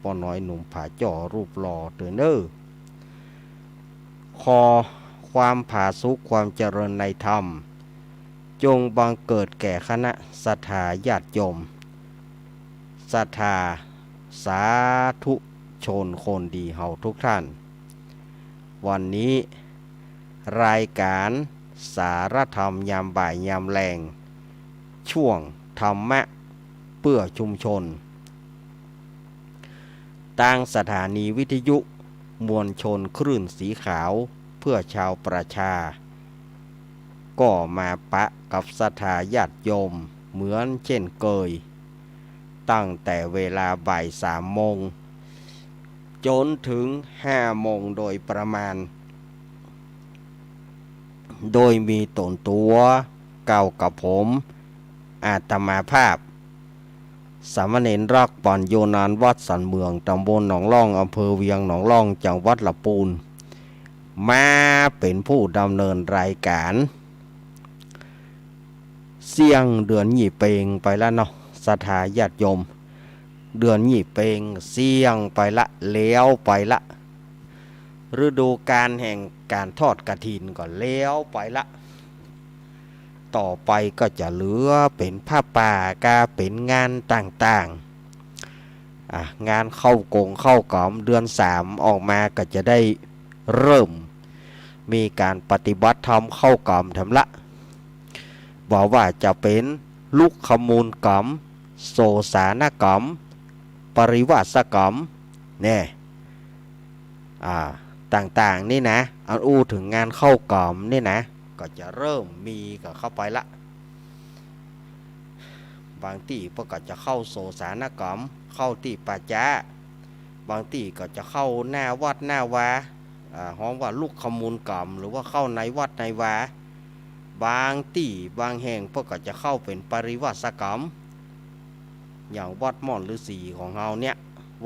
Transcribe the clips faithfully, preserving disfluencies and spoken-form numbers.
ป้อน้อยหนุ่มผาจ้อรูปหล่อเต๊อะเน่อ ขอความผาสุกความเจริญในธรรม จงบังเกิดแก่คณะศรัทธาญาติโยม ศรัทธาสาธุชนคนดีเฮาทุกท่าน วันนี้รายการสารธรรมยามบ่ายยามแลง ช่วงธรรมะเพื่อชุมชน ตางสถานีวิทยุมวลชนคลื่นสีขาวเพื่อชาวประชา ก็มาปะกับศรัทธาญาติโยมเหมือนเช่นเคย ตั้งแต่เวลาบ่ายสามโมง จ๋นเถิงห้าโมงโดยประมาณ โดยมีต๋นตั๋ว ก้าวกับผม อาตมาภาพ สามเณรรัก ปัญโญ นานวัดสันเมือง ตำบลหนองล่อง อำเภอเวียงหนองล่อง จังหวัดละปูน มาเป๋นผู้ดำเนินรายการ เสี้ยงเดือนยี่เป็งไปละเนาะ ศรัทธาญาติโยม เดือนยี่เป็งเสี้ยงไปละ แล้วไปละ ฤดูกาลแห่งก๋านทอดกฐินก็แล้วไปละ ต่อไปก็จะเหลือเป๋นผ้าป่า กาเป๋นงานต่างๆ อ่ะ งานเข้ากงเข้ากำ เดือนสามออกมาก็จะได้เริ่มมีก๋านปฏิบัติธรรมเข้ากำแถมละ บ่ว่าจะเป๋นลุกขมูลกำ โสสานกำ ปริวาสกำ แน่ อ่า ต่างๆ นี่นะ อันอู้เถิงงานเข้ากำนี่นะ ก็จะเริ่มมีกั๋นเข้าไปละ บางตี้เปิ้นก็จะเข้าโสสานกำ เข้าตี้ป่าจ๊า บางตี้ก็จะเข้าหน้าวัดหน้าวา อ่า ฮ้องว่าลุกขมูลกำ หรือว่าเข้าในวัดในวา บางตี้บางแห่งเปิ้นก็จะเข้าเป๋นปริวาสกำ อย่างวัดม่อนฤๅษีของเฮาเนี่ย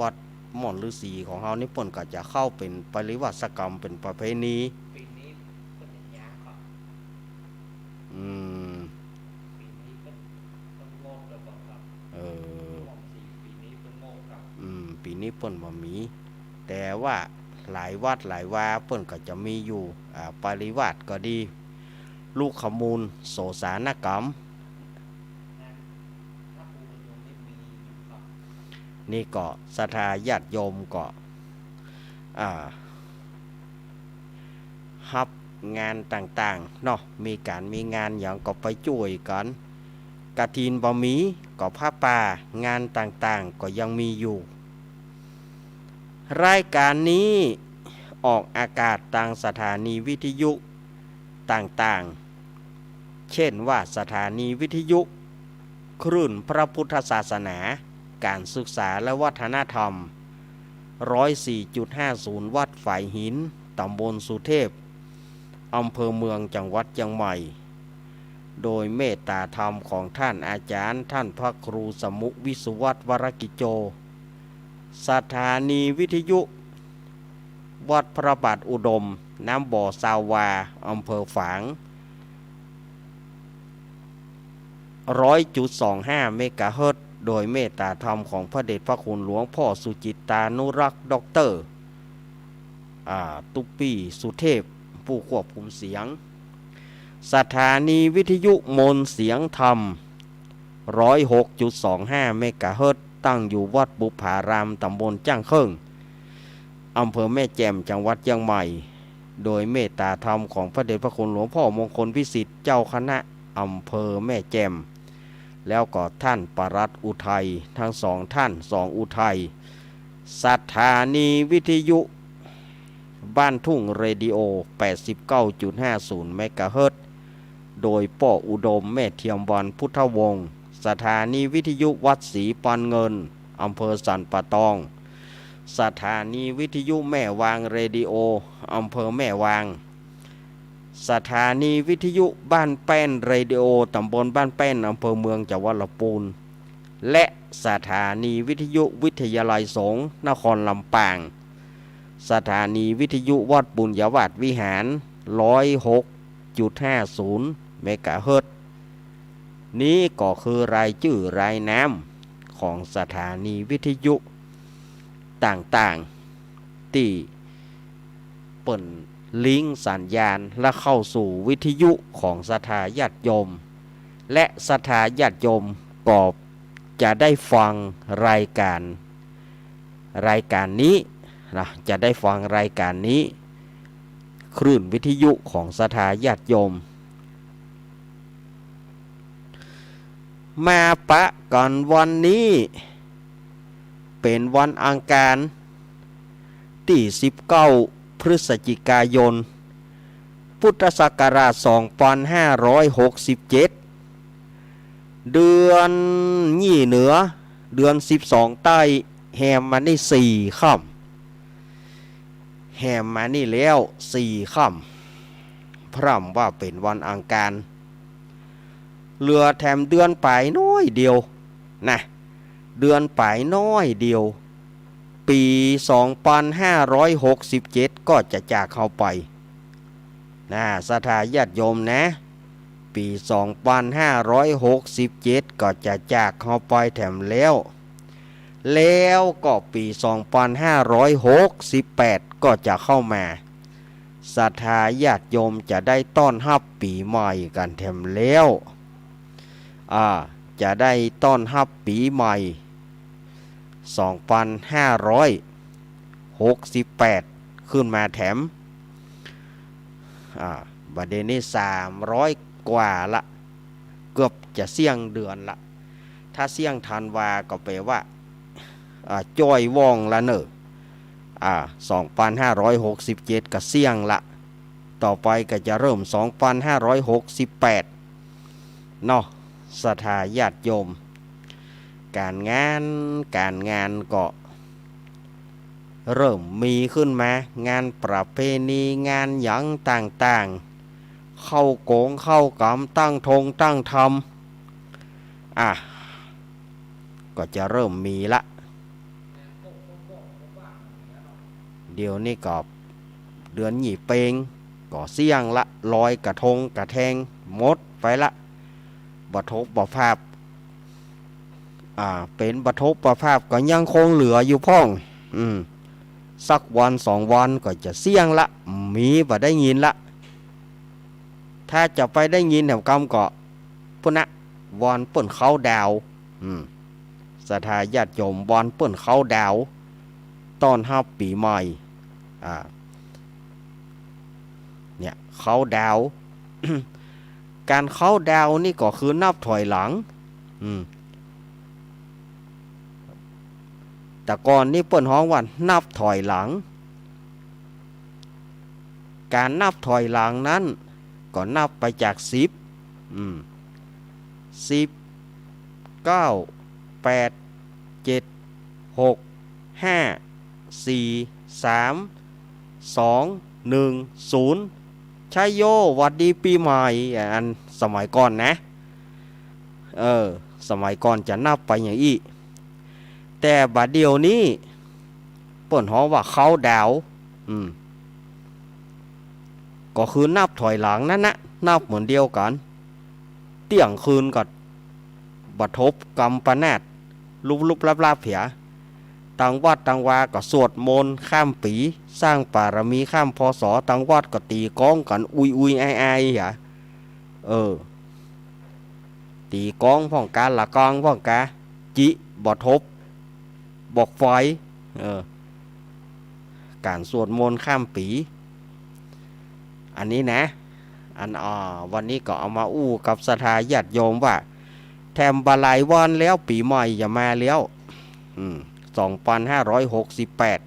วัดม่อนฤๅษีของเฮานี่เปิ้นก็จะเข้าเป๋นปริวาสกำ เป๋นประเพณี ปี๋นี้เปิ้นจะย้ายก่อ อืม ปี๋นี้เปิ้น เปิ้นงดแล้วก่อครับ เออ ม่อนฤๅษีปี๋นี้เปิ้นงดครับ อืม ปี๋นี้เปิ้นบ่มี แต่ว่าหลายวัดหลายวาเปิ้นก็จะมีอยู่ อ่า ปริวาสก็ดี ลุกขมูล โสสานกำ นี่ก็ศรัทธาญาติโยมก็ อ่า ฮับงานต่างๆ เนาะ มีก๋านมีงานหยังก็ไปจ้วยกั๋น กฐินบ่มีก็ผ้าป่า งานต่างๆ ก็ยังมีอยู่ รายการนี้ออกอากาศตางสถานีวิทยุต่างๆ เช่นว่าสถานีวิทยุคลื่นพระพุทธศาสนา ก๋านศึกษาและวัฒนธรรม ร้อยสี่จุดห้าศูนย์ วัดฝายหิน ตำบลสุเทพ อำเภอเมือง จังหวัดเจียงใหม่ โดยเมตตาธรรมของท่านอาจารย์ ท่านพระครูสมุห์ วิสุวัฒน์ วรกิจโจ สถานีวิทยุวัดพระบาทอุดม น้ำบ่อซาววา อำเภอฝาง ร้อยจุดสองห้า เมกะเฮิรตซ์ โดยเมตตาธรรมของพระเดชพระคุณหลวงพ่อสุจิตตานุรักษ์ ด็อกเตอร์ อ่า ตุ๊ปปี้ สุเทพ ผู้ควบคุมเสียง สถานีวิทยุมนต์เสียงธรรม ร้อยหกจุดสองห้า เมกะเฮิรตซ์ ตั้งอยู่วัดบุปผาราม ตำบลจ้างเคิ่ง อำเภอแม่แจ่ม จังหวัดเจียงใหม่ โดยเมตตาธรรมของพระเดชพระคุณหลวงพ่อมงคลพิสิทธิ์ เจ้าคณะอำเภอแม่แจ่ม แล้วก็ท่านปลัดอุทัย ทั้งสองท่าน สองอุทัย สถานีวิทยุบ้านทุ่งเรดิโอ แปดสิบเก้าจุดห้าศูนย์ เมกะเฮิรตซ์ โดยป้ออุดม แม่เทียมวรรณ พุทธวงศ์ สถานีวิทยุวัดศรีปานเงิน อำเภอสันป่าตอง สถานีวิทยุแม่วางเรดิโอ อำเภอแม่วาง สถานีวิทยุบ้านแป้นเรดิโอ ตำบลบ้านแป้น อำเภอเมือง จังหวัดลำปูน และสถานีวิทยุวิทยาลัยสงฆ์นครลำปาง สถานีวิทยุวัดบุญญาวาสวิหาร ร้อยหกจุดห้าศูนย์ เมกะเฮิรตซ์ นี้ก็คือรายจื้อรายนามของสถานีวิทยุ ต่างๆ ตี้เปิ้นลิงก์สัญญาณและเข้าสู่วิทยุของศรัทธาญาติโยม และศรัทธาญาติโยมก็จะได้ฟังรายการ รายการนี้นะ จะได้ฟังรายการนี้ คลื่นวิทยุของศรัทธาญาติโยม มาปะกั๋นวันนี้ เป๋นวันอังคาร ตี้สิบเก้า พฤศจิกายน พุทธศักราชสองปันห้าร้อยหกสิบเจ็ด เดือนยี่เหนือ เดือนสิบสองใต้ แฮมมานี่สี่ค่ำ แฮมมานี่แล้วสี่ค่ำ พร่ำว่าเป๋นวันอังคาร เหลือแถมเดือนป๋ายน้อยเดียวนะ เดือนป๋ายน้อยเดียว ปี๋สองปันห้าร้อยหกสิบเจ็ดก็จะจากเฮาไป นะ ศรัทธาญาติโยมนะ ปี๋สองปันห้าร้อยหกสิบเจ็ดก็จะจากเฮาไปแถมแล้ว แล้วก็ปี๋สองปันห้าร้อยหกสิบแปดก็จะเข้ามา ศรัทธาญาติโยมจะได้ต้อนฮับปี๋ใหม่กั๋นแถมแล้ว อ่า จะได้ต้อนฮับปี๋ใหม่ สองปันห้าร้อยหกสิบแปด ขึ้นมาแถม อ่า บัดเดี๋ยวนี้สามร้อยกว่าละ เกือบจะเสี้ยงเดือนละ ถ้าเสี้ยงธันวาก็แปลว่า อ่า จ้อยว่องละเน่อ อ่า สองปันห้าร้อยหกสิบเจ็ดก็เสี้ยงละ ต่อไปก็จะเริ่มสองปันห้าร้อยหกสิบแปด เนาะ ศรัทธาญาติโยม ก๋านงาน ก๋านงานก็เริ่มมีขึ้นมา งานประเพณี งานหยังต่างๆ เข้าโก๋งเข้ากำ ตั้งธงตั้งธรรม อ่ะ ก็จะเริ่มมีละ เดี๋ยวนี้ก็เดือนยี่เป็งก็เสี้ยงละ ลอยกระทงกระแทงหมดไปละ บ่ทบบ่พาบ อ่า เป๋นบ่ทบบ่พาบก็ยังคงเหลืออยู่พ่อง อืม สักวันสองวันก็จะเสี้ยงละ มีบ่ได้ยินละ ถ้าจะไปได้ยินแถมกำก็ ปุ้นนะ วันเปิ้นเคาน์ดาวน์ อืม ศรัทธาญาติโยม วันเปิ้นเคาน์ดาวน์ ต้อนฮับปี๋ใหม่ อ่า เนี่ย เคาน์ดาวน์ ก๋านเคาน์ดาวน์นี่ก็คือนับถอยหลัง อืม แต่ก่อนนี่เปิ้นฮ้องว่านับถอยหลัง ก๋านนับถอยหลังนั้นก็นับไปจากสิบ อืม สิบ เก้า แปด เจ็ด หก ห้า สี่ สาม สอง หนึ่ง ศูนย์ ชัยโย หวัดดีปี๋ใหม่ อันสมัยก่อนนะ เออ สมัยก่อนจะนับไปอย่างอี้ แต่บ่าเดี่ยวนี้ เปิ้นฮ้องว่าเคาน์ดาวน์ อืม ก็คือนับถอยหลังนั้นนะ นับเหมือนเดียวกั๋น เตี้ยงคืนก็บ่ทบกำปนาต ลุบๆลับๆเหีย ตังวัดตังวาก็สวดมนต์ข้ามปี๋ สร้างบารมีข้าม พ.ศ. ตังวัดก็ตี๋กองกั๋น อุยๆอายๆเหีย เออ ตี๋กองพ่องกา ระฆังพ่องกา จิบ่ทบ บอกไฟ เออ ก๋านสวดมนต์ข้ามปี๋ อันนี้นะ อัน อ่า วันนี้ก็เอามาอู้กับศรัทธาญาติโยมว่า แถมบ่หลายวันแล้วปี๋ใหม่จะมาแล้ว อืม สองปันห้าร้อยหกสิบแปด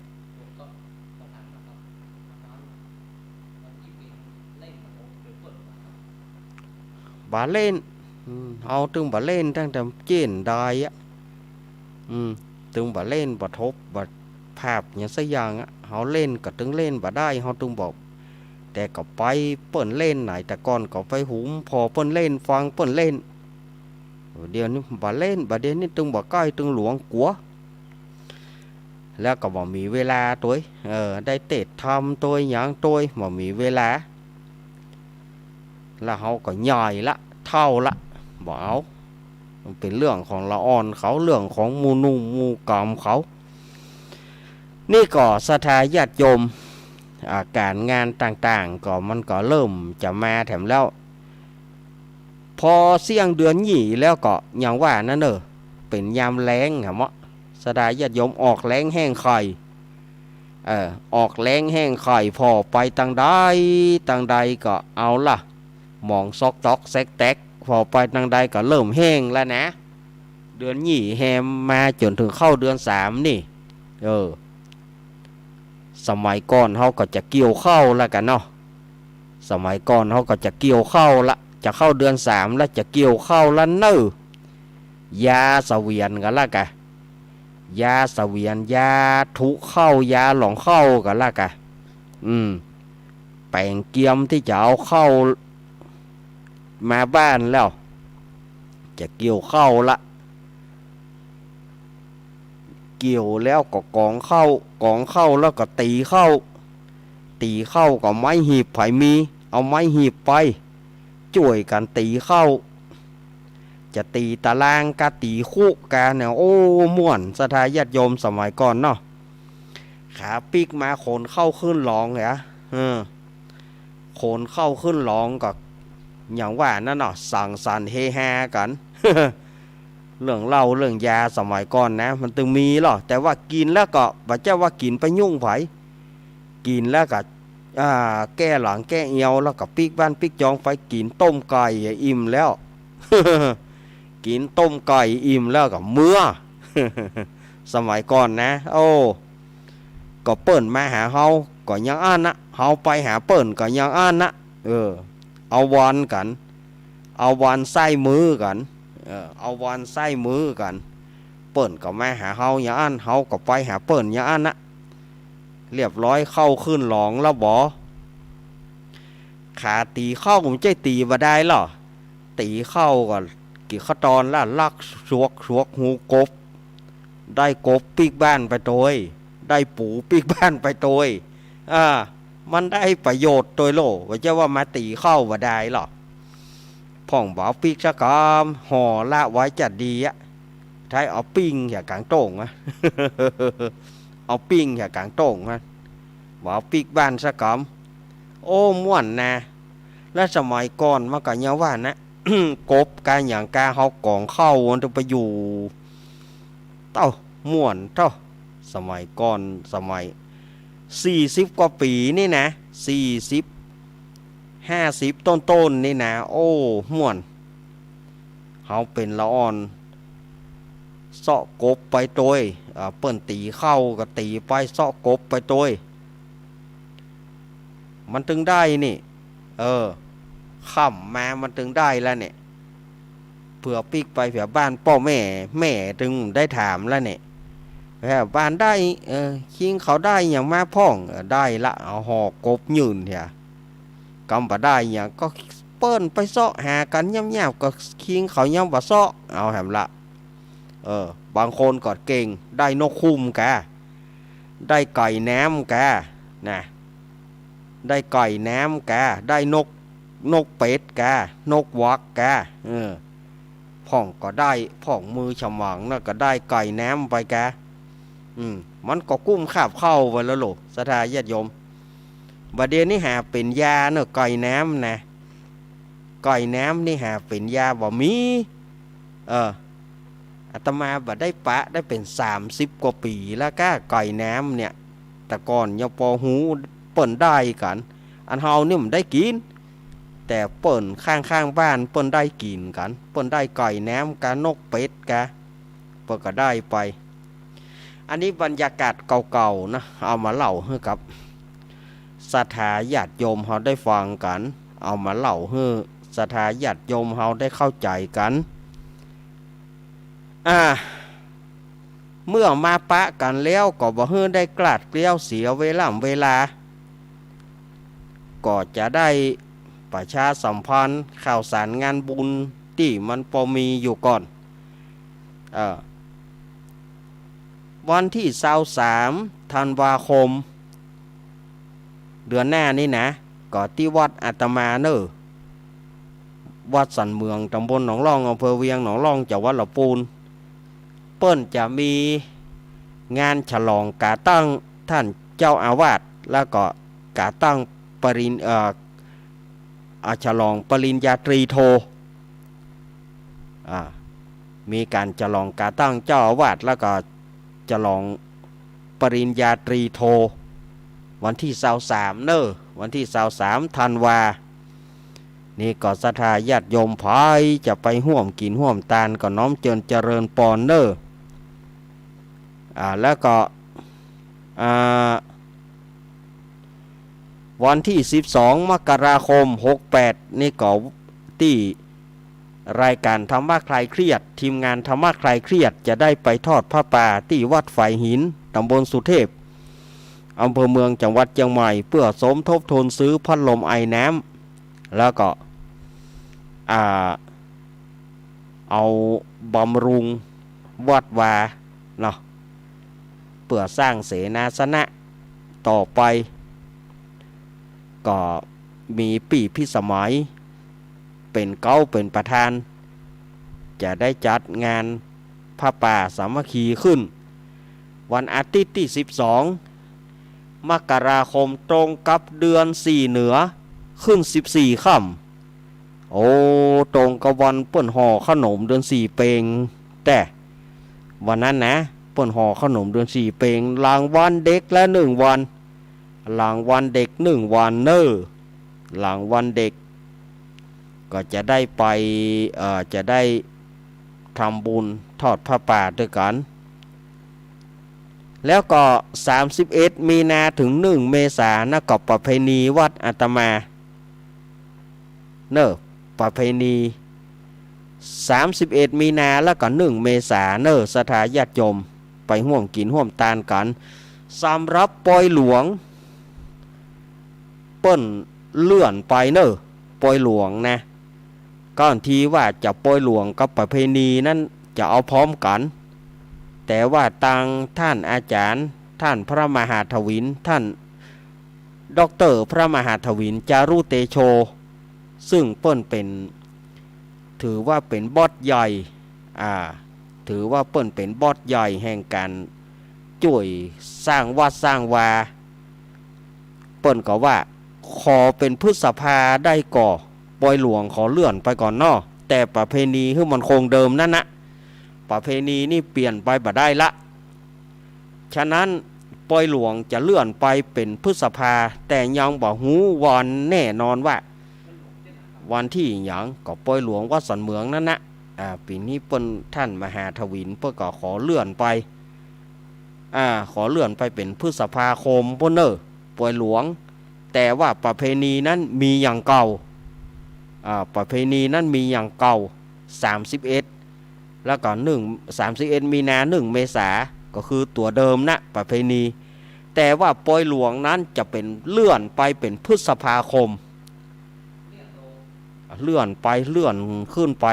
บ่าเล่น อืม เฮาตึงบ่าเล่นตั้งแต่เจ๊นดายอะ อืม ตึงบ่าเล่น บ่ทบ บ่พาบหยังสักอย่างอะ เฮาเล่นก็ตึงเล่นบ่ได้ เฮาตึงบ่ แต่ก็ไปเปิ้นเล่นไหน แต่ก่อนก็ไปหุมผ่อเปิ้นเล่น ฟังเปิ้นเล่น เดี๋ยวนี้บ่าเล่น บ่าเดี๋ยวนี้ตึงบ่ใก้ ตึงหลวงกั๋ว แล้วก็บ่มีเวลาตวย เออ ได้เตศน์ธรรมตวย หยังตวย บ่มีเวลา แล้วเฮาก็ใหญ่ละ เฒ่าละ บ่เอา มันเป๋นเรื่องของละอ่อนเขา เรื่องของหมู่หนุ่มหมู่กำเขา นี่ก็ศรัทธาญาติโยม อ่า ก๋านงานต่างๆ ก็มันก็เริ่มจะมาแถมแล้ว พอเสี้ยงเดือนยี่แล้วก็อย่างว่านั้นเน่อ เป๋นยามแล้งหะเมาะ ศรัทธาญาติโยม ออกแล้งแห้งไข่ เออ ออกแล้งแห้งไข่ ผ่อไปตังใดตังใดก็เอาละ หมองซอกต๊อกแซกแต๊ก ผ่อไปตังใดก็เริ่มแห้งแล้วนะ เดือนยี่แฮมมาจ๋นเถิงเข้าเดือนสามนี่ เออ สมัยก่อนเฮาก็จะเกี่ยวข้าวละกั๋นเนาะ สมัยก่อนเฮาก็จะเกี่ยวข้าวละ จะเข้าเดือนสามละ จะเกี่ยวข้าวละเน่อ ยาเสวียนกั๋นละกะ ยาเสวียน ยาถุข้าว ยาหลองข้าวกั๋นละกะ อืม แป๋งเกียมตี้จะเอาข้าวมาบ้านแล้ว จะเกี่ยวข้าวละ เกี่ยวแล้วก็กองข้าว กองข้าวแล้วก็ตี๋ข้าว ตี๋ข้าวก็ไม้หีบ ใผมี เอาไม้หีบไป จ้วยกั๋นตี๋ข้าว จะตี๋ตะลางกา ตี๋คุกาเนี่ย โอ้ ม่วน ศรัทธาญาติโยม สมัยก่อนเนาะ ขาปิ๊กมาขนข้าวขึ้นหลองเหรอ เออ ขนข้าวขึ้นหลองก็อย่างว่านั้นเนาะ สังสรรค์เฮฮากั๋น เรื่องเหล้าเรื่องยาสมัยก่อนนะ มันตึงมีลอ แต่ว่ากิ๋นแล้วก็ บ่ใจ้ว่ากิ๋นไปยุ่งใผ กิ๋นแล้วก็ อ่า แก้หลังแก้เอียว แล้วก็ปิ๊กบ้านปิ๊กจองไป กิ๋นต้มไก่อะ อิ่มแล้ว กิ๋นต้มไก่อิ่มแล้วก็เมือ สมัยก่อนนะ โอ้ ก็เปิ้นมาหาเฮาก็อย่างอั้นนะ เฮาไปหาเปิ้นก็อย่างอั้นนะ เออ เอาวอนกั๋น เอาวอนใซ้มือกั๋น เออ เอาวอนใซ้มือกั๋น เปิ้นก็มาหาเฮาอย่างอั้น เฮาก็ไปหาเปิ้นอย่างอั้นนะ เรียบร้อย ข้าวขึ้นหลองแล้วบ่ ขาตี๋ข้าวบ่ใจ้ตี๋บ่ดายลอ ตี๋ข้าวก็ กิ๋นข้าวตอนละ ลักสวกสวกหูกบ ได้กบปิ๊กบ้านไปตวย ได้ปูปิ๊กบ้านไปตวย อ่า มันได้ประโยชน์ตวยโล บ่ใจ้ว่ามาตี๋ข้าวบ่ดายลอ พ่องบ่เอาปิ๊กสักกำ ห่อละไว้จะดีอะ ไทยเอาปิ้งอย่ากางโต้งอะ เอาปิ้งอย่ากางโต้งอะ บ่เอาปิ๊กบ้านสักกำ โอ้ ม่วนนะ และสมัยก่อนมันก็อย่างว่านะ กบกาอย่างกา เฮากองข้าวมันจะไปอยู่ เต้า ม่วนเต้า สมัยก่อน สมัยสี่สิบกว่าปี๋นี่นะ สี่สิบ ห้าสิบต้นๆ นี่นะ โอ้ ม่วน เฮาเป๋นละอ่อน เซาะกบไปตวย อ่า เปิ้นตี๋ข้าวก็ตี๋ไป เซาะกบไปตวย มันตึงได้นี่ เออ ค่ำมามันตึงได้แล้วเนี่ย เผื่อปิ๊กไปเผื่อบ้านป้อแม่ แม่ตึงได้ถามแล้วเนี่ย แผ่บ้านได้ เออ คิงเขาได้หยังมาพ่อง เออ ได้ละ เอาห่อกบยื่นเหีย กำบ่ได้หยังก็เปิ้นไปเซาะหากั๋นยาบๆ ก็คิงเขายังบ่เซาะ เอาแหมละ เออ บางคนก็เก่ง ได้นกคุ้มกา ได้ไก่น้ำกา นะ ได้ไก่น้ำกา ได้นก นกเป็ดกา นกหวักกา เออ พ่องก็ได้ พ่องมือฉมังนะ ก็ได้ไก่น้ำไปกา อืม มันก็กุ้มคาบข้าวไปแล้วโล ศรัทธาญาติโยม บ่าเดี่ยวนี้หาเป๋นยาเนาะ ไก่น้ำนะ ไก่น้ำนี่หาเป๋นยาบ่มี เออ อาตมาบ่ได้ปะได้เป๋นสามสิบกว่าปี๋แล้วก้า ไก่น้ำเนี่ย แต่ก่อนยังปอฮู้เปิ้นได้กั๋น อันเฮานี่บ่ได้กิ๋น แต่เปิ้นข้างๆ บ้านเปิ้นได้กิ๋นกั๋น เปิ้นได้ไก่น้ำกา นกเป็ดกา เปิ้นก็ได้ไป อันนี้บรรยากาศเก่าๆ นะ เอามาเล่าหื้อกับศรัทธาญาติโยมเฮาได้ฟังกั๋น เอามาเล่าหื้อศรัทธาญาติโยมเฮาได้เข้าใจ๋กั๋น อ่า เมื่อมาปะกั๋นแล้วก็บ่หื้อได้กลาดเกลี้ยวเสียเวล่ำเวลา ก็จะได้ประชาสัมพันธ์ข่าวสารงานบุญตี้มันปอมีอยู่ก่อน เอ่อ วันตี้ซาวสามธันวาคม เดือนหน้านี่นะ ก็ตี้วัดอาตมาเน่อ วัดสันเมือง ตำบลหนองล่อง อำเภอเวียงหนองล่อง จังหวัดละปูน เปิ้นจะมีงานฉลองก๋าตั้ง ท่านเจ้าอาวาส แล้วก็ก๋าตั้งปริญ- เอ่อ อ่า ฉลองปริญญาตรีโท อ่า มีก๋านฉลองก๋าตั้งเจ้าอาวาส แล้วก็ฉลองปริญญาตรีโท วันตี้ซาวสามเน่อ วันตี้ซาวสามธันวา นี่ก็ศรัทธาญาติโยมใผจะไปฮ่วมกิ๋นฮ่วมตานก็น้อมเจิญเจริญปอนเน่อ อ่า แล้วก็ อ่า วันตี้สิบสองมกราคมหกแปดนี่ก็ตี้รายก๋านธรรมะคลายเครียด ทีมงานธรรมะคลายเครียดจะได้ไปทอดผ้าป่าตี้วัดฝายหิน ต๋ำบลสุเทพ อำเภอเมือง จังหวัดเจียงใหม่ เปื้อสมทบทุนซื้อพัดลมไอน้ำ แล้วก็ อ่า เอาบำรุงวัดวาเนาะ เปื้อสร้างเสนาสนะต่อไป ก็มีปี้พิสมัยเป๋นเก๊าเป๋นประธาน จะได้จัดงานผ้าป่าสามัคคีขึ้น วันอาทิตย์ตี้สิบสองมกราคม ตรงกับเดือนสี่เหนือขึ้นสิบสี่ค่ำ โอ้ ตรงกับวันเปิ้นห่อเข้าหนมเดือนสี่เปง แต่วันนั้นนะ เปิ้นห่อเข้าหนมเดือนสี่เปง หลังวันเด็กละหนึ่งวัน หลังวันเด็กหนึ่งวันเน่อ หลังวันเด็ก ก็จะได้ไป เอ่อ จะได้ทำบุญทอดผ้าป่าตวยกั๋น แล้วก็สามสิบเอ็ดมีนาเถิงหนึ่งเมษานะ ก็ประเพณีวัดอาตมาเน่อ ประเพณีสามสิบเอ็ดมีนาแล้วก็หนึ่งเมษาเน่อ ศรัทธาญาติโยมไปฮ่วมกิ๋นฮ่วมตานกั๋น สำหรับปอยหลวง เปิ้นเลื่อนไปเน่อ ปอยหลวงนะ ก่อนตี้ว่าจะปอยหลวงกับประเพณีนั้นจะเอาพร้อมกั๋น แต่ว่าตางท่านอาจ๋ารย์ ท่านพระมหาถวิน ท่านด็อกเตอร์พระมหาถวิน จารุเตโช ซึ่งเปิ้นเป๋น ถือว่าเป๋นบอสใหญ่ อ่า ถือว่าเปิ้นเป๋นบอสใหญ่แห่งก๋านจ้วยสร้างวัดสร้างวา เปิ้นก็ว่า ขอเป๋นพฤษภาได้ก่อ ปอยหลวงขอเลื่อนไปก่อนเนาะ แต่ประเพณีหื้อมันคงเดิมนั้นนะ ประเพณีนี่เปลี่ยนไปบ่ได้ละ ฉะนั้นปอยหลวงจะเลื่อนไปเป๋นพฤษภา แต่ยังบ่ฮู้วันแน่นอนว่า วันตี้หยัง ก็ปอยหลวงวัดสันเหมืองนั้นนะ อ่า ปี๋นี้เปิ้น ท่านมหาถวินเปิ้นก็ขอเลื่อนไป อ่า ขอเลื่อนไปเป๋นพฤษภาคมปู้นเน่อ ปอยหลวง แต่ว่าประเพณีนั้นมีอย่างเก่า อ่า ประเพณีนั้นมีอย่างเก่า สามสิบเอ็ด แล้วก็หนึ่ง สามสิบเอ็ดมีนา หนึ่งเมษา ก็คือตั๋วเดิมนะ ประเพณี แต่ว่าปอยหลวงนั้นจะเป๋นเลื่อนไปเป๋นพฤษภาคม เลื่อนไป เลื่อนขึ้นไป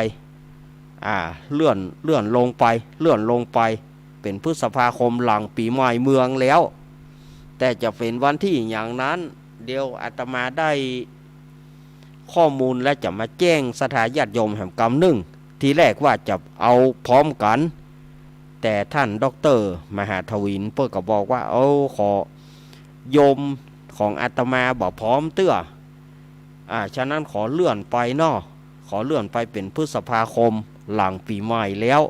อ่า เลื่อน เลื่อนลงไป เลื่อนลงไป เป๋นพฤษภาคมหลังปี๋ใหม่เมืองแล้ว แต่จะเป๋นวันตี้หยังนั้น เดี๋ยวอาตมาได้ข้อมูลแล้วจะมาแจ้งศรัทธาญาติโยมแหมกำนึ่ง ทีแรกว่าจะเอาพร้อมกั๋น แต่ท่านด็อกเตอร์มหาถวินเปิ้นก็บอกว่า เอ้า ขอ โยมของอาตมาบ่พร้อมเตื้อ อ่า ฉะนั้นขอเลื่อนไปเนาะ ขอเลื่อนไปเป๋นพฤษภาคมหลังปี๋ใหม่แล้ว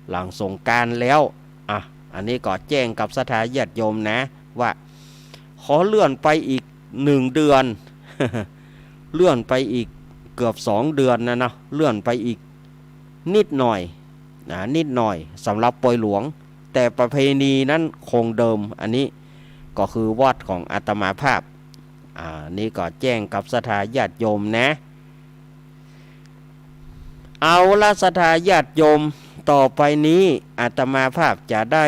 หลังสงกรานต์แล้ว อ่ะ อันนี้ก็แจ้งกับศรัทธาญาติโยมนะ ว่าขอเลื่อนไปอีกหนึ่งเดือน เลื่อนไปอีกเกือบสองเดือนนะเนาะ เลื่อนไปอีกนิดหน่อย นะ นิดหน่อยสำหรับปอยหลวง แต่ประเพณีนั้นคงเดิม อันนี้ก็คือวัดของอาตมาภาพ อ่า นี่ก็แจ้งกับศรัทธาญาติโยมนะ เอาละศรัทธาญาติโยม ต่อไปนี้อาตมาภาพจะได้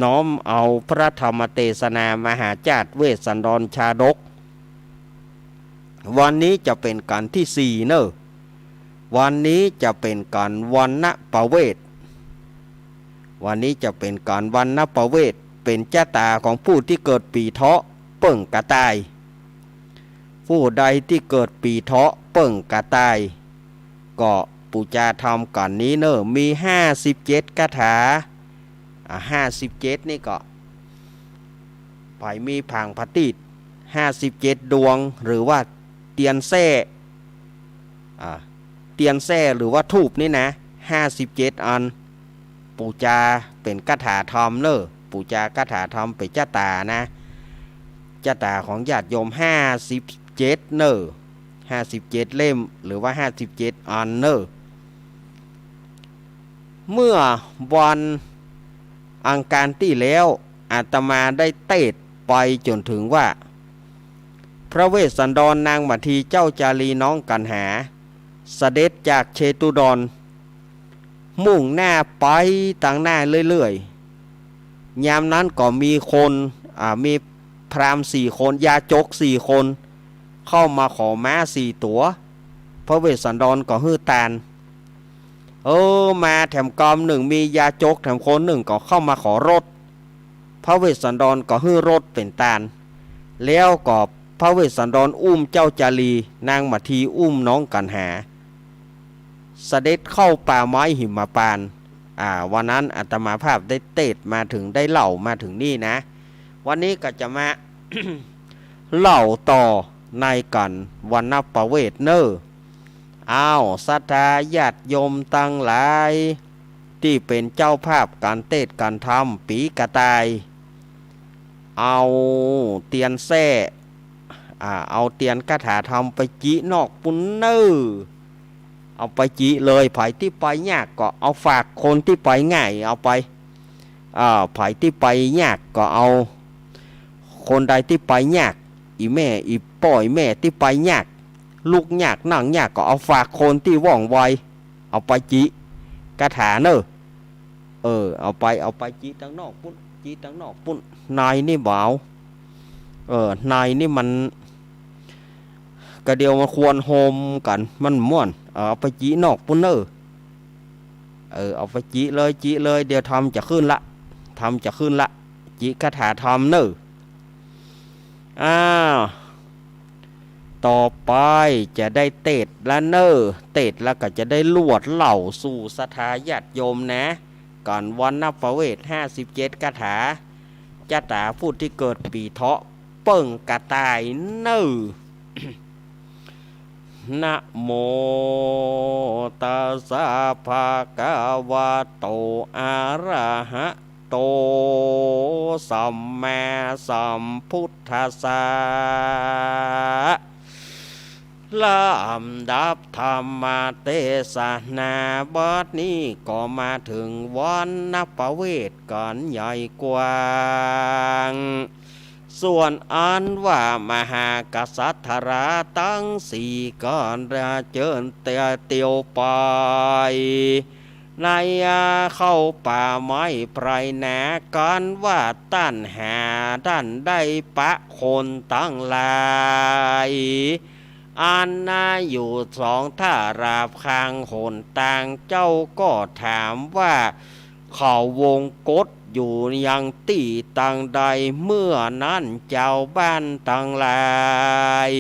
น้อมเอาพระธรรมเตสนามหาจาตุเวสสันดรชาดก วันนี้จะเป๋นกัณฑ์ตี้สี่เน่อ วันนี้จะเป๋นกัณฑ์วัณณประเวท วันนี้จะเป๋นกัณฑ์วัณณประเวท เป๋นจะต๋าของผู้ตี้เกิดปี๋เถาะเปิ้งกระต่าย ผู้ใดตี้เกิดปี๋เถาะเปิ้งกระต่าย ก็ปู๋จาทำกัณฑ์นี้เน่อ มีห้าสิบเจ็ดคาถา อ่า ห้าสิบเจ็ดนี่ก็ ใผมีผางผะตีดห้าสิบเจ็ดดวง หรือว่าเตียนแส้ อ่า เตียนแส้หรือว่าธูปนี่นะ ห้าสิบเจ็ดอัน ปู๋จาเป๋นกาถาธรรมเน่อ ปู๋จากาถาธรรมเป๋นจ๊ะต๋านะ จ๊ะต๋าของญาติโยมห้าสิบเจ็ดเน่อ ห้าสิบเจ็ดเล่ม หรือว่าห้าสิบเจ็ดอันเน่อ เมื่อวันอังคารตี้แล้ว อาตมาได้เตสน์ไปจ๋นเถิงว่า พระเวสสันดรนางมัททีเจ้าจารีน้องกัณหา เสด็จจากเชตุดร มุ่งหน้าไปตังหน้าเรื่อยๆ ยามนั้นก็มีคน อ่า มีพราหมณ์สี่คน ยาจกสี่คน เข้ามาขอม้าสี่ตั๋ว พระเวสสันดรก็หื้อตาน เออ มาแถมกำนึ่ง มียาจกแถมคนนึ่งก็เข้ามาขอรถ พระเวสสันดรก็หื้อรถเป๋นตาน แล้วก็พระเวสสันดรอุ้มเจ้าจารี นางมัททีอุ้มน้องกัณหา เสด็จเข้าป่าไม้หิมพานต์ อ่า วันนั้นอาตมาภาพได้เตสน์มาเถิง ได้เล่ามาเถิงนี่นะ วันนี้ก็จะมา เล่าต่อในก๋านวัณณประเวทเน่อ อ้าว ศรัทธาญาติโยมตังหลาย ตี้เป๋นเจ้าภาพก๋านเตสน์ก๋านธรรมปี๋กระต่าย เอาเตียนแส้ อ่า เอาเตียนกาถาธรรมไปจินอกปู้นเน่อ เอาไปจิเลย ใผตี้ไปยากก็เอาฝากคนตี้ไปง่ายเอาไป อ่า ใผตี้ไปยากก็เอา คนใดตี้ไปยาก อี่แม่ อี่ป้อ อี่แม่ตี้ไปยาก ลุกยากนั่งยากก็เอาฝากคนตี้ว่องไว เอาไปจิกาถาเน่อ เออ เอาไป เอาไปจิตังนอกปู้น จิตังนอกปู้น ในนี่บ่เอา เออ ในนี่มัน กะเดี่ยวมันควรโฮมกั๋น มันม่วน เออ เอาไปจินอกปู้นเน่อ เออ เอาไปจิเลย จิเลย เดี๋ยวธรรมจะขึ้นละ ธรรมจะขึ้นละ จิกาถาธรรมเน่อ อ้าว ต่อไปจะได้เตสน์ละเน่อ เตสน์แล้วก็จะได้ลวดเล่าสู่ศรัทธาญาติโยมนะ ก๋านวัณณประเวทห้าสิบเจ็ดกาถา จ๊ะต๋าผู้ตี้เกิดปี๋เถาะเปิ้งกระต่ายเน่อ นะโมตัสสะภะคะวะโต อะระหะโต สัมมาสัมพุทธัสสะ ลำดับธรรมเตสนา บัดนี้ก็มาเถิงวัณณประเวทก๋านใหญ่กว้าง ส่วนอันว่ามหากษัตริย์ราตังสี่ก็เจิญเตียวไป ในเข้าป่าไม้ไพรนา กันว่าต้านหา ต้านได้ปะคนตังหลาย อันนาอยู่สองถ้าราบข้างหนตาง เจ้าก็ถามว่า เขาวงกฏอยู่ยังตี้ตังใด เมื่อนั้นจาวบ้านตังหลาย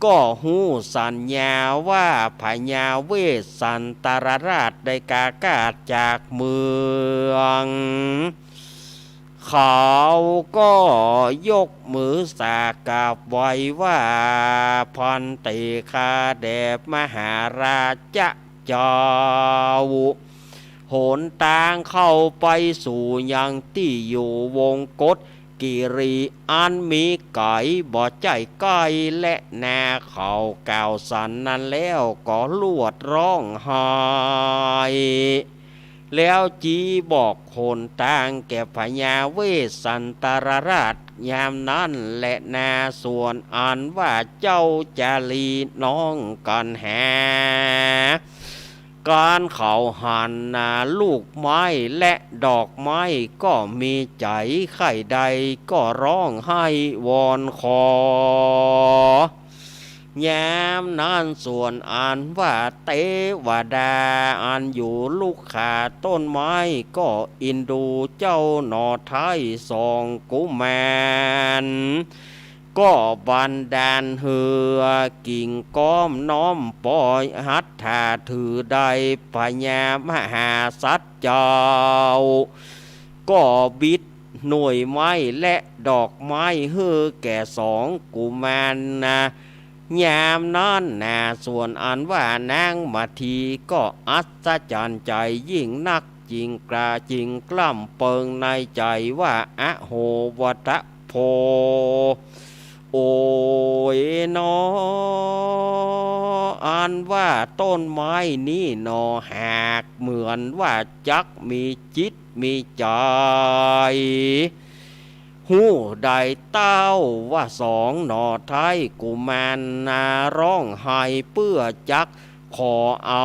ก็ฮู้สัญญาว่าพญาเวสสันตรราชได้กากาศจากเมือง เขาก็ยกมือสากราบไหว้ว่า ภันเต ข้าแด่มหาราชะเจ้า หนตางเข้าไปสู่ยังตี้อยู่วงกฏกิริอันมีไก๋บ่ใจ้ใก้ และนาเขากล่าวสันนั้นแล้วก็ลวดฮ้องไห้ แล้วจีบอกหนตางแก่พญาเวสสันตรราชยามนั้นแลนา ส่วนอันว่าเจ้าจารีน้องกัณหา การเขาหันนาลูกไม้และดอกไม้ก็มีใจ๋ใค่ใดก็ฮ้องไห้วอนขอ ยามนั้นส่วนอันว่าเตวดาอันอยู่ลุกขาต้นไม้ก็อินดูเจ้าหนอไท้สองกุมาร ก็บันดาลหื้อกิ่งก้อมน้อมปอยหัตถาถือได้พญามหาสัตว์เจ้า ก็บิด หน่วยไม้และดอกไม้หื้อแก่สองกุมารนา ยามนั้นนา ส่วนอันว่านางมาทีก็อัศจรรย์ใจ๋ยิ่งนัก จึงกล่าว จึงกล่ำเปิงในใจ๋ว่า อโห วะทะโพ โอ๋ยหนอ อันว่าต้นไม้นี้หนอ หากเหมือนว่าจักมีจิตมีใจ๋ ฮู้ได้เต้าว่าสองหนอ ไท้กุมารนาร้องไห้เปื้อจักขอเอา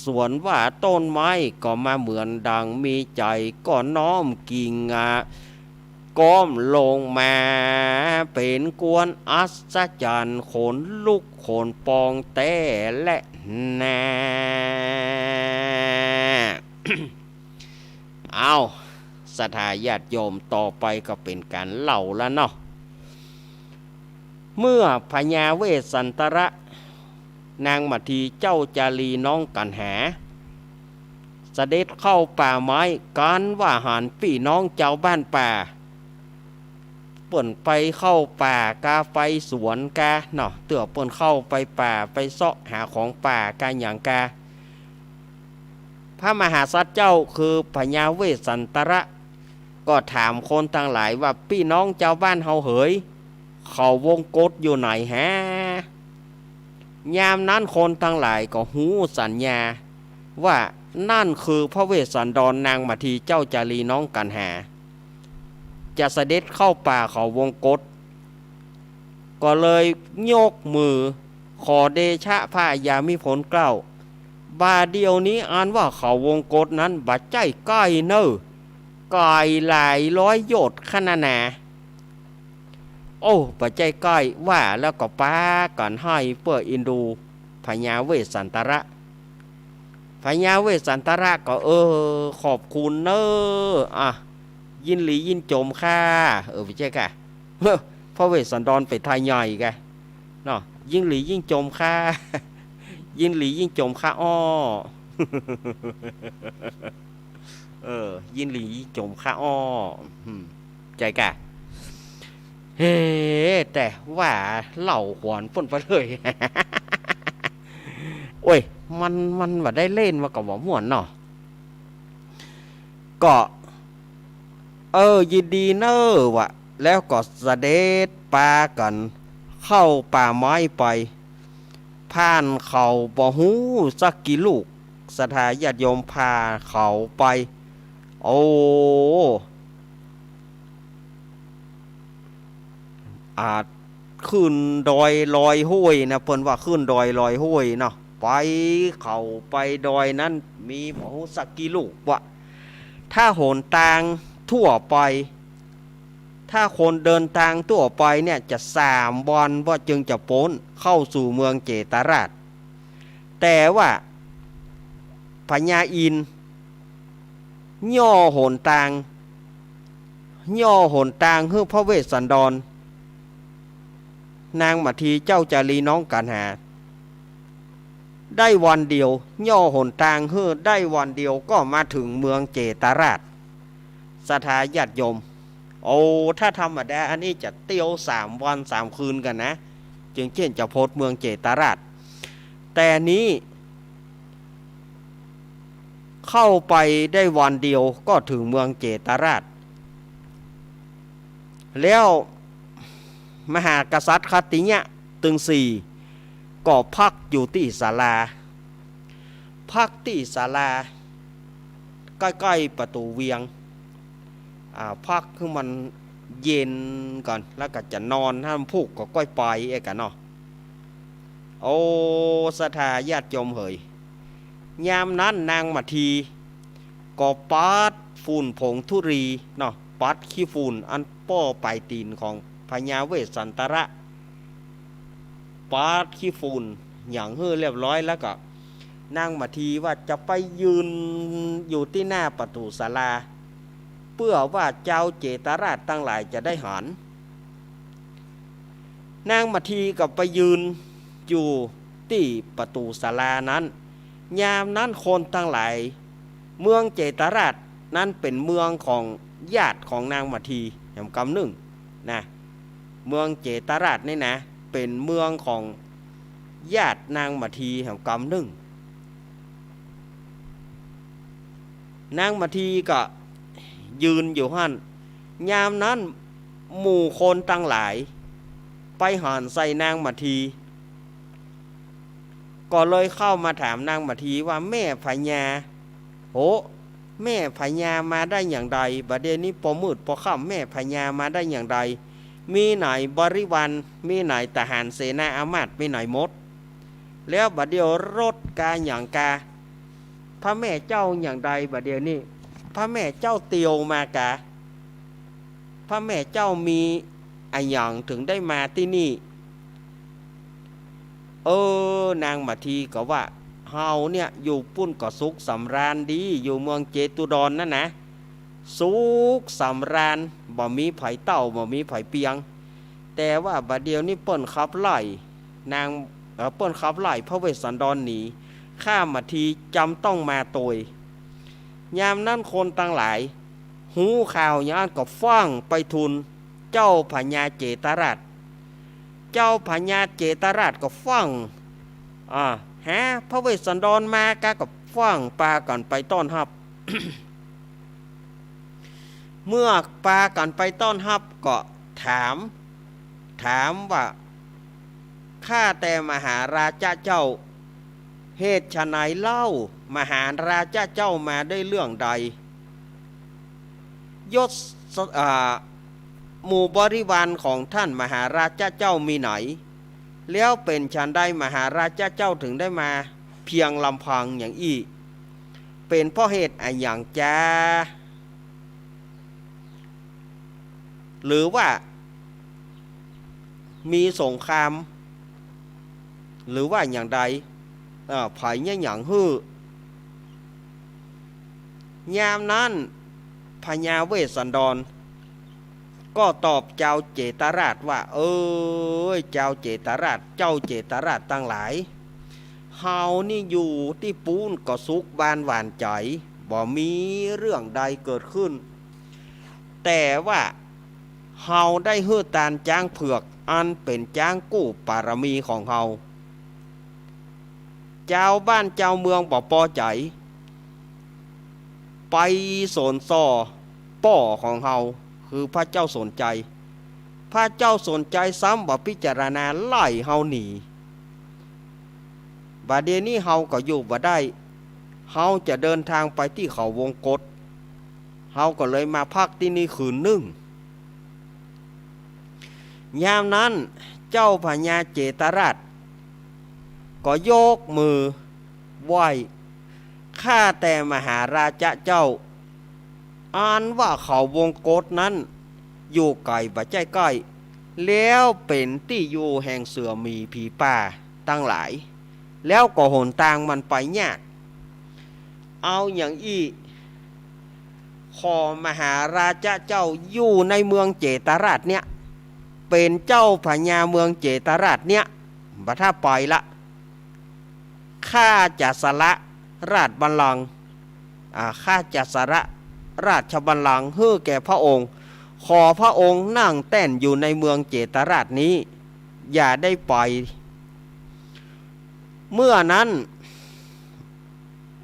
ส่วนว่าต้นไม้ก็มาเหมือนดังมีใจ๋ ก็น้อมกิ่ง ก้มลงมา เป๋นกวนอัศจรรย์ ขนลุกขนปองแต๊แลนา เอ้า ศรัทธาญาติโยม ต่อไปก็เป๋นก๋านเล่าแล้วเนาะ เมื่อพญาเวสสันตระ นางมาทีเจ้าจารีน้องกัณหา เสด็จเข้าป่าไม้ กั๋นว่าหันปี้น้องจาวบ้านป่า เปิ้นไปเข้าป่ากา ไปสวนกาเนาะ เตื้อเปิ้นเข้าไปป่า ไปเซาะหาของป่ากาหยังกา พระมหาสัตว์เจ้าคือพญาเวสสันตระ ก็ถามคนตังหลายว่า ปี้น้องจาวบ้านเฮาเหย เขาวงกตอยู่ไหนแฮ ยามนั้นคนตังหลายก็ฮู้สัญญาว่านั่นคือพระเวสสันดร นางมาทีเจ้าจารีน้องกัณหา จะเสด็จเข้าป่าเขาวงกต ก็เลยยกมือขอเดชะพระยามิพลเกล้า บ่าเดี่ยวนี้อันว่าเขาวงกตนั้นบ่ใจ้ใก้เน่อ ไก๋หลายร้อยโยชน์ขนาดนา โอ้ บ่ใจ้ใก้ ว่าแล้วก็ปากั๋นไห้เปื้อเอ็นดูพญาเวสสันตระ พญาเวสสันตระก็ เออ ขอบคุณเน่อ อ่ะ ยินหลียินจมค่ะ เออ บ่ใจ้ค่ะ พระเวสสันดรไปไทยใหญ่กะเนาะ ยินหลียินจมค่ะ ยินหลียินจมค่ะอ้อ เออ ยินหลียินจมค่ะอ้อ อืม ใจ้กะ เฮ้ แต่ว่าเล่าหวนเปิ้นไปเลย โอ้ย มัน มันบ่ได้เล่น มันก็บ่ม่วนเนาะ ก็ เออ ยินดีเน่อวะ แล้วก็เสด็จปากั๋นเข้าป่าไม้ไป ผ่านเขาบ่ฮู้สักกี่ลูก ศรัทธาญาติโยม ผ่านเขาไป โอ้ อาจขึ้นดอยลอยห้วยนะ เปิ้นว่าขึ้นดอยลอยห้วยเนาะ ไปเขาไปดอยนั้นมีบ่ฮู้สักกี่ลูกวะ ถ้าหนตางทั่วไป ถ้าคนเดินตางทั่วไปเนี่ยจะสามวันว่าจึงจะป๊นเข้าสู่เมืองเจตราช แต่ว่าพญาอินทร์ ย่อหนตาง ย่อหนตางหื้อพระเวสสันดร นางมาทีเจ้าจารีน้องกัณหา ได้วันเดียว ย่อหนตางหื้อได้วันเดียวก็มาถึงเมืองเจตราช ศรัทธาญาติโยม โอ้ ถ้าธรรมดาอันนี้จะเตียวสามวันสามคืนกั๋นนะ จึงเจียนจะป๊นเมืองเจตราช แต่นี้ เข้าไปได้วันเดียวก็ถึงเมืองเจตราช แล้วมหากษัตริย์คัตติยะตึงสี่ ก็พักอยู่ตี้ศาลา พักตี้ศาลา ใก้ๆ ประตู๋เวียง อ่า พักหื้อมันเย็นก่อน แล้วก็จะนอน ถ้ามันพูกก็ก้อยไปเอกะเนาะ โอ้ ศรัทธาญาติโยมเหย ยามนั้นนางมาทีก็ปัดฝุ่นผงธุลีเนาะ ปัดขี้ฝุ่นอันป้อป๋ายตี๋นของพญาเวสสันตระ ปัดขี้ฝุ่นหยังหื้อเรียบร้อยแล้วก็ นางมาทีว่าจะไปยืนอยู่ตี้หน้าประตู๋ศาลา เปื้อว่าจาวเจตราชตังหลายจะได้หัน นางมาทีก็ไปยืนอยู่ตี้ประตู๋ศาลานั้น ยามนั้นคนตังหลาย เมืองเจตราชนั้นเป๋นเมืองของ ญาติของนางมัททีแหมกำนึ่งนะ เมืองเจตราชนี่นะ เป๋นเมืองของญาตินางมัททีแหมกำนึ่ง นางมัททีก็ยืนอยู่หั้น ยามนั้นหมู่คนตังหลายไปหันใส่นางมัทที ก็เลยเข้ามาถามนางมัททีว่า แม่พญา โห แม่พญามาได้อย่างใด บ่าเดี่ยวนี้ปอมืดปอค่ำ แม่พญามาได้อย่างใด มีไหนบริวาร มีไหนทหารเสนาอามาตย์ มีไหนหมด แล้วบ่าเดี่ยวรถกาหยังกา พระแม่เจ้าอย่างใด บ่าเดี่ยวนี้ พระแม่เจ้าเตียวมากา พระแม่เจ้ามีอะหยังถึงได้มาตี้นี่ เออ นางมัททีก็ว่า เฮาเนี่ยอยู่ปุ้นก็สุขสำราญดี อยู่เมืองเจตุดรนั่นนะ สุขสำราญ บ่มีใผเต้า บ่มีใผเปียง แต่ว่าบ่าเดี่ยวนี้เปิ้นขับไล่นาง เอ่อ เปิ้นขับไล่พระเวสสันดรหนี ข้ามัททีจำต้องมาตวย ยามนั้นคนตังหลาย ฮู้ข่าวอย่างนั้นก็ฟ้องไปทูลเจ้าพญาเจตราช เจ้าพญาเจตราชก็ฟ้อง อ่า หาพระเวสสันดรมากา ก็ฟ้องปากั๋นไปต้อนฮับ เมื่อปากั๋นไปต้อนฮับก็ถาม ถามว่า ข้าแต่มหาราชะเจ้า เหตุไฉนเล่า มหาราชะเจ้ามาด้วยเรื่องใด ยศ อ่า หมู่บริวารของท่านมหาราชะเจ้ามีไหน แล้วเป๋นฉันใดมหาราชะเจ้าถึงได้มาเพียงลำพังอย่างอี้ เป๋นเพราะเหตุอะหยังจา หรือว่ามีสงคราม หรือว่าอย่างใด เอ่อ ใผเยียะหยังหื้อ ยามนั้นพญาเวสสันดรก็ตอบจาวเจตราชว่า เออ จาวเจตราช เจ้าเจตราชตังหลาย เฮานี่อยู่ตี้ปู๊นก็สุขบานหวานใจ๋ บ่มีเรื่องใดเกิดขึ้น แต่ว่าเฮาได้หื้อตานจ๊างเผือก อันเป๋นจ๊างกู้ปารมีของเฮา จาวบ้านจาวเมืองบ่ปอใจ๋ ไปสนส่อป้อของเฮา คือพระเจ้าสนชัย พระเจ้าสนชัยซ้ำบ่พิจารณาไล่เฮาหนี บ่าเดี่ยวนี้เฮาก็อยู่บ่ได้ เฮาจะเดินทางไปตี้เขาวงกต เฮาก็เลยมาพักตี้นี่คืนนึ่ง ยามนั้นเจ้าพญาเจตราชก็ยกมือไหว้ ข้าแต่มหาราชะเจ้า อันว่าเขาวงกตนั้นอยู่ไก๋บ่ใจ้ใก้ แล้วเป๋นตี้อยู่แห่งเสือหมีผีป่าตังหลาย แล้วก็หนตางมันไปยาก เอาอย่างอี้ ขอมหาราชะเจ้าอยู่ในเมืองเจตราชเนี่ย เป๋นเจ้าพญาเมืองเจตราชเนี่ย บ่ถ้าไปละ ข้าจะสละราชบัลลังก์ อ่า ข้าจะสละราชบัลลังก์หื้อแก่พระองค์ ขอพระองค์นั่งแต้นอยู่ในเมืองเจตราชนี้ อย่าได้ไป เมื่อนั้น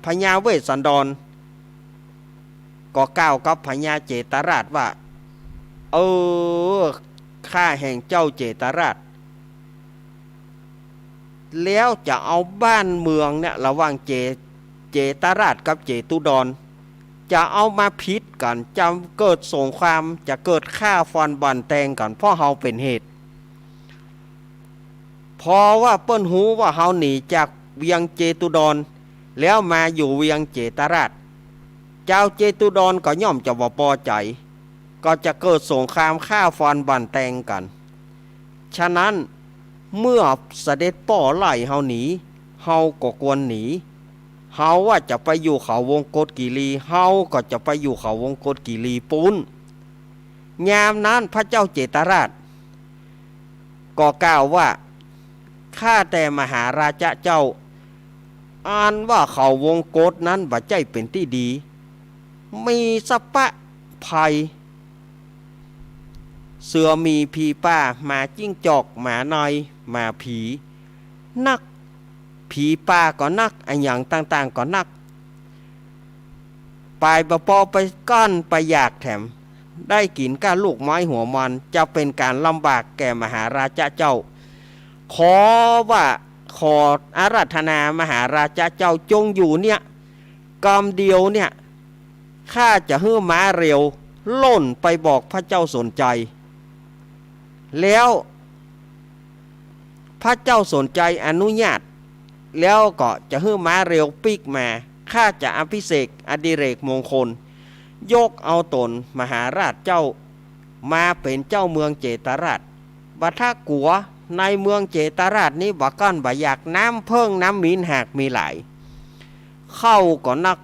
พญาเวสสันดรก็กล่าวกับพญาเจตราชว่า เออ ข้าแห่งเจ้าเจตราช แล้วจะเอาบ้านเมืองเนี่ย ระหว่างเจ เจตราชกับเจตุดร จะเอามาผิดกั๋น จะเกิดสงคราม จะเกิดฆ่าฟันบั่นแตงกั๋น เพราะเฮาเป๋นเหตุ เพราะว่าเปิ้นฮู้ว่าเฮาหนีจากเวียงเจตุดร แล้วมาอยู่เวียงเจตราช จาวเจตุดรก็ย่อมจะบ่ปอใจ๋ ก็จะเกิดสงครามฆ่าฟันบั่นแตงกั๋น ฉะนั้นเมื่อเสด็จป้อไล่เฮาหนี เฮาก็ควรหนี เฮาว่าจะไปอยู่เขาวงกตกิรี เฮาก็จะไปอยู่เขาวงกตกิรีปู๊น ยามนั้นพระเจ้าเจตราชก็กล่าวว่า ข้าแต่มหาราชะเจ้า อันว่าเขาวงกตนั้นบ่ใจ้เป๋นตี้ดี มีสะปะ ภัย เสือหมีผีป่า หมาจิ้งจอก หมาใน หมาผี นัก ผีป่าก็นัก อะหยังต่างๆ ก็นัก ปายบ่ปอไปก้านไปอยากแถม ได้กิ๋นก้าลูกไม้หัวมัน จะเป๋นก๋านลำบากแก่มหาราชะเจ้า ขอว่า ขออาราธนามหาราชะเจ้าจงอยู่เนี่ย กำเดียวเนี่ย ข้าจะหื้อม้าเร็วล่นไปบอกพระเจ้าสนชัย แล้วพระเจ้าสนชัยอนุญาต แล้วก็จะหื้อม้าเร็วปิ๊กมา ข้าจะอภิเษกอดิเรกมงคล ยกเอาต๋นมหาราชเจ้ามาเป๋นเจ้าเมืองเจตราช บ่ถ้ากั๋ว ในเมืองเจตราชนี้บ่ก้านบ่อยาก น้ำเผิ้งน้ำมินหากมีหลาย ข้าวก็นัก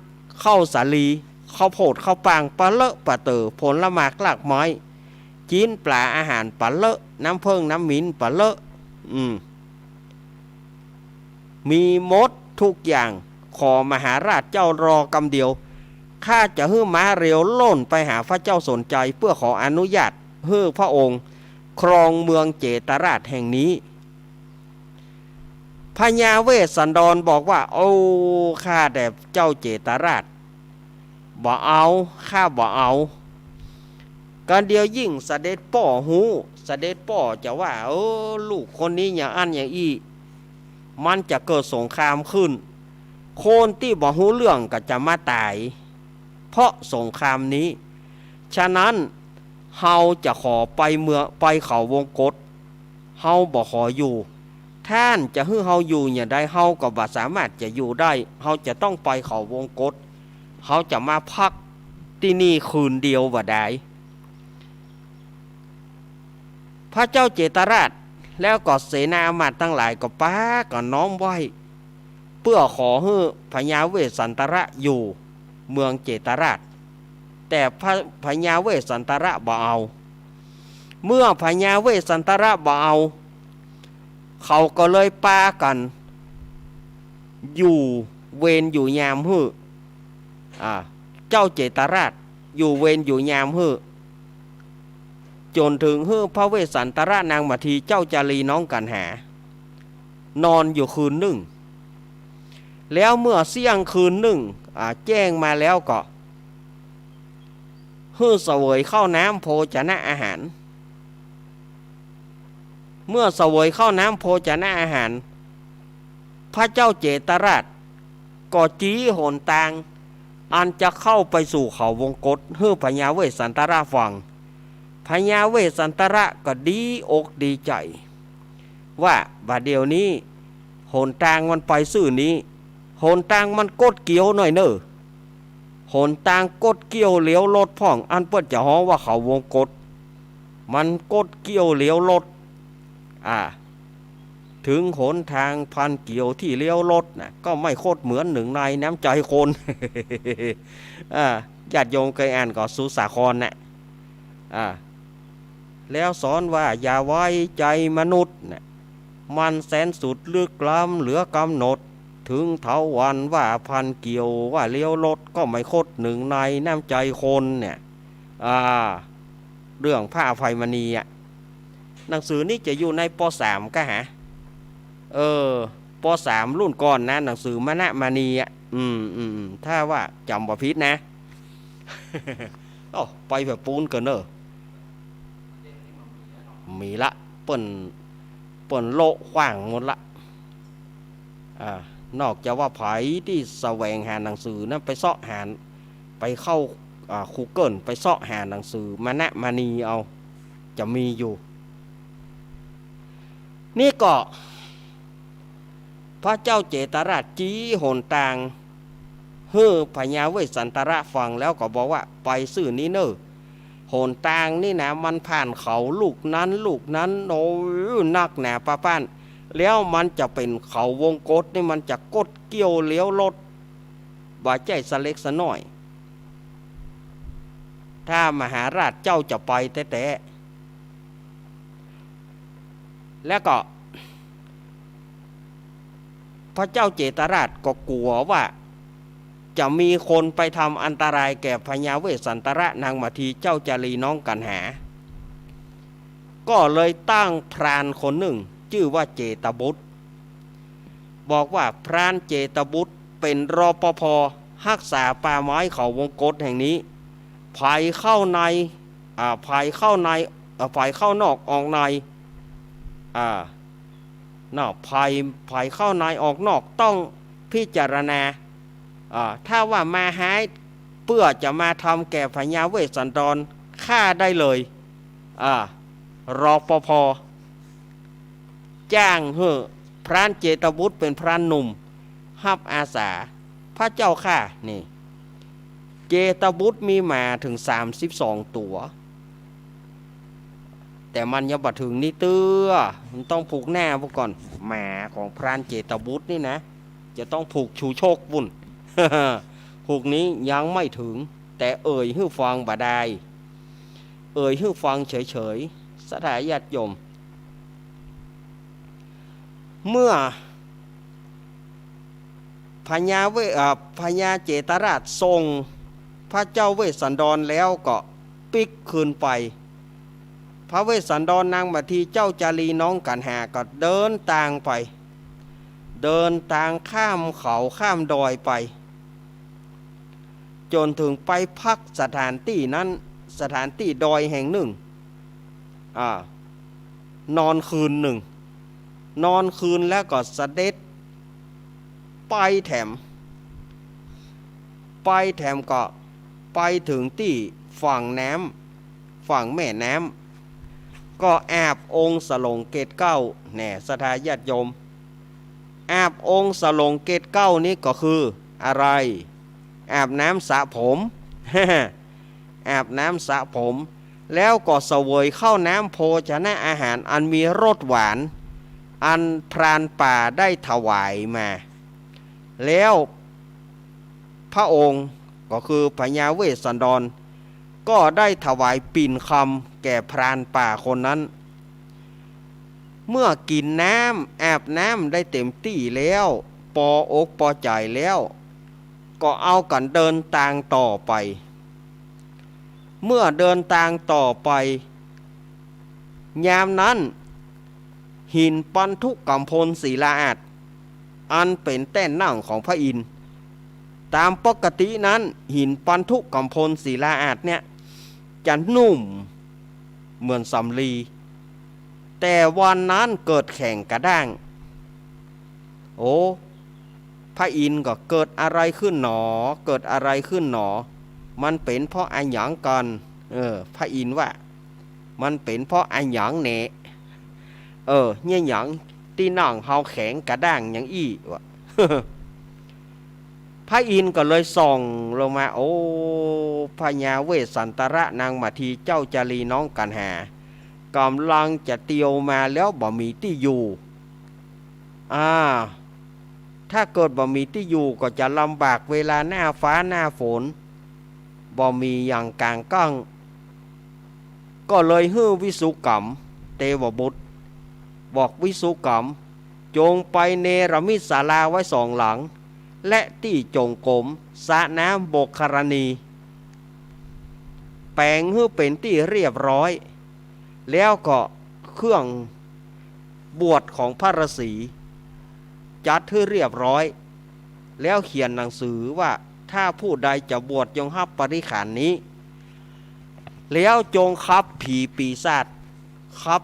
ข้าวสาลี ข้าวโพดข้าวปาง ปะเลอะปะเต๋อ ผลหมากรากไม้ จิ๊นปลาอาหารปะเลอะ น้ำเผิ้งน้ำมินปะเลอะ อืม มีหมดทุกอย่าง ขอมหาราชเจ้ารอกำเดียว ข้าจะหื้อม้าเร็วล่นไปหาพระเจ้าสนชัย เพื่อขออนุญาตหื้อพระองค์ครองเมืองเจตราชแห่งนี้ พญาเวสสันดรบอกว่า โอ้ ข้าแต่เจ้าเจตราช บ่เอา ข้าบ่เอา ก๋านเดียวยิ่งเสด็จป้อฮู้ เสด็จป้อจะว่า เออ ลูกคนนี้อย่างอั้นอย่างอี้ มันจะเกิดสงครามขึ้น คนตี้บ่ฮู้เรื่องก็จะมาต๋าย เพราะสงครามนี้ ฉะนั้น เฮาจะขอไปเมือง ไปเขาวงกต เฮาบ่ขออยู่ ท่านจะหื้อเฮาอยู่อย่างใด เฮาก็บ่สามารถจะอยู่ได้ เฮาจะต้องไปเขาวงกต เฮาจะมาพักตี้นี่คืนเดียวบ่ดาย พระเจ้าเจตราช แล้วก็เสนาอามาตย์ตังหลายก็ปากั๋นน้อมไหว้ เปื้อขอหื้อพญาเวสสันตระอยู่เมืองเจตราช แต่พระ พญาเวสสันตระบ่เอา เมื่อพญาเวสสันตระบ่เอา เขาก็เลยปากั๋นอยู่เวรอยู่ยามหื้อ อ่า เจ้าเจตราชอยู่เวรอยู่ยามหื้อ จ๋นเถิงหื้อพระเวสสันตระนางมาทีเจ้าจารีน้องกัณหา นอนอยู่คืนนึ่ง แล้วเมื่อเสี้ยงคืนนึ่ง อ่า แจ้งมาแล้วก็ หื้อเสวยข้าวน้ำโภชนะอาหาร เมื่อเสวยข้าวน้ำโภชนะอาหาร พระเจ้าเจตราชก็จี๊หนตาง อันจะเข้าไปสู่เขาวงกต หื้อพญาเวสสันตระฟัง พญาเวสสันตระก็ดีอกดีใจ๋ ว่าบ่าเดี่ยวนี้ หนตางมันไปซื่อนี้ หนตางมันคดเคี้ยวหน้อยเน่อ หนตางคดเคี้ยวเลี้ยวรถพ่อง อันเปิ้นจะฮ้องว่าเขาวงกต มันคดเคี้ยวเลี้ยวรถ อ่า เถิงหนตางพันเกลียวตี้เลี้ยวรถน่ะ ก็ไม่คดเหมือนนึ่งในน้ำใจ๋คน อ่า ญาติโยมเกยอ่านก็สุสาครน่ะ อ่า แล้วสอนว่าอย่าไว้ใจ๋มนุษย์น่ะ มันแสนสุดลึกล้ำเหลือกำหนด เถิงเถาวัลย์ว่าพันเกลียว ว่าเลี้ยวรถ ก็ไม่คดนึ่งในน้ำใจ๋คนเนี่ย อ่า เรื่องพระอภัยมณีอะ หนังสือนี้จะอยู่ใน ป.สาม กะหา เออ ป.สาม รุ่นก่อนนะ หนังสือมณมณีอะ อืม อืม อืม ถ้าว่าจ๋ำบ่ผิดนะ โอ้ ไปแบบปูนเกินเน่อ มีละ เปิ้น เปิ้นโละขว้างหมดละ อ่า นอกจากว่าใผตี้แสวงหาหนังสือนั้นไปเซาะหา ไปเข้า อ่า Google ไปเซาะหาหนังสือมณมณีเอา จะมีอยู่ นี่ก็ พระเจ้าเจตราชจี๊หนตาง หื้อพญาเวสสันตระฟังแล้วก็บอกว่า ไปซื่อนี้เน่อ หนตางนี่นะ มันผ่านเขาลูกนั้นลูกนั้น โอ้ย นักหนาปะป๊าน แล้วมันจะเป๋นเขาวงกตนี่ มันจะคดเคี้ยวเลี้ยวรถ บ่ใจ้สะเล็กสะน้อย ถ้ามหาราชเจ้าจะไปแต๊ๆ แล้วก็ พระเจ้าเจตราชก็กั๋วว่า จะมีคนไปทำอันตรายแก่พญาเวสสันตระนางมาทีเจ้าจารีน้องกัณหา ก็เลยตั้งพรานคนนึ่งจื้อว่าเจตบุตร บอกว่าพรานเจตบุตรเป๋น รปภ ฮักษาป่าไม้เขาวงกตแห่งนี้ ใผเข้าใน อ่า ใผเข้าใน อ่า ใผเข้านอกออกใน อ่า เนาะ ใผ ใผเข้าในออกนอกต้องพิจารณา อ่า ถ้าว่ามาฮ้ายเปื้อจะมาทำแก่พญาเวสสันดร ฆ่าได้เลย อ่า รปภ จ้างหื้อพรานเจตบุตรเป๋นพรานหนุ่ม ฮับอาสา พระเจ้าข้า นี่ เจตบุตรมีหมาเถิงสามสิบสองตั๋ว แต่มันยังบ่เถิงนี้เตื้อ มันต้องผูกหน้าพุ้นก่อน หมาของพรานเจตบุตรนี่นะ จะต้องผูกชูชกปุ้น ผูกนี้ยังไม่เถิง แต่เอ่ยหื้อฟังบ่ดาย เอ่ยหื้อฟังเฉยๆ ศรัทธาญาติโยม เมื่อพญาเว เอ่อ พญาเจตราชส่งพระเจ้าเวสสันดรแล้วก็ปิ๊กคืนไป พระเวสสันดรนางมาทีเจ้าจารีน้องกัณหาก็เดินตางไป เดินตางข้ามเขาข้ามดอยไป จ๋นเถิงไปพักสถานตี้นั้น สถานตี้ดอยแห่งนึ่ง อ่า นอนคืนนึ่ง นอนคืนแล้วก็เสด็จไปแถม ไปแถมก็ไปเถิงตี้ฝั่งน้ำ ฝั่งแม่น้ำ ก็อาบองค์สลงเกศเกล้า แน่ ศรัทธาญาติโยม อาบองค์สลงเกศเกล้านี้ก็คืออะไร อาบน้ำสระผม อาบน้ำสระผม แล้วก็เสวยข้าวน้ำโภชนะอาหารอันมีรสหวาน อันพรานป่าได้ถวายมา แล้วพระองค์ก็คือพญาเวสสันดร ก็ได้ถวายปิ่นคำแก่พรานป่าคนนั้น เมื่อกิ๋นน้ำอาบน้ำได้เต๋มตี้แล้ว ปออกปอใจ๋แล้ว ก็เอากั๋นเดินตางต่อไป เมื่อเดินตางต่อไป ยามนั้น หินปันธุกัมพลศิลาอาสน์ อันเป๋นแต้นนั่งของพระอินทร์ ต๋ามปกตินั้น หินปันธุกัมพลศิลาอาสน์เนี่ย จะนุ่มเหมือนสำลี แต่วันนั้นเกิดแข็งกระด้าง โอ้ พระอินทร์ก็เกิดอะไรขึ้นหนอ เกิดอะไรขึ้นหนอ มันเป๋นเพราะอะหยังกั๋น เออ พระอินทร์ว่า มันเป๋นเพราะอะหยังแหน่ เออ เนี่ยหยังตี้นั่งเฮาแข็งกระด้างอย่างอี้วะ พระอินทร์ก็เลยส่องลงมา โอ้ พญาเวสสันตระนางมาทีเจ้าจารีน้องกัณหา ก่ำลังจะเตียวมาแล้วบ่มีตี้อยู่ อ่า ถ้าเกิดบ่มีตี้อยู่ก็จะลำบากเวลาหน้าฟ้าหน้าฝน บ่มีอย่างก๋างกั้ง ก็เลยหื้อวิสุกัมเตวบุตร บอกวิสุกัม จงไปเนรมิตศาลาไว้สองหลัง และตี้จงกรม สระน้ำบกครณี แป๋งหื้อเป๋นตี้เรียบร้อย แล้วก็เครื่องบวชของพระฤาษี จัดหื้อเรียบร้อย แล้วเขียนหนังสือว่า ถ้าผู้ใดจะบวชจงฮับปริขารนี้ แล้วจงขับผีปีศาจ ขับ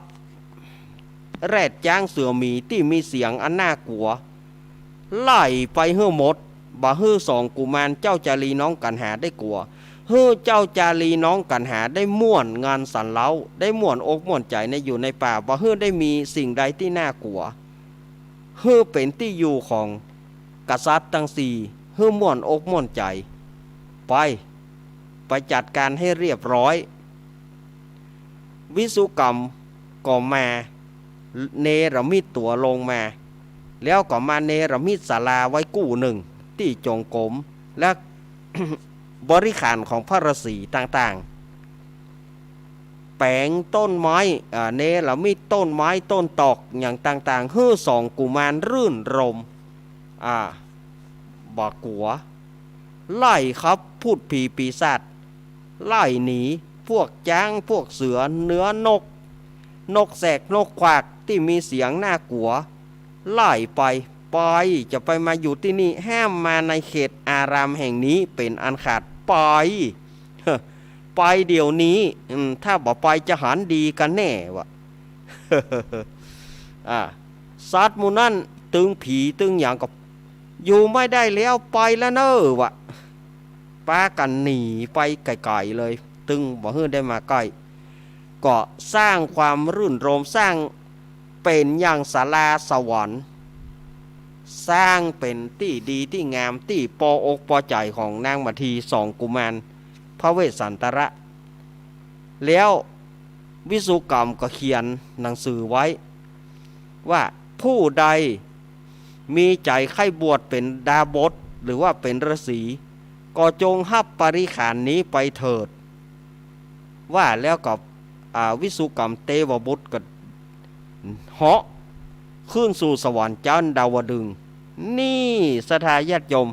แรดจ๊างเสือหมีตี้มีเสียงอันน่ากลัว ไล่ไปหื้อหมด บ่หื้อสองกุมารเจ้าจารีน้องกัณหาได้กลัว หื้อเจ้าจารีน้องกัณหาได้ม่วนงานสันเล้า ได้ม่วนอกม่วนใจ๋ในอยู่ในป่า บ่หื้อได้มีสิ่งใดตี้น่ากลัว หื้อเป๋นตี้อยู่ของกษัตริย์ตังสี่ หื้อม่วนอกม่วนใจ๋ ไป ไปจัดก๋านหื้อเรียบร้อย วิสุกัมก็มาเนรมิตตั๋วลงมา แล้วก็มาเนรมิตศาลาไว้กู้นึ่งตี้จงกรม และ บริขารของพระฤาษีต่างๆ แป๋งต้นไม้ อ่า เนรมิตต้นไม้ต้นตอกอย่างต่างๆ หื้อสองกุมารรื่นรมย์ อ่า บ่กั๋ว ไล่ขับพูดผีปีศาจ ไล่หนีพวกจ๊าง พวกเสือ เนื้อนก นกแสก นกขวากตี้มีเสียงน่ากลัว ไล่ไป ไป จะไปมาอยู่ตี้นี่ ห้ามมาในเขตอารามแห่งนี้เป๋นอันขาด ไป ไปเดี๋ยวนี้ อืม ถ้าบ่ไปจะหันดีกั๋นแน่วะ อ่า สัตว์หมู่นั้นตึงผีตึงหยังก็ อยู่ไม่ได้แล้ว ไปแล้วเน่อวะ ปากั๋นหนีไปไก๋ๆ เลย ตึงบ่หื้อได้มาใก้ ก็สร้างความรื่นรมย์ สร้างเป๋นอย่างศาลาสวรรค์ สร้างเป๋นตี้ดีตี้งาม ตี้ปออกปอใจ๋ของนางหมาที สองกุมารพระเวสสันตระ แล้ววิศุกรรมก็เขียนหนังสือไว้ ว่าผู้ใดมีใจ๋ใค่บวชเป๋นดาบส หรือว่าเป๋นฤๅษี ก็จงฮับปริขารนี้ไปเถิด ว่าแล้วก็ อ่า วิศุกรรมเตวบุตรก็เหาะขึ้นสู่สวรรค์จั๊นดาวดึงส์ นี่ศรัทธาญาติโยม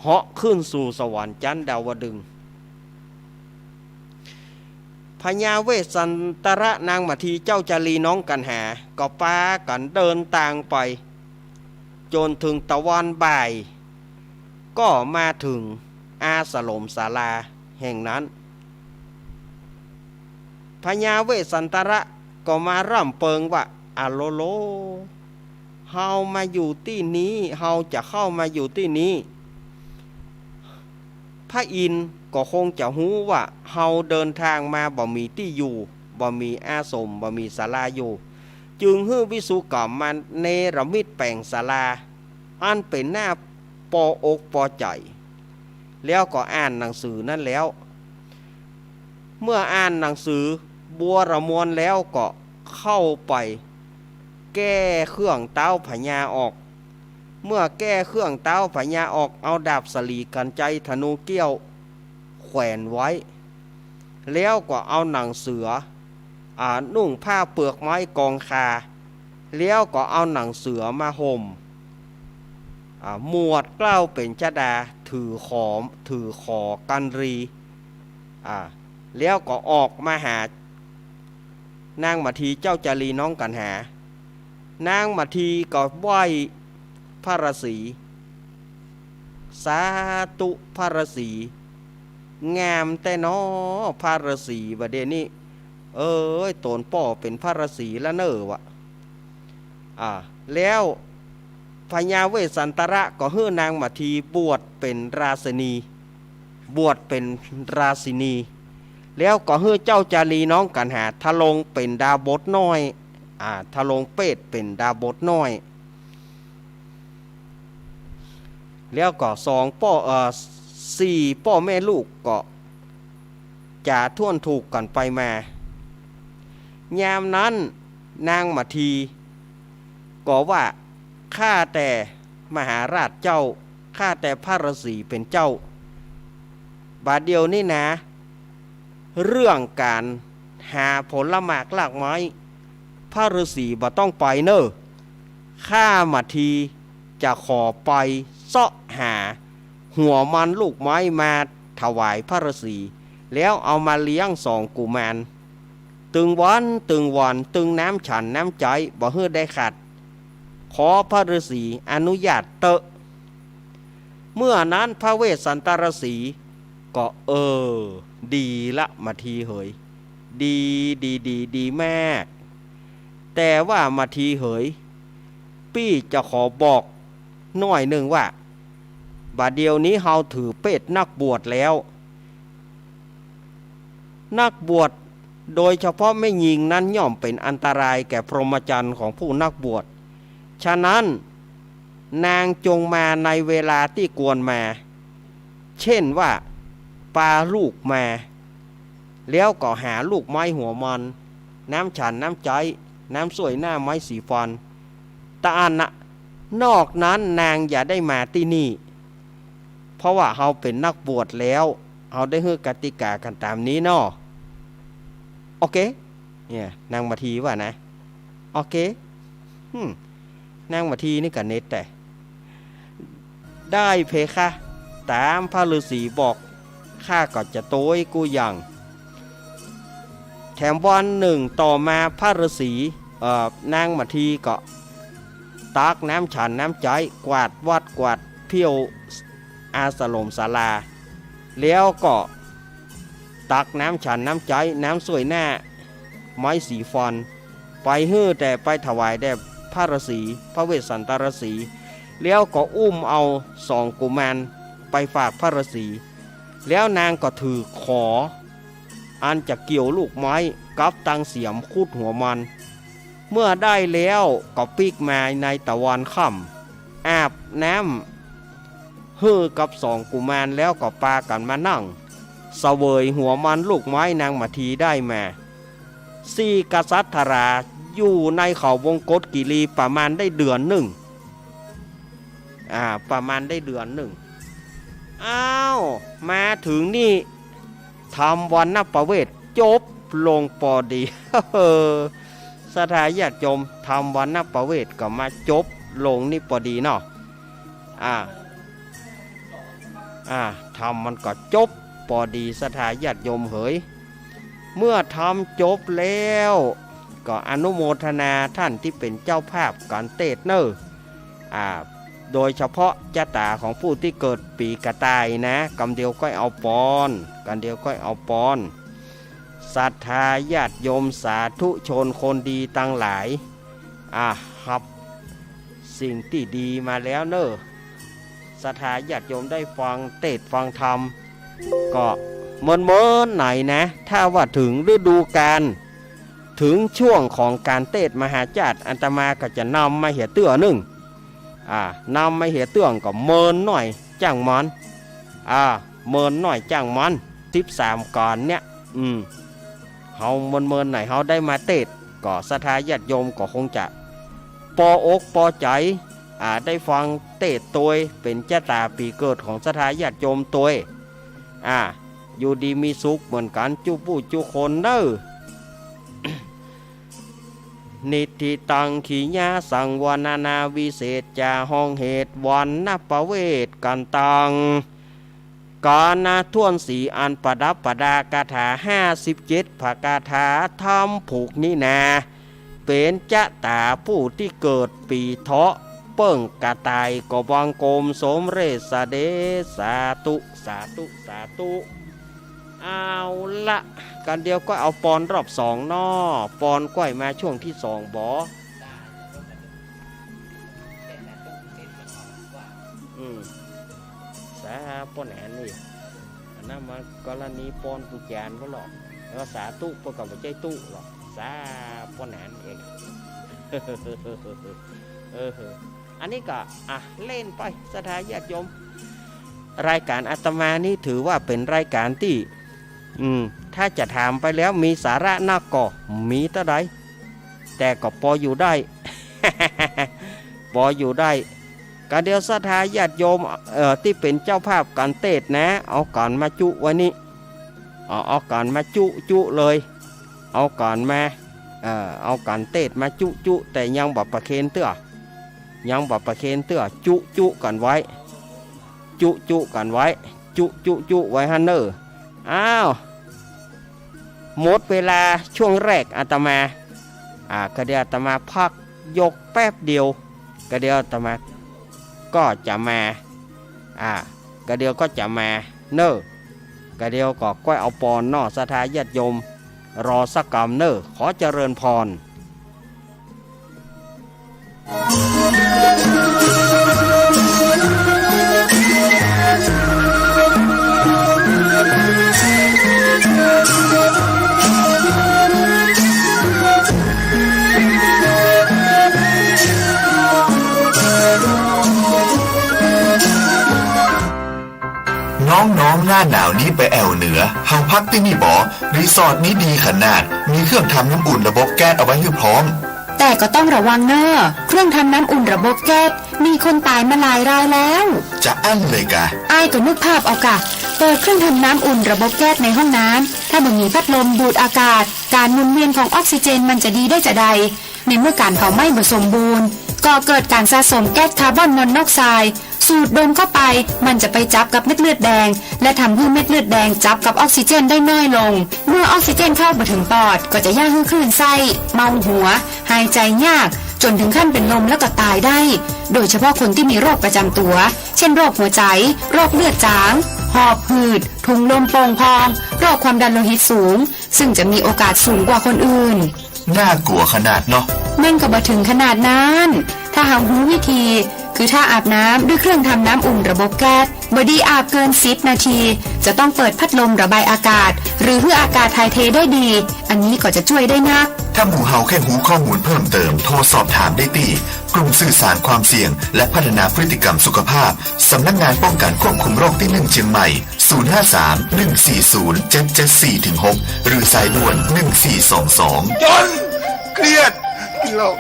เหาะขึ้นสู่สวรรค์จั๊นดาวดึงส์ พญาเวสสันตระ นางหมาที เจ้าจารีน้องกั๋นหา ก็ปากั๋นเดินตางไป จ๋นเถิงตะวันบ่าย ก็มาเถิงอาสรมศาลาแห่งนั้น พญาเวสสันตระก็มาร่ำเปิงว่า อะโลโล เฮามาอยู่ตี้นี้ เฮาจะเข้ามาอยู่ตี้นี้ พระอินทร์ก็คงจะฮู้ว่าเฮาเดินตางมาบ่มีตี้อยู่ บ่มีอาสรม บ่มีศาลาอยู่ จึงหื้อวิศุกรรมมาเนรมิตแป๋งศาลา อันเป๋นหน้าปออกปอใจ๋ แล้วก็อ่านหนังสือนั้นแล้ว เมื่ออ่านหนังสือบัวระมวลแล้วก็เข้าไปแก้เครื่องเต๊าพญาออก เมื่อแก้เครื่องเต๊าพญาออก เอาดาบสะหลี กรรไกร ธนู เกี้ยว แขวนไว้ แล้วก็เอาหนังเสือ อ่า นุ่งผ้าเปลือกไม้กองคา แล้วก็เอาหนังเสือมาห่ม อ่า หมวดเกล้าเป๋นชฎา ถือขอม ถือขอกัญรี อ่า แล้วก็ออกมาหานางหมาที เจ้าจารีน้องกั๋นหา นางหมาทีก็ไหว้พระฤๅษี สาธุ พระฤๅษี งามแต๊น้อ พระฤๅษี บ่าเดี่ยวนี้ เอ้ย ต๋นป้อเป๋นพระฤๅษีแล้วเน่อวะ อ่า แล้วพญาเวสสันตระก็หื้อนางหมาทีบวชเป๋นราชินี บวชเป๋นราชินี แล้วก็หื้อเจ้าจารีน้องกั๋นหาทรงเป๋นดาบสน้อย อ่า ทรงเปตเป๋นดาบสน้อย แล้วก็สองป้อ เอ่อ สี่ป้อแม่ลูกก็จ๋าถ้วนถูกกั๋นไปมา ยามนั้นนางหมาทีก็ว่า ข้าแต่มหาราชเจ้า ข้าแต่พระฤๅษีเป๋นเจ้า บ่าเดี่ยวนี้นะ เรื่องก๋านหาผลหมากรากไม้ พระฤๅษีบ่ต้องไปเน่อ ข้าหมาทีจะขอไปเซาะหาหัวมันลูกไม้มาถวายพระฤๅษี แล้วเอามาเลี้ยงสองกุมาร ตึงวันตึงวัน ตึงน้ำฉันน้ำใจ๊ บ่หื้อได้ขาด ขอพระฤๅษีอนุญาตเต๊อะ เมื่อนั้นพระเวสสันตรฤๅษีก็ เออ ดีละหมาทีเหย ดี ดี ดี ดีมาก แต่ว่าหมาทีเหย ปี้จะขอบอกหน้อยนึ่งว่า บ่าเดี่ยวนี้เฮาถือเปตนักบวชแล้ว นักบวช โดยเฉพาะแม่ญิงนั้นย่อมเป๋นอันตรายแก่พรหมจรรย์ของผู้นักบวช ฉะนั้นนางจงมาในเวลาตี้ควรมา เช่นว่าปาลูกมา แล้วก็หาลูกไม้หัวมัน น้ำฉันน้ำใจ๊ น้ำส้วยหน้าไม้สีฟัน ตะอั้นนะ นอกนั้นนางอย่าได้มาตี้นี่ เพราะว่าเฮาเป๋นนักบวชแล้ว เฮาได้หื้อกติกากั๋นต๋ามนี้เนาะ โอเค เนี่ย นางหมาทีว่านะ โอเค อืม นางหมาทีนี่ก็เน็ตแต๊ ได้เพคะ ต๋ามพระฤๅษีบอก ข้าก็จะตวยกู้อย่าง แถมวันนึ่งต่อมาพระฤๅษี เอ่อ นางมาทีก็ตักน้ำฉันน้ำใจ๊ กวาดวัดกวาดเผี้ยวอาสรมศาลา แล้วก็ตักน้ำฉันน้ำใจ๊ น้ำส้วยหน้า ไม้สีฟัน ไปหื้อแด่ ไปถวายแด่พระฤๅษี พระเวสสันตฤๅษี แล้วก็อุ้มเอาสองกุมารไปฝากพระฤๅษี แล้วนางก็ถือขอ อันจะเกี่ยวลูกไม้กับตังเสียมขุดหัวมัน เมื่อได้แล้วก็ปิ๊กมาในตะวันค่ำ อาบน้ำหื้อกับสองกุมาร แล้วก็ปากั๋นมานั่งเสวยหัวมันลูกไม้นางมาทีได้มา สี่กษัตราอยู่ในเขาวงกตกิรีประมาณได้เดือนนึ่ง อ่า ประมาณได้เดือนนึ่ง อ้าว มาเถิงนี่ ธรรมวัณณประเวทย์จบลงปอดี ศรัทธาญาติโยม ธรรมวัณณประเวทย์ก็มาจบลงนี่ปอดีเนาะ อ่า อ่า ธรรมมันก็จบปอดี ศรัทธาญาติโยมเหย เมื่อธรรมจบแล้ว ก็อนุโมทนาต้านตี้เป๋นเจ้าภาพก๋านเตสน์เน่อ อ่า โดยเฉพาะจะต๋าของผู้ตี้เกิดปี๋กระต่ายนะ กำเดียวก้อยเอาปอน กำเดียวก้อยเอาปอน ศรัทธาญาติโยมสาธุชนคนดีตังหลาย อ่า ฮับสิ่งตี้ดีมาแล้วเน่อ ศรัทธาญาติโยมได้ฟังเตสน์ฟังธรรม ก็เมินๆ หน่อยนะ ถ้าว่าเถิงฤดูกาล เถิงช่วงของก๋านเตสน์มหาชาติ อาตมาก็จะนำมาเหียเตื้อนึ่ง อ่า นำมาเหียเตื้อนึ่งก็เมินหน่อยจ้างมัน อ่า เมินหน่อยจ้างมัน สิบสามก๋านเนี่ย อืม เฮาเมินๆ หน่อย เฮาได้มาเตสน์ ก็ศรัทธาญาติโยมก็คงจะปออกปอใจ๋ อ่า ได้ฟังเตสน์ตวย เป๋นจะต๋าปี๋เกิดของศรัทธาญาติโยมตวย อ่า อยู่ดีมีสุขเหมือนกั๋นจุ๊ผู้จุ๊คนเน่อ นิฏฐิตัง ขีณาสังวรณนาวิเศษจา ฮ้องเหตุวัณณประเวทย์กั๋นตัง ก๋านถ้วนสีอันประดับประดา คาถาห้าสิบเจ็ดพระคาถา ธรรมผูกนี้นา เป๋นจะต๋าผู้ตี้เกิดปี๋เถาะเปิ้งกระต่าย ก็บังคมสมเร็จเสด็จ สาธุ สาธุ สาธุ เอาละ กำเดียวก้อยเอาปอนรอบสองเนาะ ปอนก้อยมาช่วงตี้สองบ่ อืม สาป้อหนานนี่ อันนั้นมันกรณีปอนปู๋จานก็หรอก แล้วสาธุเปิ้นก็บ่ใจ้ตุ๊หรอก สาป้อหนานเอง เออ อันนี้ก็ อ่ะ เล่นไป ศรัทธาญาติโยม รายก๋านอาตมานี่ถือว่าเป๋นรายก๋านตี้ อืม ถ้าจะถามไปแล้วมีสาระนักก็มีเต้าใด แต่ก็ปออยู่ได้ ปออยู่ได้ กำเดียวศรัทธาญาติโยม เอ่อ ตี้เป๋นเจ้าภาพก๋านเตสน์นะ เอาก๋านมาจุไว้นี่ เอา เอาก๋านมาจุจุเลย เอาก๋านมา เอ่อ เอาก๋านเตสน์มาจุจุ แต่ยังบ่ประเคนเตื้อ ยังบ่ประเคนเตื้อ จุจุกั๋นไว้ จุจุกั๋นไว้ จุจุจุไว้หั้นเน่อ อ้าว หมดเวลาช่วงแรกอาตมา อ่า กะเดี๋ยวอาตมาพักยกแป๊บเดียว กะเดี๋ยวอาตมาก็จะมา อ่า กะเดี๋ยวก็จะมาเน่อ กะเดี๋ยวก็ก้อยเอาปอนเนาะ ศรัทธาญาติโยม รอสักกำเน่อ ขอเจริญพร น้องๆ หน้าหนาวนี้ไปแอ่วเหนือ เฮาพักตี้นี่บ่ รีสอร์ทนี้ดีขนาด มีเครื่องทำน้ำอุ่นระบบแก๊สเอาไว้หื้อพร้อม แต่ก็ต้องระวังเน่อ เครื่องทำน้ำอุ่นระบบแก๊ส มีคนต๋ายมาหลายรายแล้ว จะอั้นเลยกา อ้ายก็นึกภาพเอากา เปิดเครื่องทำน้ำอุ่นระบบแก๊สในห้องน้ำ ถ้าบ่มีพัดลมดูดอากาศ ก๋านหมุนเวียนของออกซิเจนมันจะดีได้จาใด ในเมื่อก๋านเผาไหม้บ่สมบูรณ์ ก่อเกิดก๋านสะสมแก๊สคาร์บอนมอนอกไซด์ สูดดมเข้าไป มันจะไปจับกับเม็ดเลือดแดง และทำหื้อเม็ดเลือดแดงจับกับออกซิเจนได้น้อยลง เมื่อออกซิเจนเข้าบ่เถิงปอด ก็จะเยียะหื้อคลื่นไส้ เมาหัว หายใจ๋ยาก จ๋นเถิงขั้นเป๋นลมแล้วก็ต๋ายได้ โดยเฉพาะคนตี้มีโรคประจ๋ำตั๋ว เจ้นโรคหัวใจ๋ โรคเลือดจ๋าง หอบหืด ถุงลมโป่งพอง โรคความดันโลหิตสูง ซึ่งจะมีโอกาสสูงกว่าคนอื่น น่ากลัวขนาดเนาะ มันก็บ่เถิงขนาดนั้น ถ้าเฮาฮู้วิธี คือถ้าอาบน้ำด้วยเครื่องทำน้ำอุ่นระบบแก๊ส บ่ดีอาบเกินสิบนาที จะต้องเปิดพัดลมระบายอากาศ หรือหื้ออากาศถ่ายเทได้ดี อันนี้ก็จะจ้วยได้นัก ถ้าหมู่เฮาแค่ฮู้ข้อมูลเพิ่มเติม โทรสอบถามได้ตี้กลุ่มสื่อสารความเสี่ยง และพัฒนาพฤติกรรมสุขภาพ สำนักงานป้องกันควบคุมโรคตี้หนึ่งเชียงใหม่ ศูนย์ห้าสาม หนึ่งสี่ศูนย์ เจ็ดเจ็ดสี่ ถึง หก หรือสายด่วน หนึ่งสี่สองสอง จ๋น เครียด กิ๋นเหล้า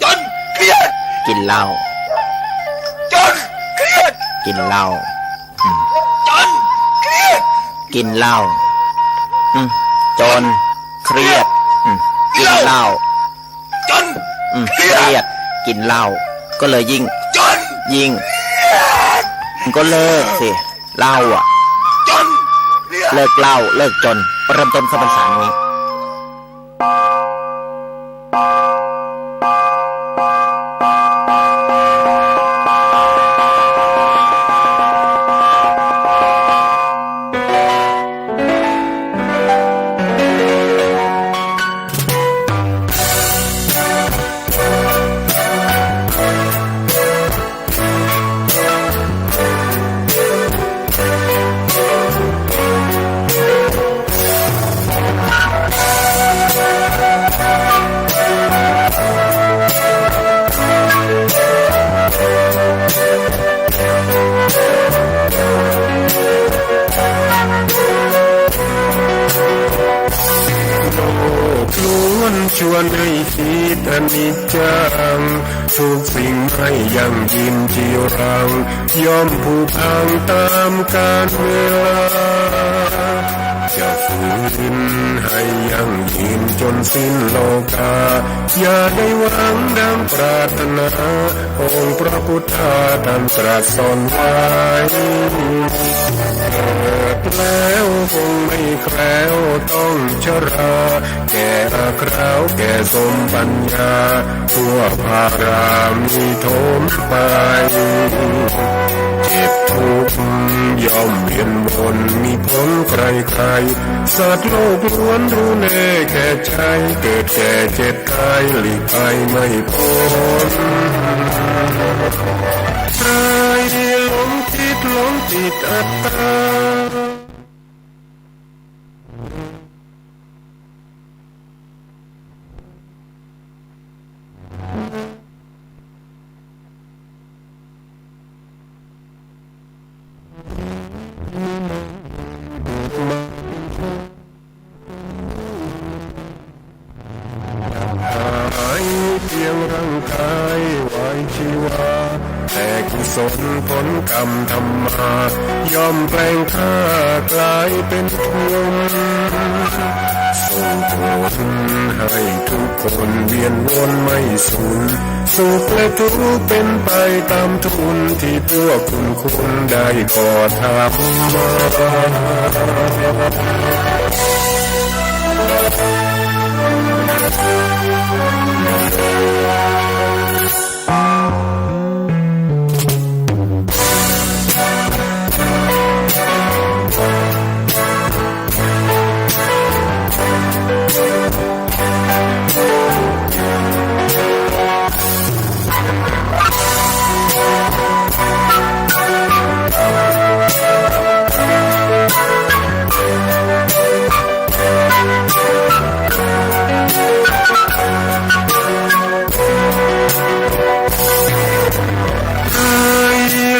จ๋น เครียด กิ๋นเหล้า จ๋น เครียด กิ๋นเหล้า อืม จ๋น เครียด กิ๋นเหล้า อืม จ๋น เครียด อืม กิ๋นเหล้า จ๋น อืม เครียด เครียด กิ๋นเหล้า ก็เลยยิ่ง จ๋น ยิ่ง จ๋น ก็เลิกสิ เหล้าอะ จ๋น เครียด เลิกเหล้า เลิกจ๋น เริ่มต้นเข้าพรรษานี้ โลกล้วนชวนให้คิดอนิจจัง ทุกสิ่งไม่ยั่งยืนจีรัง ย่อมผุพังต๋ามกาลเวลา จะฝืนให้ยั่งยืนจ๋นสิ้นโลกา อย่าได้หวังดังปรารถนา องค์พระพุทธาท่านตรัสสอนไว้ เกิดแล้วคงไม่แคล้วต้องชรา แก่อาคราวแก่สมปัญญา ทั่วพารามีโทมไป เจ็บทุกข์ย่อมเวียนวนมีผลใครๆ สัตว์โลกล้วนรู้แน่แก่ใจ เกิดแก่เจ็บตายหลีกไปไม่พ้น ใครหลงคิดหลงติดอัตตา หายเพียงร่างกายไว้ชีวา แต่กุศลผลกรรมทำมา ย่อมแปลงธาตุกลายเป็นทุน ส่งผลให้ทุกคนเวียนวนไม่สูญ สุขและทุกข์เป็นไปต๋ามทุน ตี้พวกคุณคุณได้ก่อทำมา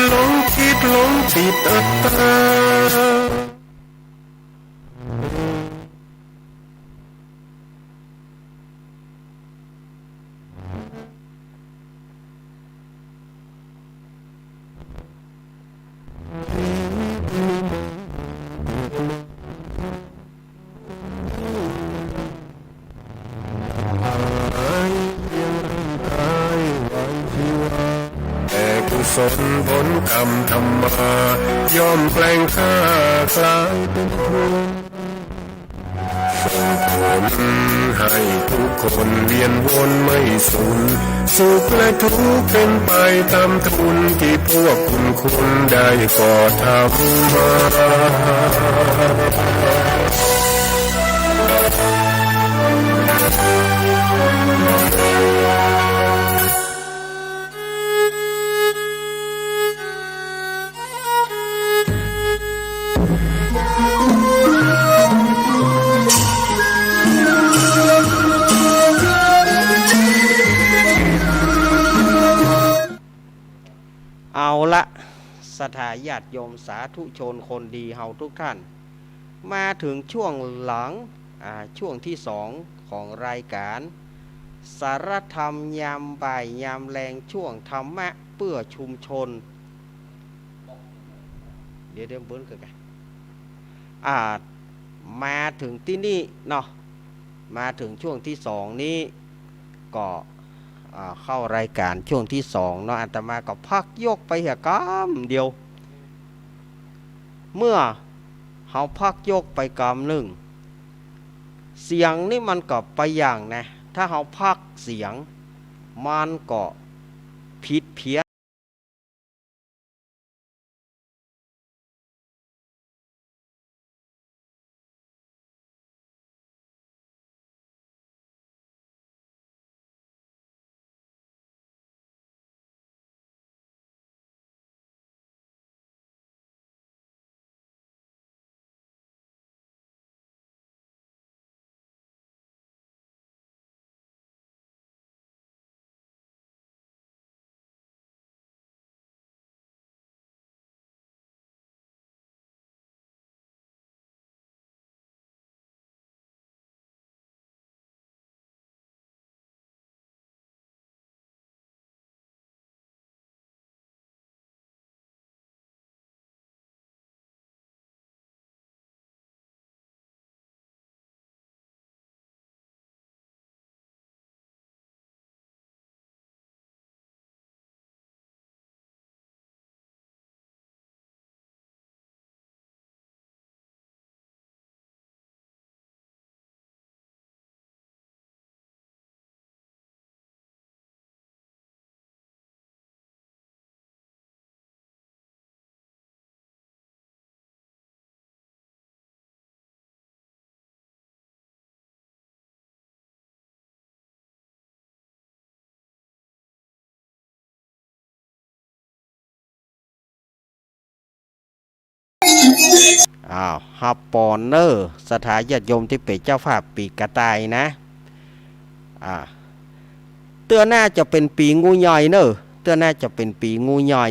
หลงคิดหลงติดอัตตา หายเพียงร่างกายไว้ชีวา แต่ สนผลกรรมทำมา ย่อมแปลงข้าคลายเป็นทุกข์ ส่งผลให้ทุกคนเวียนวนไม่สูญ สุขและทุกข์เป็นไปตามทุน ที่พวกคุณคุณได้ก่อทำมา เอาละ ศรัทธาญาติโยมสาธุชนคนดีเฮาทุกท่าน มาถึงช่วงหลัง อ่า ช่วงที่สองของรายการ สาระธรรมยามบ่ายยามแลง ช่วงธรรมะเพื่อชุมชน เดี๋ยว เดี๋ยวเบิ่งกัน อ่า มาถึงตี้นี่เนาะ มาถึงช่วงที่สองนี้ ก็ อ่า เข้ารายการช่วงที่สองเนาะ อาตมาก็พักยกไปเหียกำเดียว เมื่อเฮาพักยกไปกำนึ่ง เสียงนี่มันก็ไปอย่างนะ ถ้าเฮาพักเสียง มันก็ผิดเพี้ยน อ้าว ฮับปอนเน่อ ศรัทธาญาติโยมตี้เป๋นเจ้าภาพปี๋กระต่ายนะ อ่า เตื้อหน้าจะเป๋นปี๋งูใหญ่เน่อ เตื้อหน้าจะเป๋นปี๋งูใหญ่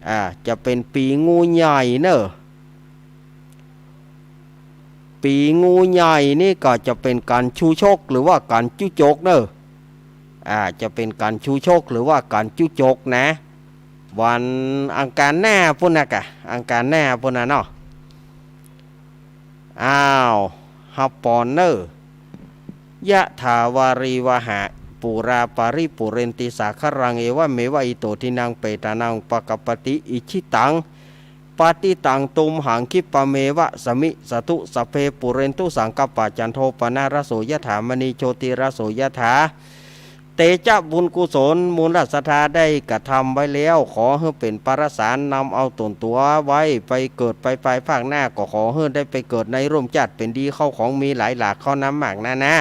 อ่า จะเป๋นปี๋งูใหญ่เน่อ ปี๋งูใหญ่นี่ก็จะเป๋นก๋านชูชกหรือว่าก๋านจุ๊จกเน่อ อ่า จะเป๋นก๋านชูชกหรือว่าก๋านจุ๊จกนะ วันอังคารหน้าปู้นนะกะ อังคารหน้าปู้นนะเนาะ อ้าว ฮับปอนเน่อ ยะถาวาริวหา ปูราปาริปูเรนติสาคะรัง เอวะเมวะอิโต ทินนังเปตานัง อุปะกัปปะติ อิจฉิตัง ปัตติตัง ตุมหัง คิปปะเมวะ สะมิชฌะตุ สัพเพ ปูเรนตุ สังกัปปะ จันโท ปะนะระโส ยะถา มะณี โชติระโส ยะถา เตชะ บุญกุศล มูลศรัทธาได้กระทำไว้แล้ว ขอหื้อเป๋นปาระสารนำเอาต๋นตั๋วไว้ไปเกิดไปภายภาคหน้า ก็ขอหื้อได้ไปเกิดในร่มจ้าดเป๋นดี เข้าของมีหลายหลาก เข้าน้ำหมากนานา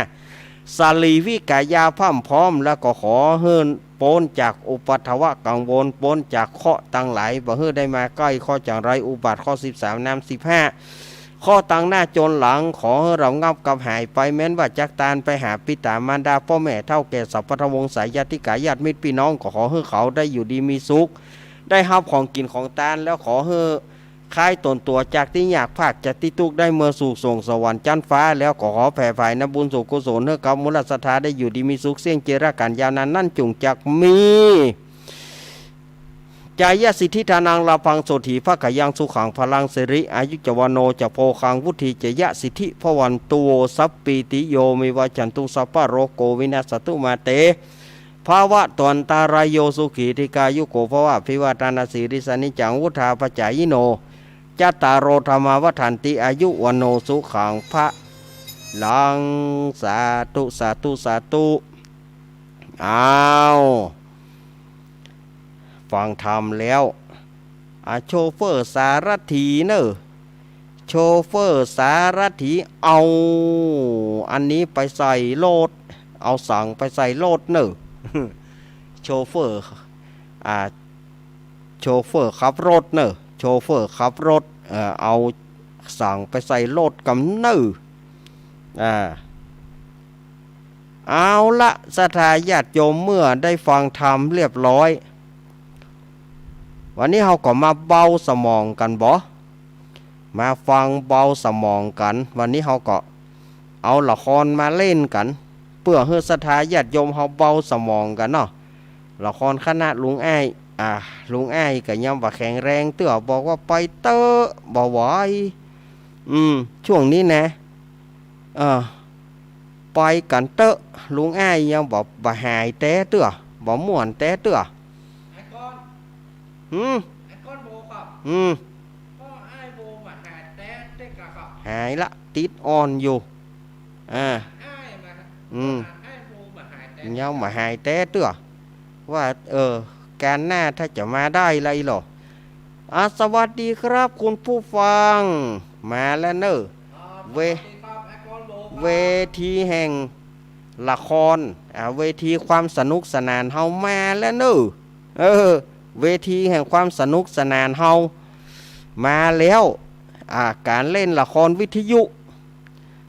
สาลีวิกายาพร่ำพร้อม แล้วก็ขอหื้อป๊นจากอุปัทวะกังวล ป๊นจากเคราะห์ตังหลาย บ่หื้อได้มาใก้เคราะห์จังไร อุบัติเคราะห์สิบสาม น้ำสิบห้า เคราะห์ตังหน้าจนหลัง ขอหื้อระงับกับหายไป แม้นว่าจักตานไปหาปิต๋ามารดา ป้อแม่เฒ่าแก่ สัพพะทวงศาญาติกาญาติมิตรปี้น้อง ก็ขอหื้อเขาได้อยู่ดีมีสุข ได้ฮับของกิ๋นของตาน แล้วขอหื้อ คลายต๋นตั๋วจากตี้ยาก พรากจากตี้ตุ๊กข์ ได้เมือสู่สวงสวรรค์จั๊นฟ้า แล้วก็ขอแผ่ผายนำบุญส่วนกุศลหื้อกับมูลศรัทธาได้อยู่ดีมีสุข เสี้ยงเจรกั๋นยาวนานนั้นจุ่งจักมี จายสิทธิธานัง ลาภัง โสตถี ภะคะยัง สุขัง พะลัง สิริ อายุ จะ วัณโณ จะ โภคัง วุฑฒี จะ ยะสิทธิ ภะวันตุ โว สัพปีติ โย วิวัชชันตุ สัพพะโรโก วินัสสะตุ มา เต ภวตวันตะราโย สุขี ทีฆายุโก ภว อภิวาทะนะสีลิสสะ นิจจัง วุฑฒาปะจายิโน จัตตาโร ธัมมา วัฑฒันติ อายุ วัณโณ สุขัง พะลัง สาธุ สาธุ สาธุ อ้าว ฟังธรรมแล้ว อ่ะ โชเฟอร์สารถีเน่อ โชเฟอร์สารถี เอาอันนี้ไปใส่รถ เอาสังไปใส่รถเน่อ โชเฟอร์ อ่า โชเฟอร์ขับรถเน่อ โชเฟอร์ขับรถ เอ่อ เอาสังไปใส่รถกำเน่อ อ่า เอาละ ศรัทธาญาติโยม เมื่อได้ฟังธรรมเรียบร้อย วันนี้เฮาก็มาเบาสมองกั๋นบ่ มาฟังเบาสมองกั๋น วันนี้เฮาก็เอาละครมาเล่นกั๋น เปื้อหื้อศรัทธาญาติโยมเฮาเบาสมองกั๋นเนาะ ละครคณะลุงอ้าย อ่า ลุงอ้ายก็ยังบ่แข็งแรงเตื้อ บอกว่าไปเต๊อะ บ่ไหว อืม ช่วงนี้นะ เออ ไปกั๋นเต๊อะ ลุงอ้ายยังบ่ บ่หายแต๊เตื้อ บ่ม่วนแต๊เตื้อ หืม อืม หายละ ติดอ่อนอยู่ อ่า อืม ยังบ่หายแต๊เตื้อ ว่า เออ ก๋านหน้าถ้าจะมาได้ไรหรอ อ่ะ สวัสดีครับคุณผู้ฟัง มาแล้วเน่อ เว เวทีแห่งละคร อ่า เวทีความสนุกสนานเฮามาแล้วเน่อ เออ เวทีแห่งความสนุกสนานเฮามาแล้ว อ่า ก๋านเล่นละครวิทยุ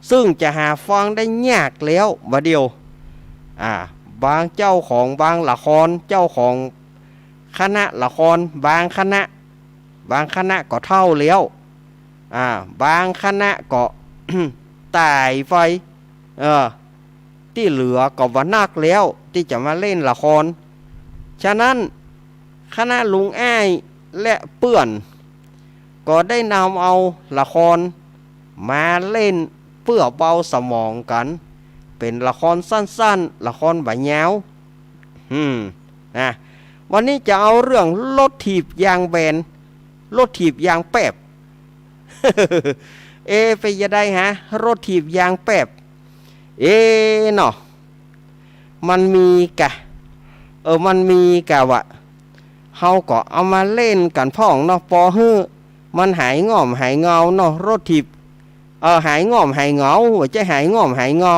ซึ่งจะหาฟังได้ยากแล้วบ่าเดี่ยว อ่า บางเจ้าของบางละคร เจ้าของคณะละคร บางคณะ บางคณะก็เฒ่าแล้ว อ่า บางคณะก็ ต๋ายไป เออ ตี้เหลือก็บ่นักแล้ว ตี้จะมาเล่นละคร ฉะนั้น คณะลุงอ้ายและเปื้อน ก็ได้นำเอาละครมาเล่นเปื้อเบาสมองกั๋น เป๋นละครสั้นๆ ละครบ่ายาว อืม นะ วันนี้จะเอาเรื่องรถถีบยางแบน รถถีบยางแป๊บ เอ เป๋นจะใดฮะ รถถีบยางแป๊บ เอ เนาะ มันมีกะ เออ มันมีกะวะ เฮาก็เอามาเล่นกั๋นพ่องเนาะ ปอหื้อมันหายง่อมหายเงาเนาะ รถถีบ เออ หายง่อมหายเงา บ่ใจ้หายง่อมหายเงา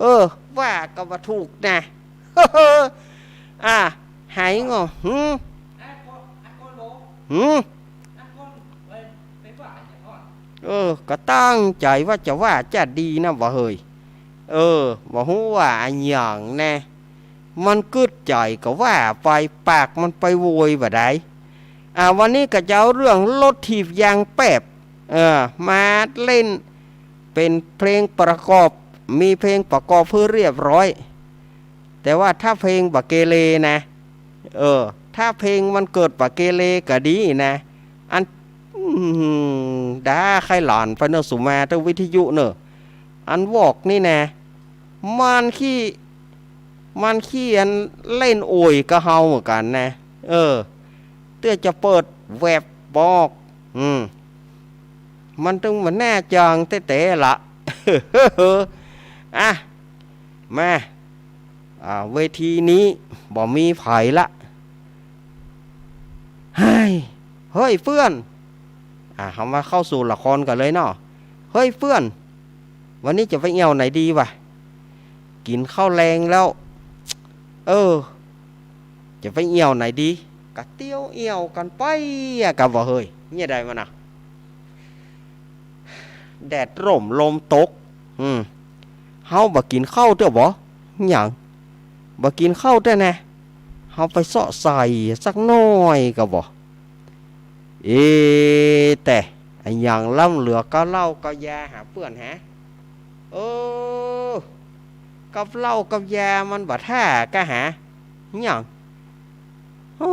เออ ว่าก็บ่ถูกนะ อ่ะ หายง่อม หืม หืม เออ ก็ตั้งใจ๋ว่าจะว่าจะดีนะบ่าเฮย เออ บ่ฮู้ว่าอะหยังแน่ มันกึ๊ดใจ๋ก็ว่าไป ปากมันไปโวยบ่าใด อ่า วันนี้ก็จะเอาเรื่องรถถีบยางแป๊บ เออ มาเล่นเป๋นเพลงประกอบ มีเพลงประกอบหื้อเรียบร้อย แต่ว่าถ้าเพลงบ่เกเรนะ เออ ถ้าเพลงมันเกิดบ่เกเรก็ดีนะ อัน อืม ด่าใค่หลานไปเน่อ สุมาเต๊อะ วิทยุเน่อ อันวอกนี่นะ มันขี้ มันขี้อันเล่นโอ่ยกับเฮาเหมือนกั๋นนะ เออ เตื้อจะเปิดแว็บบอก อืม มันตึงบ่แน่จังแต๊ๆ ละ อ่ะ มา อ่า เวทีนี้บ่มีใผละ เฮ้ย เฮ้ยเปื้อน อ่า เฮามาเข้าสู่ละครกั๋นเลยเนาะ เฮ้ยเปื้อน วันนี้จะไปเอี่ยวไหนดีวะ กิ๋นข้าวแลงแล้ว เออ จะไปเอี่ยวไหนดี กะเตียวเอี่ยวกั๋นไปอะกะบ่าเฮย เนี่ยใดมันนะ แดดร่มลมตก อืม เฮาบ่กิ๋นข้าวเตื้อบ่ หยัง บ่กิ๋นข้าวเตื้อนะ เฮาไปเซาะใส่สักหน้อยกะบ่ เอ แต่อะหยังล้ำเหลือกับเหล้ากับยาหาเปื้อนหา เออ กับเหล้ากับยามันบ่ถ้ากะหา หยัง โอ้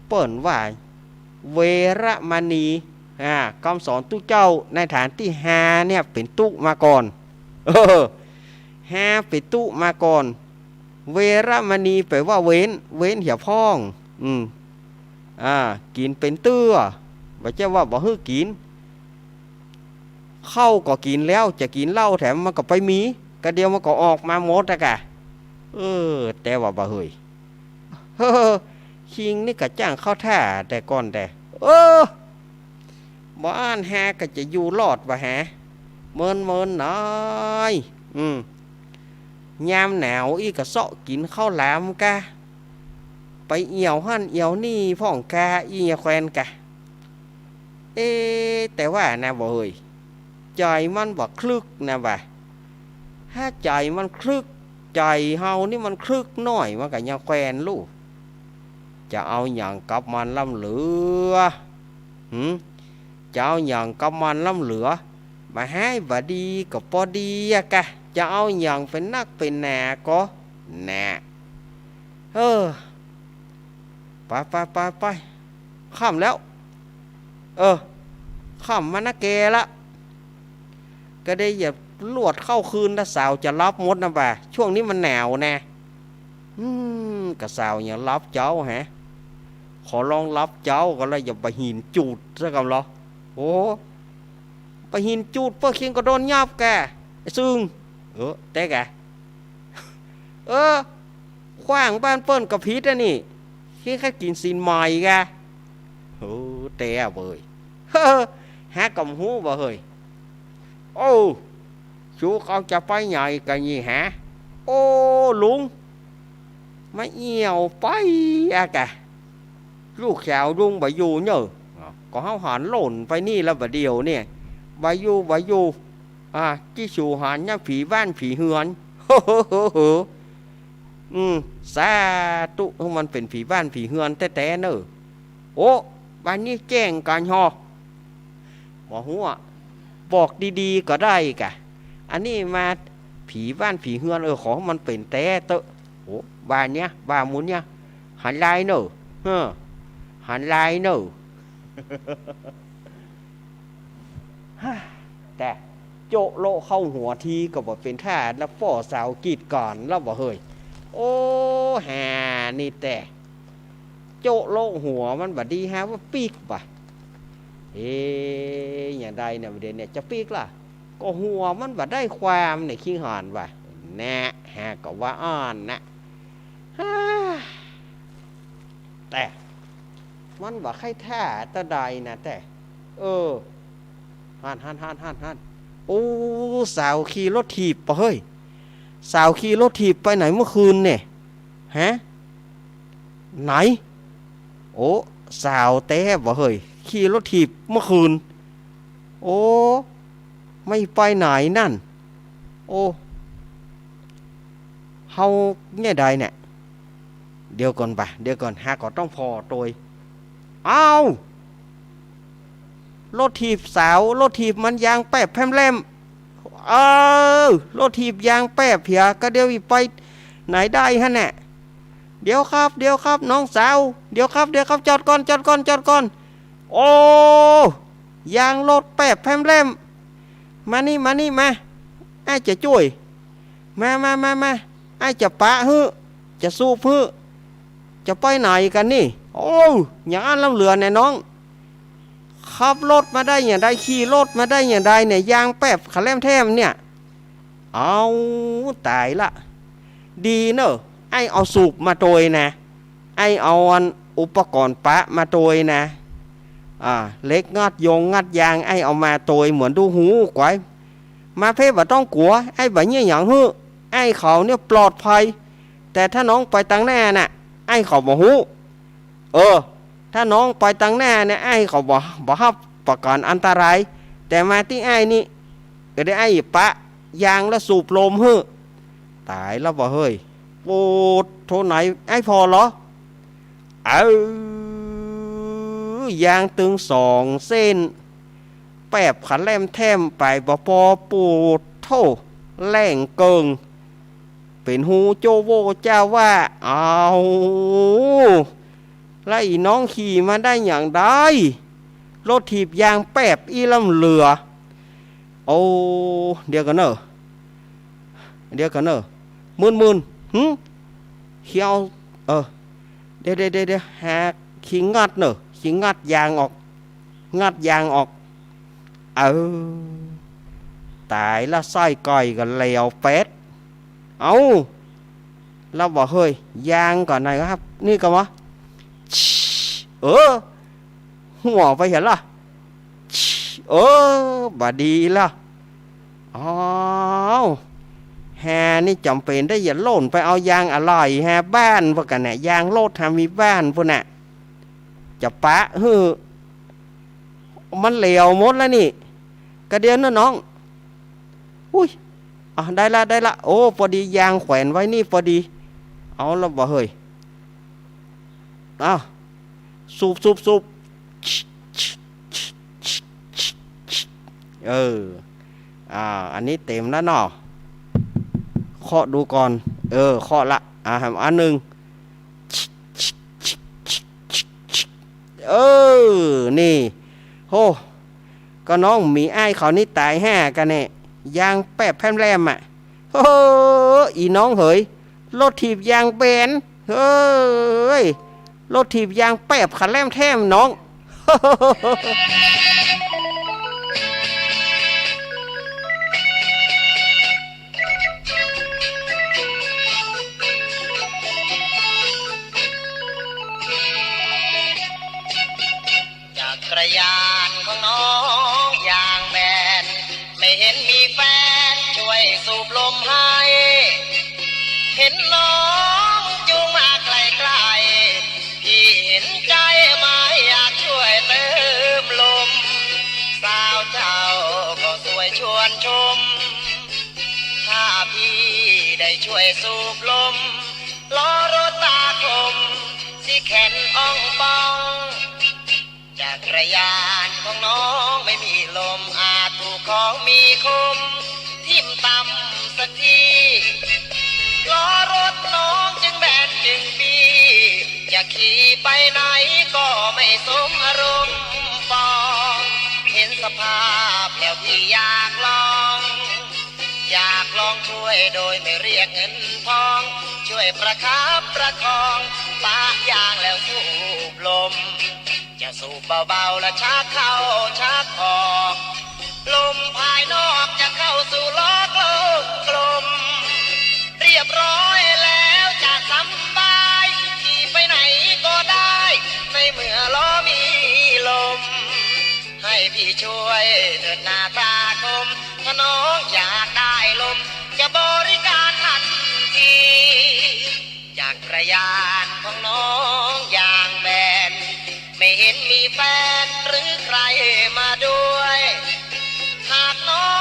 เปิ้นว่า เวระมณี อ่า กำสอนตุ๊เจ้าในฐานตี้ฮาเนี่ยเป๋นตุ๊มาก่อน เออ ฮาเป๋นตุ๊มาก่อน เวระมณีแป๋ว่าเว้น เว้นเหียพ่อง อืม อ่า กิ๋นเป๋นเตื้อ บ่ใจ้ว่าบ่หื้อกิ๋น ข้าวก็กิ๋นแล้ว จะกิ๋นเหล้าแถมมันก็ไปมี กะเดี่ยวมันก็ออกมาหมดอะกะ เออ แต่ว่าบ่าเหย เฮ้อ คิงนี่กะจ้างเข้าท่าแต่ก่อนแต๊ เออ บ่อั้นฮากะจะอยู่รอดบ่าฮะ เมินๆ หน้อย อืม ยามหนาวอี้กะเซาะกิ๋นข้าวหลามกา ไปเอี่ยวหั้นเอี่ยวนี่พ่องกา อี้ยาแควนกา เอ๊ะ แต่ว่านะบ่าเหย ใจ๋มันบ่คลึกนะบ่า ถ้าใจ๋มันคลึก ใจ๋เฮานี่มันคลึกหน้อย มันกะยาแควนลู่ จะเอาหยังกับมันล้ำเหลือ หืม จะเอาหยังกับมันล้ำเหลือ บ่าฮ้ายบ่าดีก็ปอดีอะกะ จะเอาหยังเป๋นนักเป๋นหนาก็หนา เออ ไปไปไปไป ค่ำแล้ว เออ ค่ำมานะแกละ กะเดยอย่าลวดเข้าคืนนะ สาวจะหลับหมดนะบ่า ช่วงนี้มันหนาวนะ อืม กะสาวยังหลับเจ๊าฮะ ขอลองหลับเจ๊าก็แล้ว อย่าบ่าหินจูดซะกำลอ โอ้ บ่าหินจูดเปิ้นคิงก็โดนยับกา ไอ้ซึ่ง เออ แต่กา เออ ขว้างบ้านเปิ้นก็ผิดอะนี่ คิงใค่กิ๋นศีลใหม่กา เออ แต่เว้ย เฮ้อ ฮะ กำฮู้บ่าเหย โอ้ ชูเขาจะไปไหนกั๋นนี่ฮะ โอ้ ลุง มาเอี่ยวไปอะกะ ลูกสาวลุงบ่อยู่เน่อ ก็เฮาหันหล่นไปนี่แล้วบ่าเดี่ยวเนี่ย บ่อยู่ บ่อยู่ อ่า ตี้สูหันเนี่ยผีบ้านผีเฮือน อืม สาธุ หื้อมันเป๋นผีบ้านผีเฮือนแต๊ๆ เน่อ โอ้ บ่านี้แจ้งกั๋นฮอ บ่ฮู้อะ บอกดีๆ ก็ได้กะ อันนี้มาผีบ้านผีเฮือน เออ ขอหื้อมันเป๋นแต๊เต๊อะ โอ้ บ่าเนี้ย บ่าหมู่เนี้ย หันลายเน่อ เออ หันลายเน่อ แต่โจ๊ะโละเข้าหัวทีก็บ่เป๋นท่า แล้วป้อสาวกีดกั๋นแล้วบ่าเหย โอ้ ห่านี่แต่ โจ๊ะโละหัวมันบ่าดีฮะ ว่าปิ๊กบ่า เอ๊ะ อย่างใดเนี่ย เดี๋ยวเนี่ยจะปิ๊กละ ก็หัวมันบ่าได้ความเนี่ย คิงหันบ่า แนะ ฮะ ก็ว่าอั้นนะ ฮ่า แต่ มันบ่าใค่ท่าตะใดนะแต่ เออ หั้น หั้น หั้น หั้น หั้น โอ้ สาวขี่รถถีบบ่าเหย สาวขี่รถถีบไปไหนเมื่อคืนเนี่ย ฮะ ไหน โอ้ สาวแต๊บ่าเหย ขี่รถถีบเมื่อคืน โอ้ ไม่ไปไหนนั่น โอ้ เฮาเนี่ยใดเนี่ย เดี๋ยวก่อนบ่า เดี๋ยวก่อน ฮะ ก็ต้องผ่อตวย อ้าว รถถีบสาว รถถีบมันยางแป๊บแพร่มแล่ม เออ รถถีบยางแป๊บเหีย กะเดี๋ยวอี้ไปไหนได้หั้นแหละ เดี๋ยวครับ เดี๋ยวครับ น้องสาว เดี๋ยวครับ เดี๋ยวครับ จอดก่อน จอดก่อน จอดก่อน โอ้ ยางรถแป๊บแพร่มแล่ม มานี่ มานี่ มา อ้ายจะจ้วย มา มา มา มา อ้ายจะปะหื้อ จะสูบหื้อ จะไปไหนกั๋นนี่ โอ้ อย่างอั้นล้ำเหลือแน่น้อง ขับรถมาได้อย่างใด ขี่รถมาได้อย่างใดเนี่ย ยางแป๊บขะแล่มแท่มเนี่ย เอา ต๋ายละ ดีเน่อ อ้ายเอาสูบมาตวยนะ อ้ายเอาอันอุปกรณ์ปะมาตวยนะ อ่า เหล็กงัดยงงัดยาง อ้ายเอามาตวย เหมือนดูหูก๋วย มาเพ่บ่ต้องกั๋ว อ้ายบ่เยียะหยังหื้อ อ้ายเขาเนี่ยปลอดภัย แต่ถ้าน้องไปตังหน้าน่ะ อ้ายเขาบ่ฮู้ เออ ถ้าน้องไปตังหน้าเนี่ย อ้ายเขาบ่ บ่ฮับประกั๋นอันตราย แต่มาตี้อ้ายนี่ ก็ได้อ้ายปะยางแล้วสูบลมหื้อ ต๋ายแล้วบ่าเฮ้ย ปูดโธ่ ไหน อ้ายผ่อเหรอ เออ ยางตึงสองเส้น แป๊บขะแล่มแท่มไปบ่ปอ ปูดโธ่ แล่งเกิ่ง เป๋นฮูโจ้โว้จ้าว่า เอา แล้วอี่น้องขี่มาได้อย่างใด รถถีบยางแป๊บอี้ล้ำเหลือ โอ้ เดี๋ยวก่อนเน่อ เดี๋ยวก่อนเน่อ มึนๆ หึ เคี้ยว เออ เดี๋ยว เดี๋ยว เดี๋ยว เดี๋ยว หาครีมงัดเน่อ ครีมงัดยางออก งัดยางออก เออ ต๋ายละ สร้อยก้อยก็เหลวเป๋ด เอ้า แล้วบ่าเฮ้ย ยางก่อนไหนครับ นี่ก็วะ เออ หัวไปเหียละ เออ บ่ดีละ อ้าว แฮนี่จ๋ำเป๋นได้เยียะโล่นไปเอายางอะไหล่แฮบ้านปู้นกั๋นแหนะ ยางรถแฮมีบ้านปู้นน่ะ จะปะหื้อ มันเหลวหมดแล้วนี่ กะเดี๋ยวนะน้อง อุ๊ย อ่ะ ได้ละ ได้ละ โอ้ ปอดียางแขวนไว้นี่ปอดี เอาละบ่าเฮ้ย อ้าว สูบ สูบ สูบ เออ อ่า อันนี้เต๋มแล้วเนาะ เคาะดูก่อน เออ เคาะละ อ่า อันนึ่ง เออ นี่ โห ก็น้องหมีอ้ายเขานี่ต๋ายห่ากั๋นแหนะ ยางแป๊บแผ่นแหลมอะ โห อีน้องเหย รถถีบยางแบน เฮ้ย รถถีบยางแป๊บคันแหลมแถมน้อง จักรยานของน้องยางแบน ไม่เห็นมีแฟนช่วยสูบลมให้ เห็นน้องจูงมาใกล้ๆ พี่เห็นใจมาอยากช่วยเติมลม สาวเจ้าก็สวยชวนชม ถ้าพี่ได้ช่วยสูบลม ล้อรถตาคม สิแข็นอ่องป่อง จักรยานของน้องไม่มีลม อาจถูกของมีคม ทิ่มตำสักที ล้อรถน้องจึงแบนจึงบี้ จะขี่ไปไหนก็ไม่สมอารมณ์ปอง เห็นสภาพแล้วพี่อยากลอง อยากลองช่วยโดยไม่เรียกเงินทอง ช่วยประคับประคอง ปะยางแล้วสูบลม จะสูบเบาๆ และชักเข้าชักออก ลมภายนอกจะเข้าสู่ล้อกลมๆ เรียบร้อยแล้วจะสำบาย ขี่ไปไหนก็ได้ ในเมื่อล้อมีลม ให้พี่ช่วยเถิดนาตาคม ถ้าน้องอยากได้ลม จะบริการทันที จักรยานของน้องยางแบน ไม่เห็นมีแฟนหรือใครมาด้วย หากน้อ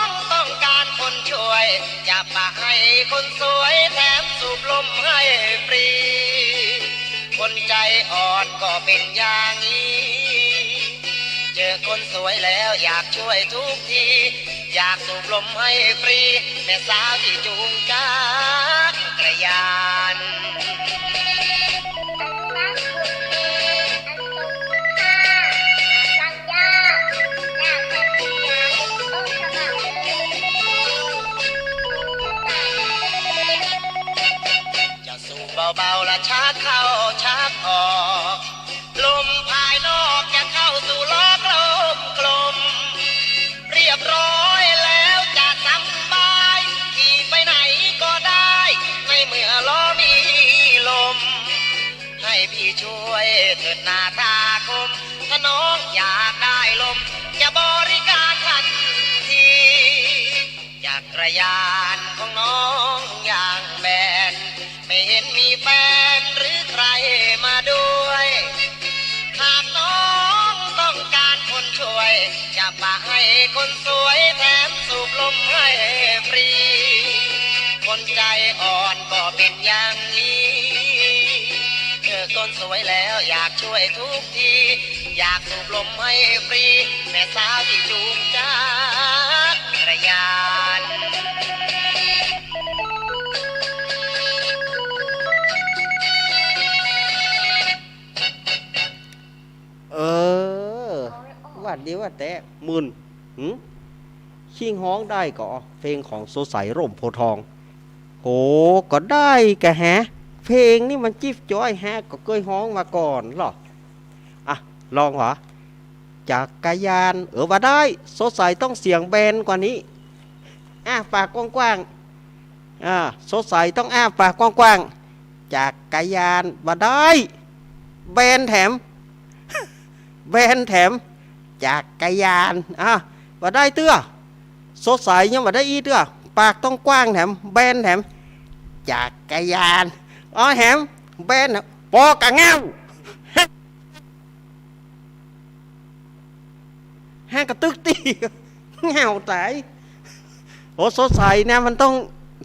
งต้องการคนช่วย จะปะให้คนสวยแถมสูบลมให้ฟรี คนใจอ่อนก็เป็นอย่างนี้ เจอคนสวยแล้วอยากช่วยทุกที อยากสูบลมให้ฟรี แม่สาวที่จูงจักรยาน จะสูบเบาๆ และชักเข้าชักออก ลมภายนอกจะเข้าสู่ล้อกลมๆ เรียบร้อยแล้วจะสำบาย ขี่ไปไหนก็ได้ ในเมื่อล้อมีลม ให้พี่ช่วยเถิดนาตาคม ถ้าน้องอยากได้ลม จะบริการทันที จักรยานของน้องยางแบน ไม่เห็นมีแฟนหรือใครมาด้วย หากน้องต้องการคนช่วย จะปะให้คนสวยแถมสูบลมให้ฟรี คนใจอ่อนก็เป็นอย่างนี้ เจอคนสวยแล้วอยากช่วยทุกที อยากสูบลมให้ฟรี แม่สาวที่จูงจักรยาน เออ ว่าดีว่าแต๊ หมื่น หึ คิงฮ้องได้ก่อ เพลงของโสใส ร่มโพธิ์ทอง โห ก็ได้กะแฮะ เพลงนี่มันจิ๊บจ้อยฮะ ก็เกยฮ้องมาก่อนลอ อ่ะ ลองหวา จักรยาน เออ บ่ได้ สดใสต้องเสียงแบนกว่านี้ อ้าปากกว้างๆ อ่า สดใสต้องอ้าปากกว้างๆ จักรยาน บ่ได้ แบนแถม แบนแถม จักรยาน อ่ะ บ่ได้เตื้อ สดใสยังบ่ได้อี้เตื้อ ปากต้องกว้างแถม แบนแถม จักรยาน อ๋อ แถม แบนแถม ปอกะเง่า ฮะกะตึกตี้ เง่าต๋าย โอ้ สดใสนะ มันต้อง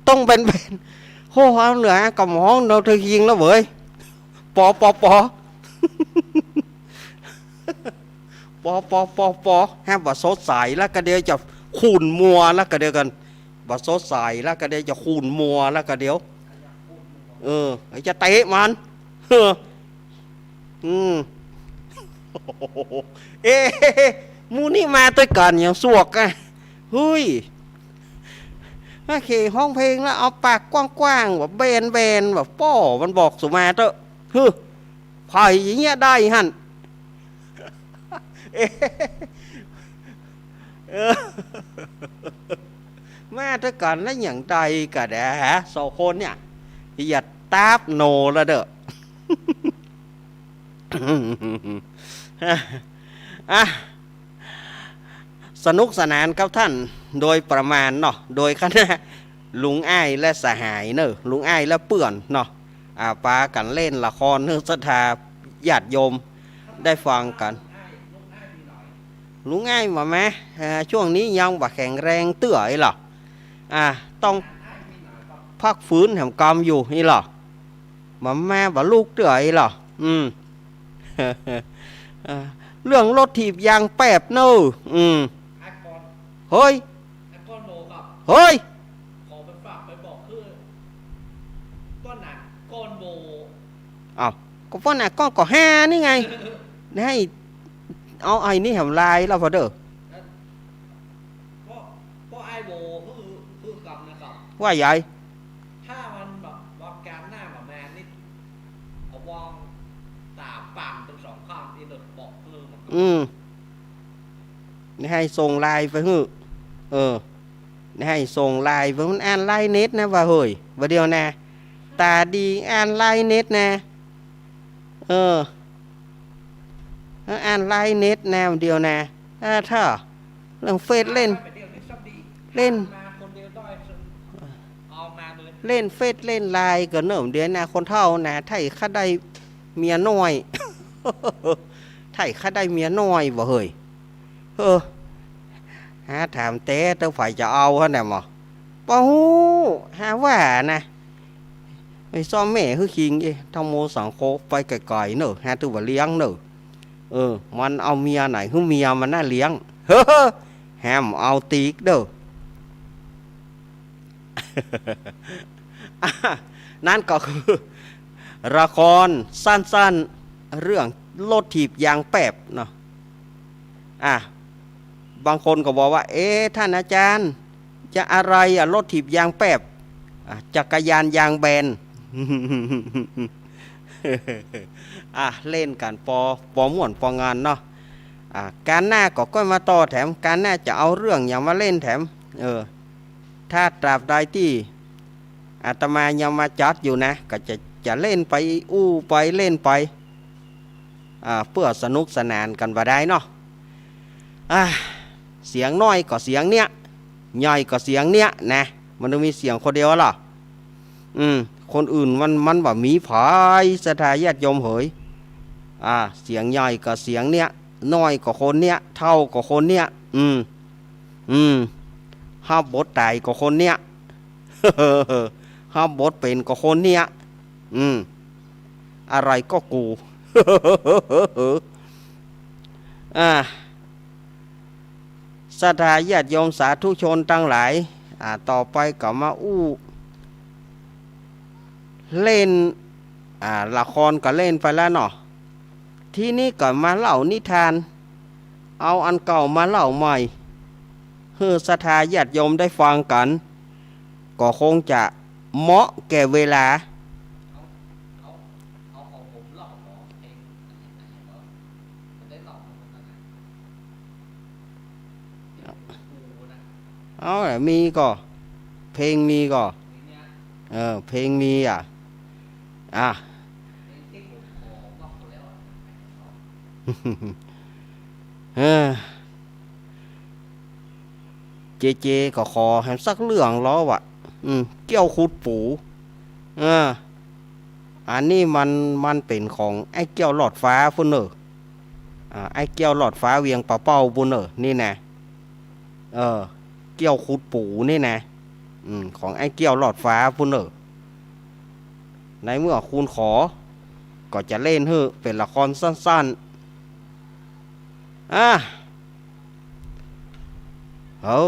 ต้องแบนๆ โห เอาเหนือกะหมองเนาะ เธอยิงแล้วเว้ย ปอ ปอ ปอ ปอ ปอ ปอ ปอ ฮะ บ่สดใสแล้วกะเดี๋ยวจะขุ่นมัวแล้วกะเดี๋ยวกั๋น บ่สดใสแล้วกะเดี๋ยวจะขุ่นมัวแล้วกะเดี๋ยว เออ จะเตะมัน เออ อืม เอ๊ะ หมู่นี้มาตวยกั๋นอย่างสวกอะ เฮ้ย โอเค ฮ้องเพลงแล้วเอาปากกว้างๆ แบบแบนๆ แบบป้อ มันบอกสุมาเต๊อะ เฮ้ย ใผอย่างเงี้ยได้หั้น เอ๊ะ เออ มาตวยกั๋นแล้วอย่างใดกะแดะ สองคนเนี่ย อย่าตาบโนละเด้อ อ่ะ สนุกสนานครับท่าน โดยประมาณเนาะ โดยคณะลุงอ้ายและสหายเนอะ ลุงอ้ายและเปื้อนเนาะ อ่า ปากั๋นเล่นละครหื้อศรัทธาญาติโยมได้ฟังกั๋น ลุงอ้ายบ่มา อ่า ช่วงนี้ยังบ่แข็งแรงเตื้ออี้ลอ อ่า ต้องพักฟื้นแหมกำอยู่อี้ลอ บ่มาบ่ลุกเตื้ออี้ลอ อืม เอ่อ เรื่องรถถีบยางแปบเนอะ อืม เฮ้ย เฮ้ย อ้าว ก็ป้อหน้าก้องก็ฮานี่ไง ให้เอาไอ้นี่แหมลายแล้วพอเด้อ ว่าใหญ่ ถ้ามันแบบว่าการหน้าแบบมานี่ เอาวางต๋าปั่นตึงสองข้างนี่เลยบอกเพิ่ม อืม ให้ส่งลายไปหื้อ เออ ให้ส่งลายไป มันอ่านลายเน็ตนะว่าเฮ้ย บ่าเดี่ยวนะ ต๋าดีอ่านลายเน็ตนะ เออ อ่านลายเน็ตนะ บ่าเดี่ยวนะ อ่า ถ้า เรื่องเฟซเล่น เล่น เล่นเฟซเล่นไลน์ก่อนเนอะ บ่าเดี่ยวนะ คนเฒ่านะ ใผใค่ได้เมียน้อย ใผใค่ได้เมียน้อยบ่าเฮ้ย เออ หาถามแต๊เต๊อะ ใผจะเอาหั้นน่ะหมอ บ่ฮู้ หาว่านะ ไปซ่อมแม่หื้อคิงเอ้ย ธัมโมสังโฆ ไปไก๋ๆ เนอะ หาถือว่าเลี้ยงเนอะ เออ มันเอาเมียไหนหื้อเมียมันน่ะเลี้ยง เฮ้อ แหมเอาติ๊กเด้อ นั่นก็คือ ละครสั้นๆ เรื่องรถถีบยางแปบเนาะ อ่ะ บางคนก็บอกว่า เอ๊ะ ท่านอาจารย์ จะอะไรอะ รถถีบยางแปบ อ่ะ จักรยานยางแบน อ่ะ เล่นกั๋นปอ ปอม่วนปองานเนาะ อ่ะ ก๋านหน้าก็ก้อยมาต่อแถม ก๋านหน้าจะเอาเรื่องหยังมาเล่นแถม เออ ถ้าตราบใดตี้อาตมายังมาจัดอยู่นะ ก็จะ จะเล่นไปอู้ไปเล่นไป อ่า เปื้อสนุกสนานกั๋นบ่าดายเนาะ อ่า เสียงน้อยก็เสียงเนี้ย ใหญ่ก็เสียงเนี้ยนะ มันต้องมีเสียงคนเดียวล่ะ อืม คนอื่นมัน มันบ่มีผาย ศรัทธาญาติโยมเหย อ่า เสียงใหญ่ก็เสียงเนี้ย น้อยก็คนเนี้ย เฒ่าก็คนเนี้ย อืม อืม ฮับบทต๋ายก็คนเนี้ย ฮับบทเป๋นก็คนเนี้ย อืม อะไรก็กู อ่า ศรัทธาญาติโยมสาธุชนตังหลาย อ่า ต่อไปก็มาอู้ เล่น อ่า ละครก็เล่นไปแล้วเนาะ ทีนี้ก็มาเล่านิทาน เอาอันเก่ามาเล่าใหม่ หื้อศรัทธาญาติโยมได้ฟังกั๋น ก็คงจะเหมาะแก่เวลา เอาแหละ มีก่อ เพลงมีก่อ เออ เพลงมีอ่ะ อ่ะ เออ เจเจก็ขอแหมสักเรื่องลอว่ะ อืม เกี้ยวขุดปู๋ เออ อันนี้มัน มันเป๋นของไอ้เกี้ยวลอดฟ้าปู้นเน่อ อ่า ไอ้เกี้ยวลอดฟ้าเวียงป่าเป้าปู้นเน่อ นี่นะ เออ เกี้ยวขุดปู๋นี่นะ อืม ของไอ้เกี้ยวลอดฟ้าปู้นเน่อ ในเมื่อคุณขอ ก็จะเล่นหื้อเป๋นละครสั้นๆ อ่ะ โอ้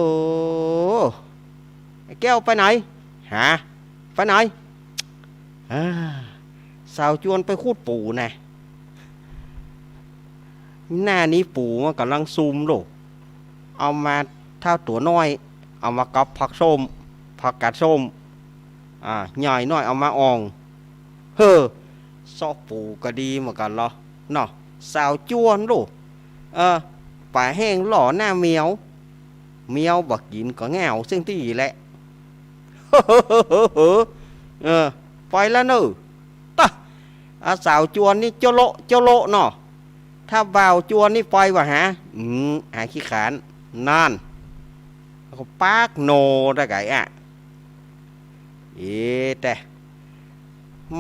ไอ้แก้วไปไหน ฮะ ไปไหน อ่า สาวจวนไปขุดปู๋นะ หน้านี้ปู๋มันก่ำลังซุมโลก เอามาเต้าตั๋วน้อย เอามากับผักส้ม ผักกาดส้ม อ่า ใหญ่น้อยเอามาอ่อง เฮ้อ เซาะปู๋ก็ดีเหมือนกั๋นลอ เนาะ สาวจวนโลก เออ ป๋าแห้งหล่อหน้าเมียว เมียวบ่กิ๋นก็เหงาเสี้ยงตี้แหละ เออ ไปละเน่อ ตะ อ่ะ สาวจวนนี่เจ้าโละ เจ้าโละเนาะ ถ้าบ่าวจวนนี่ไปบ่าหา อืม หาขี้ขาน นั่น แล้วก็ปากโนได้ไก่อะ เอ๊ะ แต่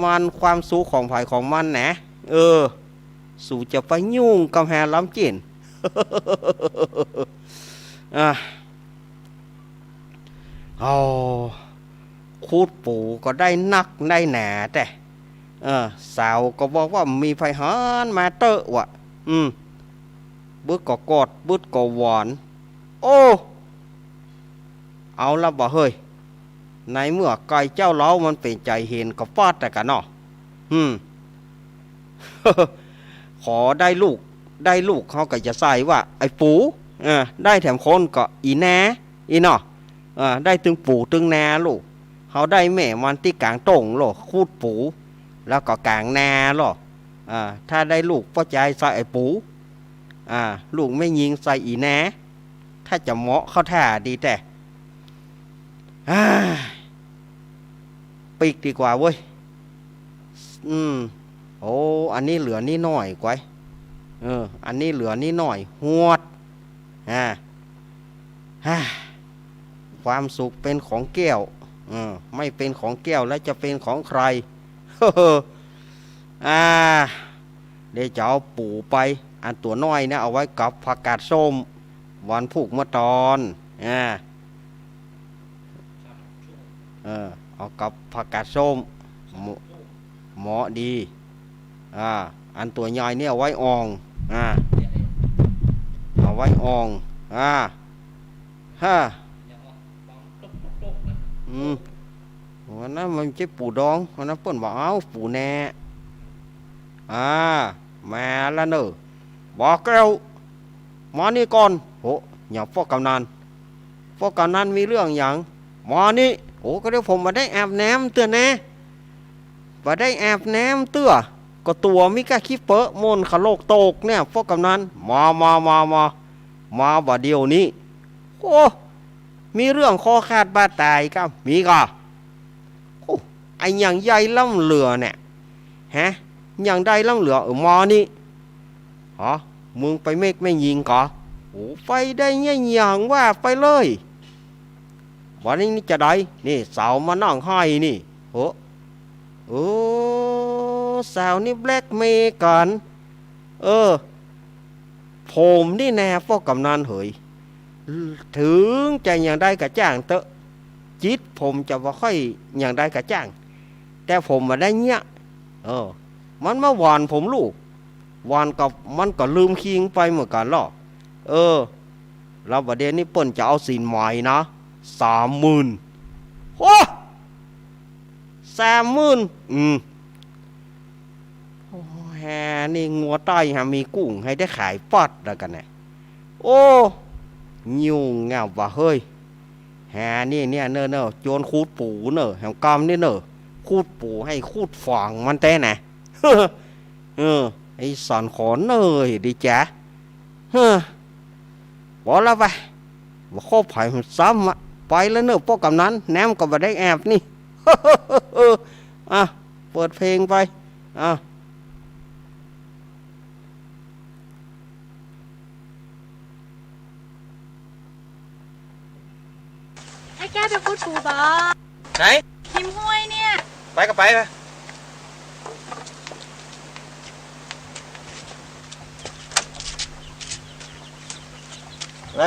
มันความสุขของใผของมันนะ เออ สูจะไปยุ่งกำแหนลำเจี๋ยน อ่ะ เอา ขุดปู๋ก็ได้นักได้หนาแต่ เออ สาวก็บอกว่ามีใผหันมาเต๊อะว่ะ อืม บึดก็กอด บึดก็หวาน โอ้ เอาละบ่าเฮ้ย ในเมื่อไก่เจ้าเล้ามันเป๋นใจ๋เห็นก็ปาดแต่กั๋นเนาะ อืม ขอได้ลูก ได้ลูกเขาก็จะใส่ว่า ไอ้ปู๋ เออ ได้แถมคนก็อีนา อีเนาะ เออ ได้ตึงปู๋ตึงนาลูก เขาได้แม่มันตี้ก๋างต้งโลก ขุดปู๋ แล้วก็ก๋างนาโลก อ่า ถ้าได้ลูกป้อจายใส่ไอ้ปู๋ อ่า ลูกแม่ญิงใส่อีนา ถ้าจะเหมาะเข้าท่าดีแต่ อ่า ปิ๊กดีกว่าเว้ย อืม โอ้ อันนี้เหลือนิดหน่อยกว่า เออ อันนี้เหลือนิดหน่อย หวด อ่า ฮ่า ความสุขเป๋นของแก้ว เออ ไม่เป๋นของแก้วแล้วจะเป๋นของใคร อ่า เดี๋ยวจะเอาปู๋ไป อันตั๋วน้อยเนี่ยเอาไว้กับผักกาดส้ม วันพูกเมื่อตอน อ่า เออ เอากับผักกาดส้ม เหมาะ เหมาะดี อ่า อันตั๋วใหญ่เนี่ยเอาไว้อ่อง อ่า เอาไว้อ่อง อ่า ฮ่า อืม วันนั้นมันใจ้ปู๋ดอง วันนั้นเปิ้นบอกเอาปู๋แหน อ่า มาละเน่อ บ่าวแก้ว มานี่ก่อน โห หยังป้อกำนัน ป้อกำนันมีเรื่องหยัง มานี่ โห ก็เดี๋ยวผมบ่ได้อาบน้ำเตื้อแน่ บ่ได้อาบน้ำเตื้อ ก็ตั๋วมีก้าขี้เปอะหม่นขะโหลกโตกเนี่ย ป้อกำนัน มา มา มา มา มาบ่าเดี่ยวนี้ โอ้ มีเรื่องคอขาดบาดต๋ายก็มีก่อ โอ้ ไอ้หยังใหญ่ล้ำเหลือเนี่ย ฮะ หยังได้ล้ำเหลือ เออ มานี่ ฮะ มึงไปเมกแม่ญิงก่อ โอ้ ไปได้เนี่ยหยังว่าไปเลย วันนี้นี่จะได้ นี่สาวมานั่งไห้นี่ โห เออ สาวนี่แบล็กเมย์กั๋น เออ ผมนี่นาป้อกำนันเหย เถิงจะหยังได้กระจ้างเต๊อะ จิตผมจะบ่ค่อยหยังได้กระจ้าง แต่ผมบ่ได้เนี่ย เออ มันมาหว่านผมลูก หว่านกับมันก็ลืมคิงไปเหมือนกั๋นลอ เออ แล้วบ่าเดี่ยวนี้เปิ้นจะเอาสินใหม่นะ สามหมื่น โอ้ สามหมื่น อืม โอ้ แฮะ นี่งัวใต้ฮะ มีกุ้งหื้อได้ขายปอดแล้วกั๋นนะ โอ้ ยุ่งยากว่ะเฮ้ย แฮะ นี่เนี่ย เน่อ เน่อ จวนขุดปู๋เน่อ แหมกำนี่เน่อ ขุดปู๋หื้อขุดฝังมันแต๊นะ เออ ไอ้สันขอเน่อดีจ๊ะ เฮ้อ ปอละไป บ่คบใผมันซ้ำอะ ไปแล้วเน่อป้อกำนัน แหนมก็บ่ได้แอบนี่ อ่ะ เปิดเพลงไป อ่ะ ให้แก้วไปขุดปูบ่ ไหน ริมห้วยเนี่ย ไปก็ไปไป ไป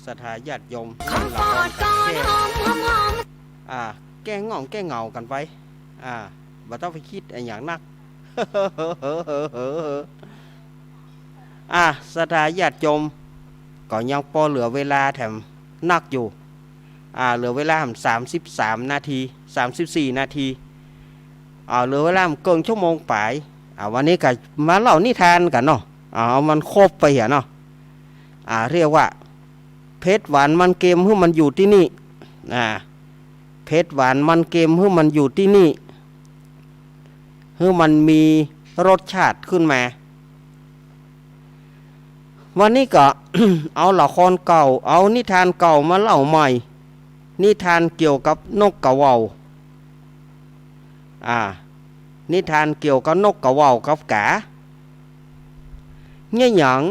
ศรัทธาญาติโยม ของโปรดก่อน หอมหอมหอม อ่า แก้ง่วงแก้เหงากั๋นไป อ่า บ่ต้องไปกึ๊ดอะหยังนัก อ่า ศรัทธาญาติโยม ก็ยังปอเหลือเวลาแถมนักอยู่ อ่า เหลือเวลาแถมสามสิบสามนาที สามสิบสี่นาที อ่า เหลือเวลาแถมเกิ่งชั่วโมงป๋าย อ่า วันนี้ก็มาเล่านิทานกั๋นเนาะ อ่า เอามันครบไปเหียเนาะ อ่า เรียกว่า เผ็ดหวานมันเค็มหื้อมันอยู่ตี้นี่ อ่า เผ็ดหวานมันเค็มหื้อมันอยู่ตี้นี่ หื้อมันมีรสชาติขึ้นมา วันนี้ก็ เอาละครเก่า เอานิทานเก่ามาเล่าใหม่ นิทานเกี่ยวกับนกกระเหว่า อ่า นิทานเกี่ยวกับนกกระเหว่ากับก๋า เยียะหยัง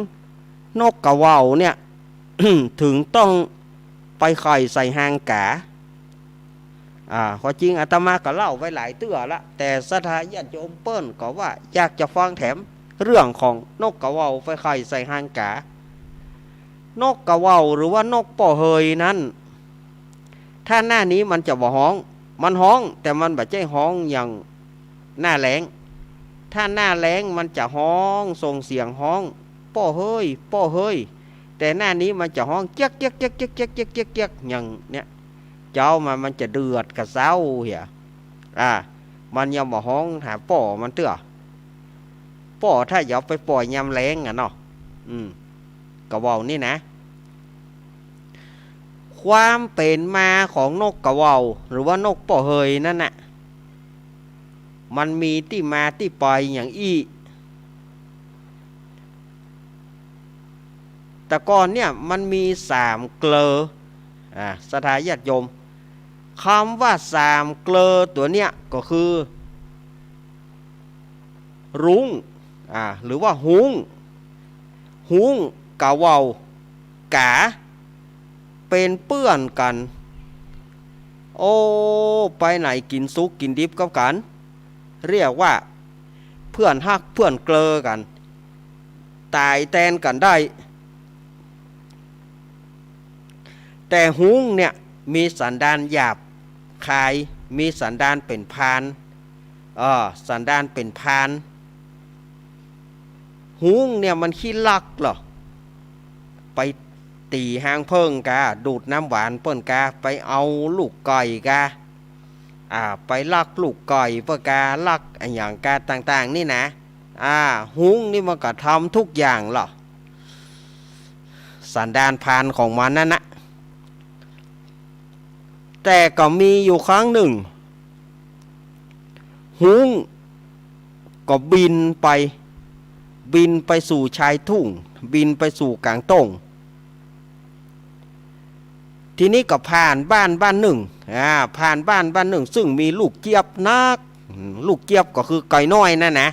นกกระเหว่าเนี่ย ถึงต้องไปไข่ใส่ฮางก๋า อ่า ความจริงอาตมาก็เล่าไว้หลายเตื้อละ แต่ศรัทธาญาติโยมเปิ้นก็ว่าอยากจะฟังแถมเรื่องของนกกระเหว่าไปไข่ใส่ฮางก๋า นกกระเหว่าหรือว่านกป้อเฮยนั้น ถ้าหน้านี้มันจะบ่ฮ้อง มันฮ้อง แต่มันบ่ใจ้ฮ้องอย่างหน้าแล้ง ถ้าหน้าแล้งมันจะฮ้อง ส่งเสียงฮ้อง ป้อเฮ้ย ป้อเฮ้ย แต่หน้านี้มันจะฮ้องเจี๊ยก เจี๊ยก เจี๊ยก อย่างเนี้ย เจ๊ามัน มันจะเดือดกระเซ้าเหีย อ่า มันยังบ่ฮ้องหาป้อมันเตื้อ ป้อถ้าจะเอาไปป้อยามแล้งอะเนาะ อืม กะเว้านี่นะ ความเป๋นมาของนกกะเว้า หรือว่านกป้อเฮ้ยนั้นน่ะ มันมีตี้มาตี้ไปอย่างอี้ แต่ก่อนเนี่ยมันมีสามเกลอ อ่า ศรัทธาญาติโยม กำว่าสามเกลอตั๋วเนี้ยก็คือ รุ้ง อ่า หรือว่าฮุ้ง ฮุ้งกะเว้ากา เป๋นเปื้อนกั๋น โอ้ ไปไหนกิ๋นสุกกิ๋นดิบกับกั๋น เรียกว่าเปื้อนฮักเปื้อนเกลอกั๋น ต๋ายแตนกั๋นได้ แต่ฮุ้งเนี่ยมีสันดานหยาบคาย มีสันดานเป๋นพราน เออ สันดานเป๋นพราน ฮุ้งเนี่ยมันขี้ลักเหรอ ไปตี๋ฮางเผิ้งกา ดูดน้ำหวานเปิ้นกา ไปเอาลูกไก่กา อ่า ไปลักลูกไก่เปิ้นกา ลักอะหยังกาต่างๆ นี่นะ อ่า ฮุ้งนี่มันก็ทำทุกอย่างเหรอ สันดานพรานของมันนั่นนะ แต่ก็มีอยู่ครั้งหนึ่ง ฮุ้งก็บินไป บินไปสู่ชายทุ่ง บินไปสู่ก๋างต้ง ทีนี้ก็ผ่านบ้านบ้านหนึ่ง อ่า ผ่านบ้านบ้านหนึ่ง ซึ่งมีลูกเจี๊ยบนัก อืม ลูกเจี๊ยบก็คือไก่น้อยนั่นนะ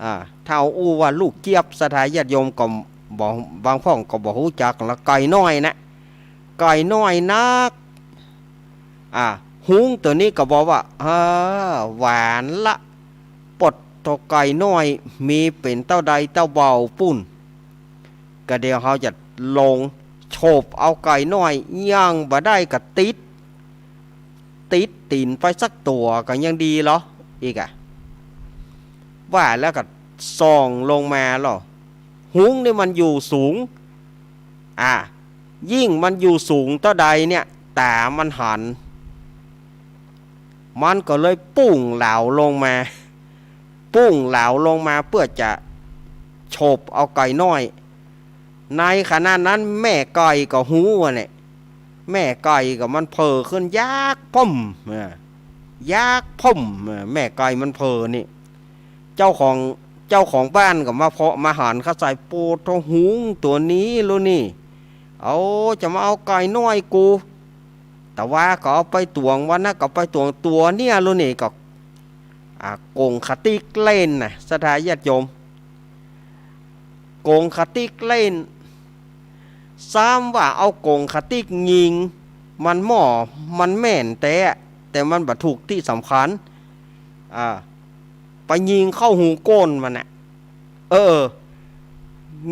อ่า ถ้าเอาอู้ว่าลูกเจี๊ยบ ศรัทธาญาติโยมก็บ่ บางพ่องก็บ่ฮู้จักละ ไก่น้อยนะ ไก่น้อยนัก อ่า ฮุ้งตั๋วนี้ก็บอกว่า อ่า หวานละ ปดโธ่ ไก่น้อยมีเป๋นเต้าใดเต้าเบาปุ้น ก็เดี๋ยวเฮาจะลงโฉบเอาไก่น้อย ยังบ่ได้ก็ติด ติดตี๋นไปสักตั๋วก็ยังดีเหรอ อีกอะ ว่าแล้วก็ส่องลงมาเหรอ ฮุ้งนี่มันอยู่สูง อ่ะ ยิ่งมันอยู่สูงเต้าใดเนี่ย ต๋ามันหัน มันก็เลยปุ้งเหลาลงมา ปุ้งเหลาลงมาเปื้อจะโฉบเอาไก่น้อย ในขณะนั้นแม่ไก่ก็ฮู้อะเนี่ย แม่ไก่ก็มันเผลอขึ้นอยากพ่ม เออ อยากพ่ม เออ แม่ไก่มันเผลอนี่ เจ้าของ เจ้าของบ้านก็มาเพาะมาหันเข้าใส่ โปดโธ่ ฮุ้งตั๋วนี้ลูกนี่ เอา จะมาเอาไก่น้อยกู แต่ว่าก็เอาไปตวง วันนั้นก็ไปตวงตั๋วเนี่ยลูกนี่ ก็ อ่า โก๋งขะติ๊กเล่นนะ ศรัทธาญาติโยม โก๋งขะติ๊กเล่น ซ้ำว่าเอาโก๋งขะติ๊กยิง มันหม้อ มันแม่นแต๊ แต่มันบ่ถูกตี้สำคัญ อ่า ไปยิงเข้าฮูก้นมันน่ะ เออ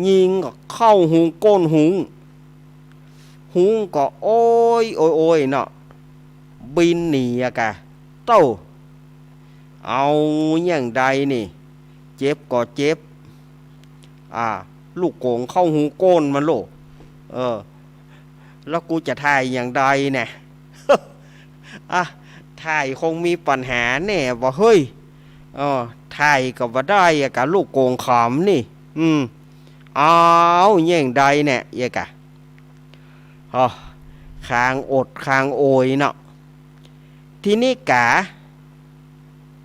ยิงเข้าฮูก้นฮุ้ง ฮุ้งก็โอยโอยโอยเนาะ บินหนีอะกะ โต้ เอาแหย่งใดนี่ เจ็บก็เจ็บ อ่า ลูกโก๋งเข้าฮูก้นมันโลด เออ แล้วกูจะถ่ายอย่างใดเนี่ย อ่ะ ถ่ายคงมีปัญหาแน่วะเฮ้ย เออ ถ่ายก็บ่ได้อะกะ ลูกโก๋งขำนี่ อืม เอาแหย่งใดเนี่ย เอียกะ อ๋อ คางอดคางโอยเนาะ ทีนี้กา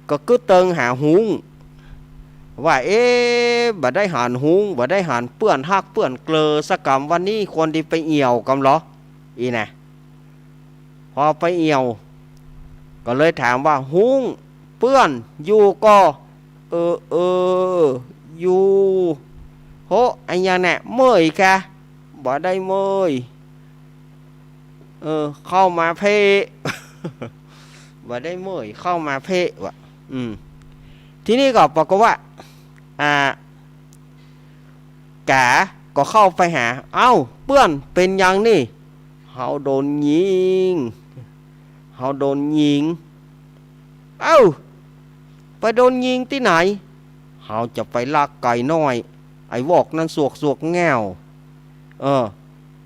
ก็กึ๊ดเติงหาฮุ้ง ว่า เอ๊ะ บ่ได้หันฮุ้ง บ่ได้หันเปื้อนฮักเปื้อนเกลอสักกำ วันนี้ควรดีไปเอี่ยวกำเหรอ อีนะ พอไปเอี่ยว ก็เลยถามว่า ฮุ้ง เปื้อน อยู่ก่อ เออ เออ อยู่ โห อะหยังแหนะ เมื่อยกะ บ่ได้เมื่อย เออ เข้ามาเพ่ บ่ได้เมื่อย เข้ามาเพ่ ว่ะ อืม ทีนี้ก็ปรากฏว่า อ่า กา ก็เข้าไปหา เอ้า เปื้อน เป๋นหยังนี่ เฮาโดนยิง เฮาโดนยิง เอ้า ไปโดนยิงตี้ไหน เฮาจะไปลักไก่น้อย ไอ้วอกนั้นสวกสวกแง่ว เออ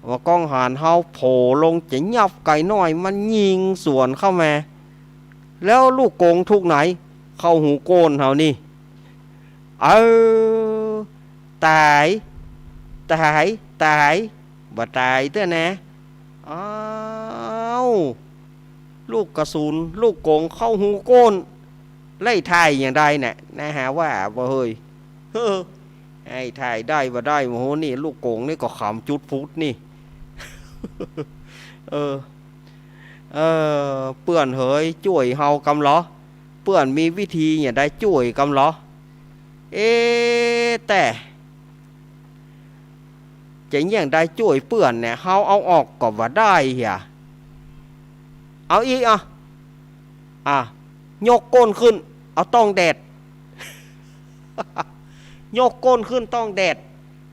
ว่าก้องหานเฮาโผล่ลงจะยับไก่น้อย มันยิงสวนเข้ามา แล้วลูกกงถูกไหน เข้าหูโก้นเฮานี่ เออ ต๋าย ต๋าย ต๋าย บ่ต๋ายเตื้อนะ อ้าว ลูกกระสุน ลูกกงเข้าหูโก้น ไล่ถ่ายอย่างใดเนี่ย นาหาว่าบ่เฮย เฮ้อ ไอ้ถ่ายได้บ่ได้ โอ้โห นี่ลูกกงนี่ก็ขำจุดพุดนี่ เออ เออ เปื้อนเหย จ้วยเฮากำลอ เปื้อนมีวิธีอย่างใดจ้วยกำลอ เอ๊ะ แต่ จะเยียงใดจ้วยเปื้อนเนี่ย เฮาเอาออกก็บ่ได้เหีย เอาอีกอ่ะ อ่ะ ยกโก้นขึ้น เอาต้องแดด ยกโก้นขึ้นต้องแดด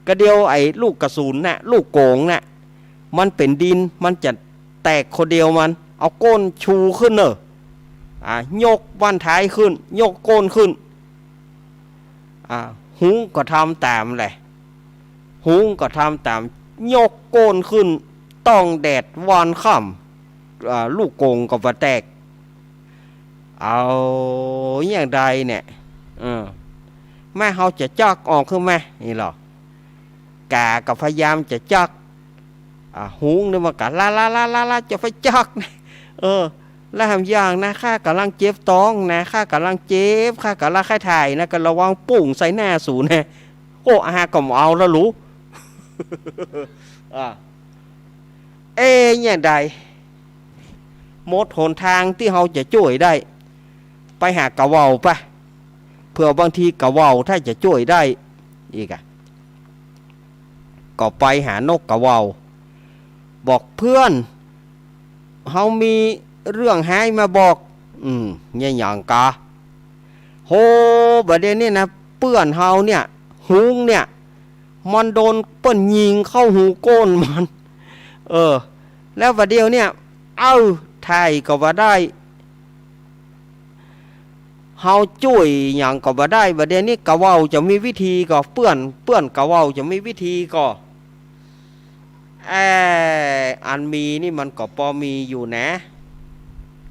กะเดียวไอ้ลูกกระสุนน่ะ ลูกกงน่ะ มันเป๋นดิน มันจะแตกคนเดียวมัน เอาโก้นชูขึ้นเน่อ อ่ะ ยกบั้นท้ายขึ้น ยกโก้นขึ้น อ่ะ หุงก็ทำต๋ามแหละ หุงก็ทำต๋าม ยกโก้นขึ้น ต้องแดดวันค่ำ อ่า ลูกกงก็บ่แตก เอาอย่างใดเนี่ย เออ แม่เฮาจะจักออกขึ้นแม่ นี่หรอ ก๋าก็พยายามจะจัก อ่า หุงนี่มันก็ละละละละละ จะไปจัก เออ ละหำอย่างนะ ข้าก่ำลังเจ็บต๊องนะ ข้าก่ำลังเจ็บ ข้าก่ำลังใค่ถ่ายนะ ก็ระวังปุ้งใส่หน้าสูนะ โอ้ อาหารก็บ่เอาแล้วหลู อ่า เอ๊ะ อย่างใด หมดหนทางตี้เฮาจะจ้วยได้ ไปหากะเว้าปะ เผื่อบางทีกะเว้าถ้าจะจ้วยได้ อีกอะ ก็ไปหานกกะเว้า บอกเปื้อน เฮามีเรื่องฮ้ายมาบอก อืม เยียะหยังกา โห บ่าเดี่ยวนี้นะ เปื้อนเฮาเนี่ย หุงเนี่ย มันโดนเปิ้นยิงเข้าหูโก้นมัน เออ แล้วบ่าเดี่ยวเนี่ย เอ้า ถ่ายก็บ่ได้ เฮาจ้วยหยังก็บ่ได้ บ่าเดี่ยวนี้กะเว้าจะมีวิธีก่อ เปื้อน เปื้อนกะเว้าจะมีวิธีก่อ เอ่อ อันมีนี่มันก็ปอมีอยู่นะ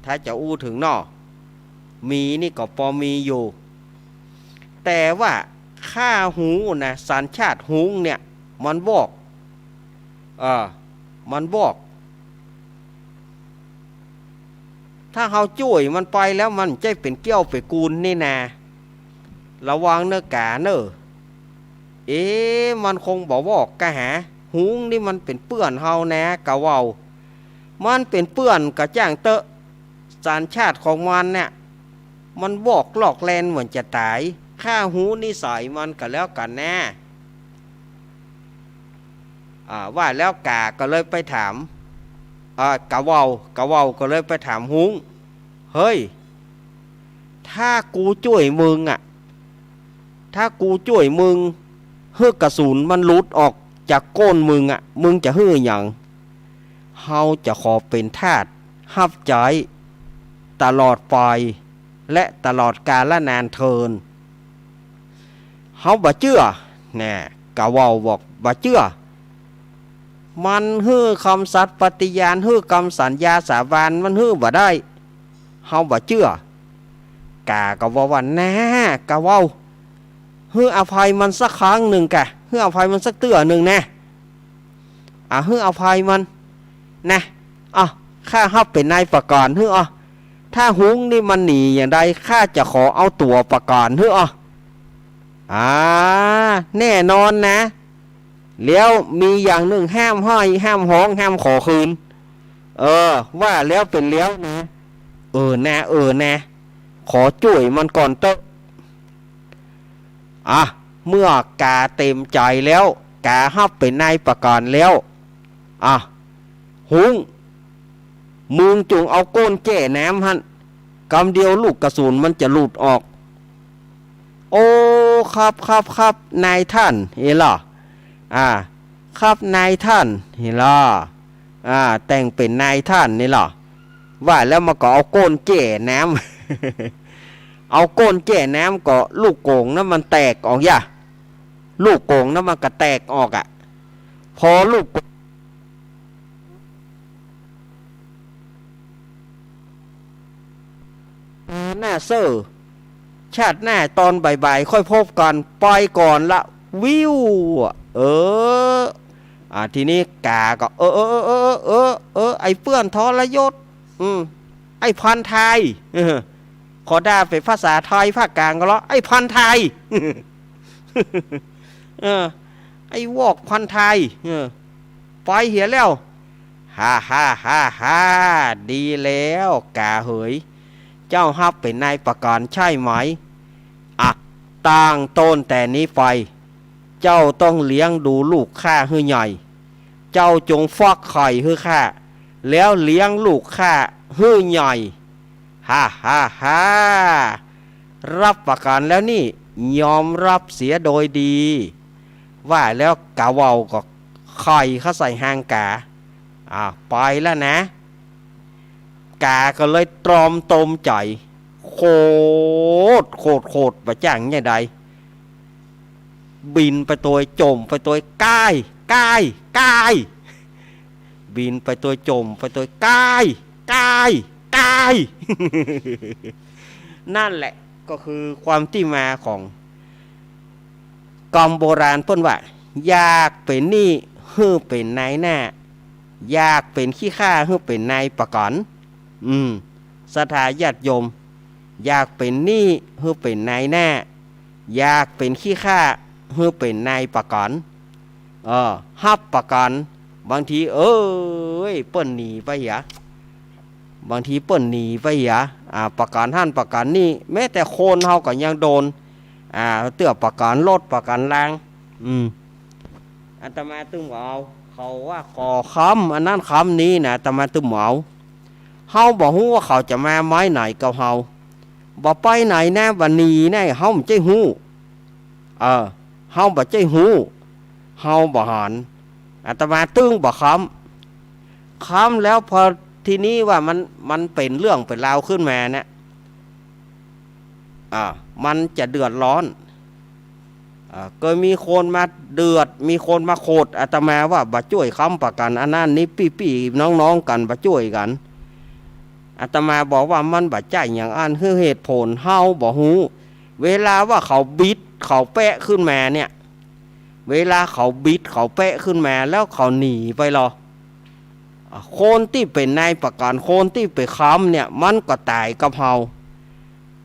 ถ้าจะอู้เถิงเนาะ มีนี่ก็ปอมีอยู่ แต่ว่าข้าฮู้นะ สัญชาติฮุ้งเนี่ย มันวอก เออ มันวอก ถ้าเฮาจ้วยมันไปแล้วมันจะเป๋นเกี้ยวเป๋นกูนนี่นา ระวังเน่อกาเน่อ เอ๊ะ มันคงบ่วอกกาหา ฮุ้งนี่มันเป๋นเปื้อนเฮานะ กาเว้า มันเป๋นเปื้อนกาจ้างเต๊อะ สัญชาติของมันเนี่ย มันวอกลอกแลนเหมือนจะต๋าย ข้าฮู้นิสัยมันกาแล้วกั๋นนะ อ่า ว่าแล้วกาก็เลยไปถาม อ่า กาเว้า กาเว้าก็เลยไปถามฮุ้ง เฮ้ย ถ้ากูจ้วยมึงอะ ถ้ากูจ้วยมึง หื้อกระสุนมันหลุดออกจากโก้นมึงอะ มึงจะหื้อหยัง เฮาจะขอเป๋นทาสฮับใจ๊ตลอดไป และตลอดกาลนานเทิน เฮาบ่เจื้อ แน่ กาเว้าบอกบ่เจื้อ มันหื้อกำสัตย์ปฏิญาณ หื้อกำสัญญาสาบาน มันหื้อบ่ได้ เฮาบ่เจื้อ กาก็ว่าว่า แน่ กาเว้า หื้ออภัยมันสักครั้งนึ่งกะ หื้ออภัยมันสักเตื้อนึ่งแน่ อ่ะ หื้ออภัยมัน นะ อ่ะ ข้าฮับเป๋นนายประกันหื้อ อ่ะ ถ้าฮุ้งนี่มันหนีอย่างใด ข้าจะขอเอาตั๋วประกันหื้อ อ่ะ อ่า แน่นอนนะ แล้วมีอย่างนึ่งห้ามฮ้อย ห้ามฮ้อง ห้ามขอคืน เออ ว่าแล้วเป๋นแล้วนะ เออ แน่ เออ แน่ ขอจ้วยมันก่อนเต๊อะ อ่ะ เมื่อกาเต๋มใจ๋แล้ว กาฮับเป๋นนายประกันแล้ว อ่ะ ฮุ้ง มึงจุ่งเอาโก้นแจ้น้ำหั้น กำเดียวลูกกระสุนมันจะหลุดออก โอ้ ครับ ครับ ครับ นายท่าน เอ้ยล่ะ อ่า ครับ นายท่าน เอ้ยล่ะ อ่า แต่งเป๋นนายท่านนี่ล่ะ ว่าแล้วมันก็เอาโก้นแจ้น้ำ เอาก้นแจ้น้ำก็ลูกโก๋งนั้นมันแตกออกย่ะ ลูกโก๋งนั้นมันก็แตกออกอะ พอลูกโก๋ง หน้าเซ้อ ชาติหน้าตอนบ่ายๆ ค่อยพบกั๋น ไปก่อนละ วิวอะ เออ อ่า ทีนี้ก๋าก็ เออ เออ ไอ้เปื้อนทรยศ อืม ไอ้พันทาย เออ ขอด่าเป๋นภาษาไทยภาคกลางก็แล้ว ไอ้พันทาย เออ ไอ้วอกพันทาย เออ ไปเหียแล้ว ฮ่าฮ่าฮ่าฮ่า ดีแล้วก๋าเหย เจ้าฮับเป๋นนายประกันใช่ไหม อ่ะ ตั้งแต่นี้ไป เจ้าต้องเลี้ยงดูลูกข้าหื้อใหญ่ เจ้าจงฟักไข่หื้อข้า แล้วเลี้ยงลูกข้าหื้อใหญ่ ฮ่าฮ่าฮ่า รับประกันแล้วนี่ ยอมรับเสียโดยดี ว่าแล้วก๋าเว้าก็ไข่เข้าใส่ฮางก๋า อ่า ไปแล้วนะ ก๋าก็เลยตรอมตมใจ๋ โขด โขด โขด บ่จ้างเยียะใด บินไปตวย จ่มไปตวย ก้าย ก้าย ก้าย บินไปตวย จ่มไปตวย ก้าย ก้าย ก้าย นั่นแหละก็คือความตี้มาของ กำโบราณเปิ้นว่า อยากเป๋นหนี้หื้อเป๋นนายหน้า อยากเป๋นขี้ข้าหื้อเป๋นนายประกัน อืม ศรัทธาญาติโยม อยากเป๋นหนี้หื้อเป๋นนายหน้า อยากเป๋นขี้ข้าหื้อเป๋นนายประกัน เออ ฮับประกัน บางที เอ้ย เปิ้นหนีไปเหีย บางทีเปิ้นหนีไปเหีย อ่า ประกันหั้นประกันนี่ แม้แต่คนเฮาก็ยังโดน อ่า เตื้อประกันรถประกันรา อืม อาตมาตึงบ่เอา เขาว่าขอค้ำอันนั้นค้ำนี้นะ อาตมาตึงบ่เอา เฮาบ่ฮู้ว่าเขาจะมาไม้ไหนกับเฮา บ่ไปไหนนะ บ่หนีนะ เฮาบ่ใจ้ฮู้ เออ เฮาบ่ใจ้ฮู้ เฮาบ่หัน อาตมาตึงบ่ค้ำ ค้ำแล้วพอทีนี้ว่ามัน มันเป๋นเรื่องเป๋นราวขึ้นมาเนี่ย อ่า มันจะเดือดร้อน อ่า เกยมีคนมาเดือด มีคนมาโขดอาตมาว่าบ่จ้วยค้ำประกันอันนั้นนี่ ปี้ๆ น้องๆ กั๋นบ่จ้วยกั๋น อาตมาบอกว่ามันบ่ใจ้อย่างอั้น หื้อเหตุผลเฮาบ่ฮู้ เวลาว่าเขาบิดเขาแป๊ะขึ้นมาเนี่ย เวลาเขาบิดเขาแป๊ะขึ้นมาแล้วเขาหนีไปลอ อ่ะ คนตี้เป๋นนายประกัน คนตี้ไปค้ำเนี่ย มันก็ต๋ายกับเฮา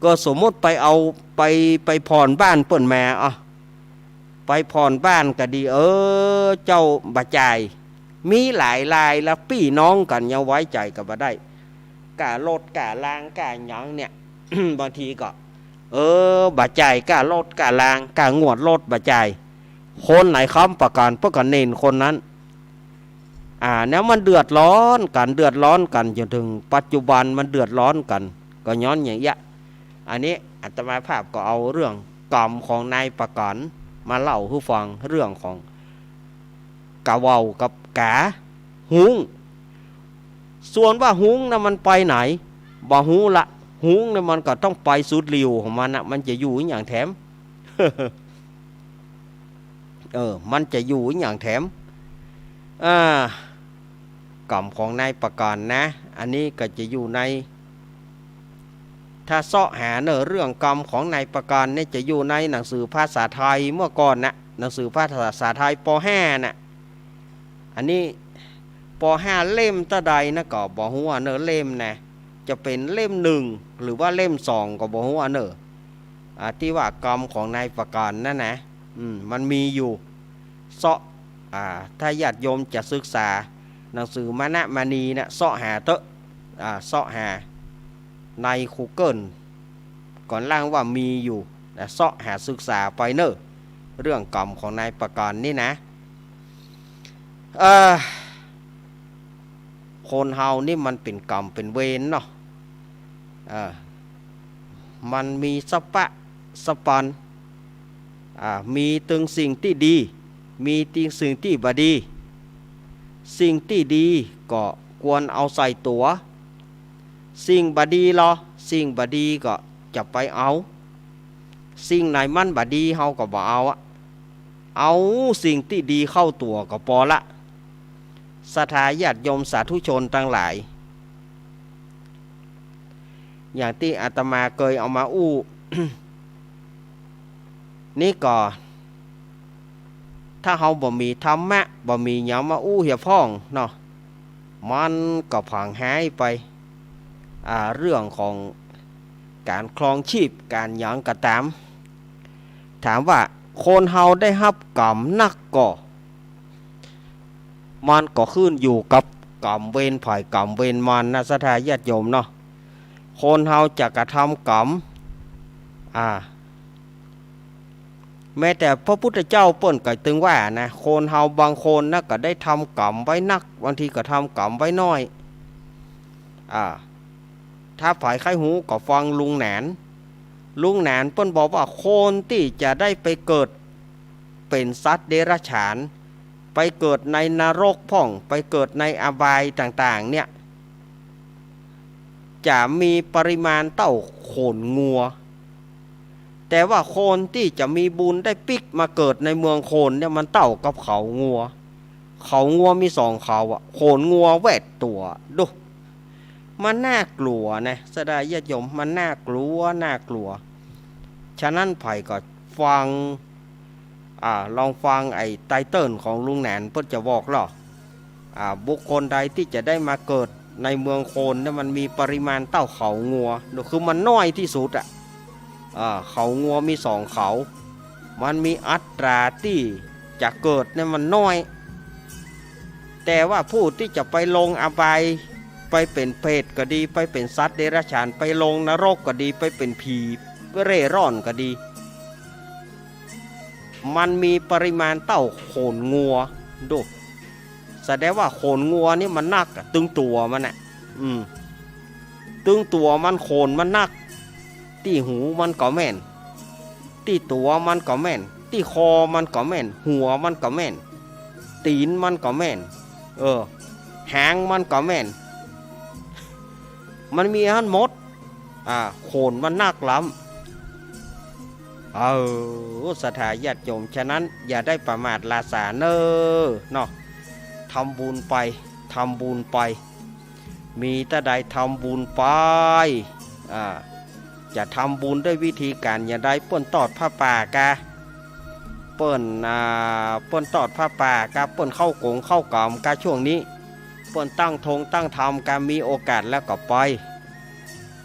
ก็สมมุติไปเอา ไป ไปผ่อนบ้านเปิ้นมา อ่ะ ไปผ่อนบ้านก็ดี เออ เจ้าบ่จ่าย มีหลายรายละ ปี้น้องกั๋นยังไว้ใจ๋กั๋นบ่ได้ ก้ารถก้ารา ก้าหยังเนี่ย บางทีก็ เออ บ่จ่ายก้ารถก้ารา ก้างวดรถบ่จ่าย คนไหนค้ำประกันเปิ้นก็เน้นคนนั้น อ่า แล้วมันเดือดร้อนกั๋น เดือดร้อนกั๋นจ๋นเถิงปัจจุบันมันเดือดร้อนกั๋น ก็ย้อนอย่างเงี้ย อันนี้อาตมาภาพก็เอาเรื่องกรรมของนายประกันมาเล่าหื้อฟัง เรื่องของก๋าเว้ากับก๋าฮู้ ส่วนว่าฮู้นะมันไปไหน บ่ฮู้ละ ฮู้นะมันก็ต้องไปสุดลิ่วของมันนะ มันจะอยู่อย่างแถม เออ มันจะอยู่อย่างแถม อ่า กรรมของนายประกันนะ อันนี้ก็จะอยู่ใน ถ้าเซาะหาเนอะ เรื่องกรรมของนายประกันเนี่ยจะอยู่ในหนังสือภาษาไทยเมื่อก่อนนะ หนังสือภาษาไทย ป.ห้า น่ะ อันนี้ ป.ห้า เล่มเต้าใดนะก็บ่ฮู้เนอะ เล่มนะ จะเป๋นเล่มหนึ่งหรือว่าเล่มสองก็บ่ฮู้เนอะ อ่า ตี้ว่ากรรมของนายประกันนั่นนะ อืม มันมีอยู่ เซาะ อ่า ถ้าญาติโยมจะศึกษาหนังสือมณมณีนะ เซาะหาเต๊อะ อ่า เซาะหาใน Google ก่อนล่างว่ามีอยู่นะ เซาะหาศึกษาไปเนอะ เรื่องกรรมของนายประกันนี่นะ เอ่อ คนเฮานี่มันเป๋นกรรมเป๋นเวรเนาะ เอ่อ มันมีสะปะสะปอน อ่า มีตึงสิ่งตี้ดี มีตึงสิ่งตี้บ่ดี สิ่งตี้ดีก็ควรเอาใส่ตั๋ว สิ่งบ่ดีลอ สิ่งบ่ดีก็ จะไปเอา สิ่งไหนมันบ่ดีเฮาก็บ่เอาอะ เอาสิ่งตี้ดีเข้าตั๋วก็ปอละ ศรัทธาญาติโยมสาธุชนตังหลาย อย่างตี้อาตมาเกยเอามาอู้ นี่ก็ ถ้าเฮาบ่มีธรรมะ บ่มีหยังมาอู้เหียพ่องเนาะ มันก็ผางหายไป อ่า เรื่องของก๋านครองชีพ ก๋านหยังก็ต๋าม ถามว่าคนเฮาได้ฮับก๋รรมนักก่อ มันก็ขึ้นอยู่กับก๋รรมเวรใผก๋รรมเวรมันนะ ศรัทธาญาติโยมเนาะ คนเฮาจะกระทำก๋รรม อ่า แม้แต่พระพุทธเจ้าเปิ้นก็ตึงว่านะ คนเฮาบางคนนะก็ได้ทำก๋รรมไว้นัก บางทีก็ทำก๋รรมไว้น้อย อ่า ถ้าใผใค่ฮู้ก็ฟังลุงแหนน ลุงแหนนเปิ้นบอกว่าคนตี้จะได้ไปเกิดเป๋นสัตว์เดรัจฉาน ไปเกิดในนรกพ่อง ไปเกิดในอบายต่างๆ เนี่ย จะมีปริมาณเต้าโขนงัว แต่ว่าคนตี้จะมีบุญได้ปิ๊กมาเกิดในเมืองคนเนี่ย มันเต้ากับเขางัว เขางัวมีสองเขาอะ โขนงัวแวดตั๋ว ดู มันน่ากลัวนะ ศรัทธาญาติโยม มันน่ากลัว น่ากลัว ฉะนั้นใผก็ฟัง อ่า ลองฟังไอ้ไตเติลของลุงแหนนเปิ้นจะบอกลอ อ่า บุคคลใดตี้จะได้มาเกิดในเมืองคนเนี่ย มันมีปริมาณเต้าเขางัว คือมันน้อยตี้สุดอะ อ่า เขางัวมีสองเขา มันมีอัตราตี้จะเกิดเนี่ยมันน้อย แต่ว่าผู้ตี้จะไปลงอบาย ไปเป๋นเปรตก็ดี ไปเป๋นสัตว์เดรัจฉาน ไปลงนรกก็ดี ไปเป๋นผีเร่ร่อนก็ดี มันมีปริมาณเต้าโขนงัว ดู แสดงว่าโขนงัวนี่มันนักอะ ตึงตั๋วมันอะ อืม ตึงตั๋วมัน โขนมันนัก ตี้หูมันก็แม่น ตี้ตั๋วมันก็แม่น ตี้คอมันก็แม่น หัวมันก็แม่น ตี๋นมันก็แม่น เออ หางมันก็แม่น มันมีอั้นหมด อ่า โขนมันนักล้ำ เออ ศรัทธาญาติโยม ฉะนั้นอย่าได้ประมาทลาสาเน่อ เนาะ ทำบุญไป ทำบุญไป มีเต้าใดทำบุญไป อ่า จะทำบุญด้วยวิธีก๋านอย่างใด เปิ้นตอดผ้าป่ากา เปิ้น อ่า เปิ้นตอดผ้าป่ากา เปิ้นเข้ากงเข้ากรรมกา ช่วงนี้ เปิ้นตั้งธงตั้งธรรมกา มีโอกาสแล้วก็ไป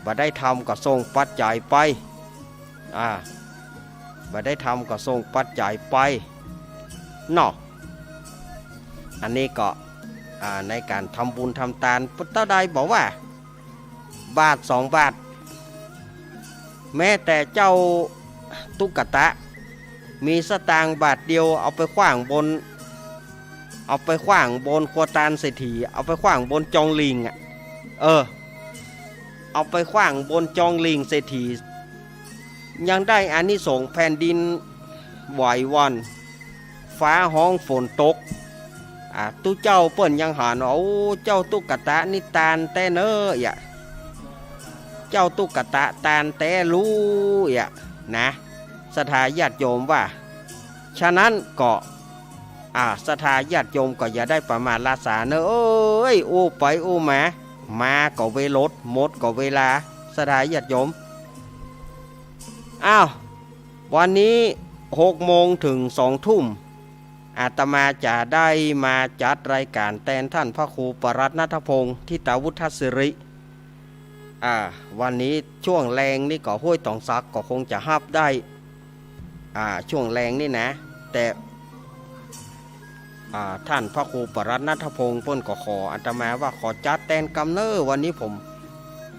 บ่ได้ทำก็ส่งปัจจัยไป อ่า บ่ได้ทำก็ส่งปัจจัยไป เนาะ อันนี้ก็ อ่า ในก๋านทำบุญทำตาน เต้าใดบอกว่า บาทสองบาท แม้แต่เจ้าตุ๊กตา มีสตางค์บาทเดียว เอาไปขว้างบน เอาไปขว้างบนครัวตานเศรษฐี เอาไปขว้างบนจองหลิ่งอะ เออ เอาไปขว้างบนจองหลิ่งเศรษฐี ยังได้อานิสงส์แผ่นดินไหวหวั่น ฟ้าฮ้องฝนตก อ่า ตุ๊เจ้าเปิ้นยังหันว่า โอ้ เจ้าตุ๊กตานี่ตานแต๊เน่ออะ เจ้าตุ๊กตาตานแต๊ลู้อะ นะ ศรัทธาญาติโยมว่า ฉะนั้นก็ อ่า ศรัทธาญาติโยมก็อย่าได้ประมาทลาสาเน่อ เอ้ย อู้ไปอู้มา มาก็เวลด หมดก็เวลา ศรัทธาญาติโยม อ้าว วันนี้หกโมงถึงสองทุ่ม อาตมาจะได้มาจัดรายการแตนท่านพระครูปรัตน์ณัฐพงศ์ ธิตาวุฒสิริ อ่า วันนี้ช่วงแลงนี่ก็ห้วยตองสักก็คงจะฮับได้ อ่า ช่วงแลงนี่นะ แต่ อ่า ท่านพระครูปรัตน์ณัฐพงศ์เปิ้นก็ขออาตมาว่า ขอจัดแตนกำเน่อ วันนี้ผม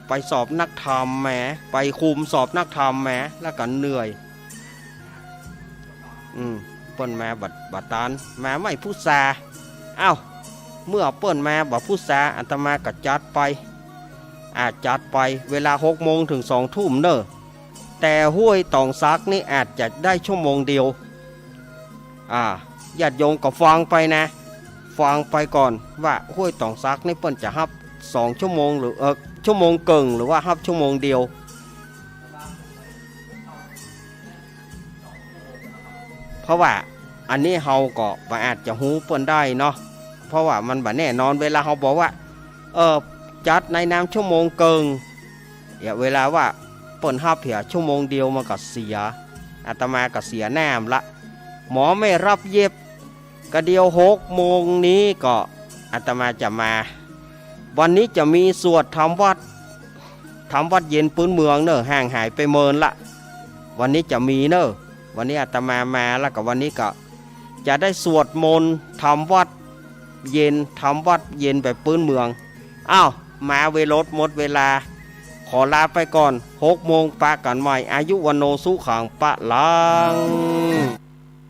ไปสอบนักธรรมแหม ไปคุมสอบนักธรรมแหม แล้วก็เหนื่อย อืม เปิ้นมาบ่ บ่ตาน มาไม่พูดซา อ้าว เมื่อเปิ้นมาบ่พูดซา อาตมาก็จัดไป อ่า จัดไป เวลาหกโมงถึงสองทุ่มเน่อ แต่ห้วยตองสักนี่อาจจะได้ชั่วโมงเดียว อ่า ญาติโยมก็ฟังไปนะ ฟังไปก่อนว่าห้วยตองสักนี่เปิ้นจะฮับสองชั่วโมงหรือ เอ่อ ชั่วโมงเกิ่ง หรือว่าฮับชั่วโมงเดียว เพราะว่าอันนี้เฮาก็บ่อาจจะฮู้เปิ้นได้เนาะ เพราะว่ามันบ่แน่นอน เวลาเฮาบอกว่า เออ จัดในนามชั่วโมงเกิ่ง เนี่ย เวลาว่าเปิ้นฮับเหียชั่วโมงเดียวมันก็เสีย อาตมาก็เสียหน้ามันละ หมอไม่รับเย็บ กะเดียวหกโมงนี้ก็อาตมาจะมา วันนี้จะมีสวดทำวัตร ทำวัตรเย็นปื้นเมืองเน่อ ห่างหายไปเมินละ วันนี้จะมีเน่อ วันนี้อาตมามาแล้วก็วันนี้ก็จะได้สวดมนต์ทำวัตรเย็น ทำวัตรเย็นแบบปื้นเมือง อ้าว มาเวลาหมดเวลา ขอลาไปก่อน หกโมงปะกั๋นใหม่ อายุวัณโณสุขังพะลัง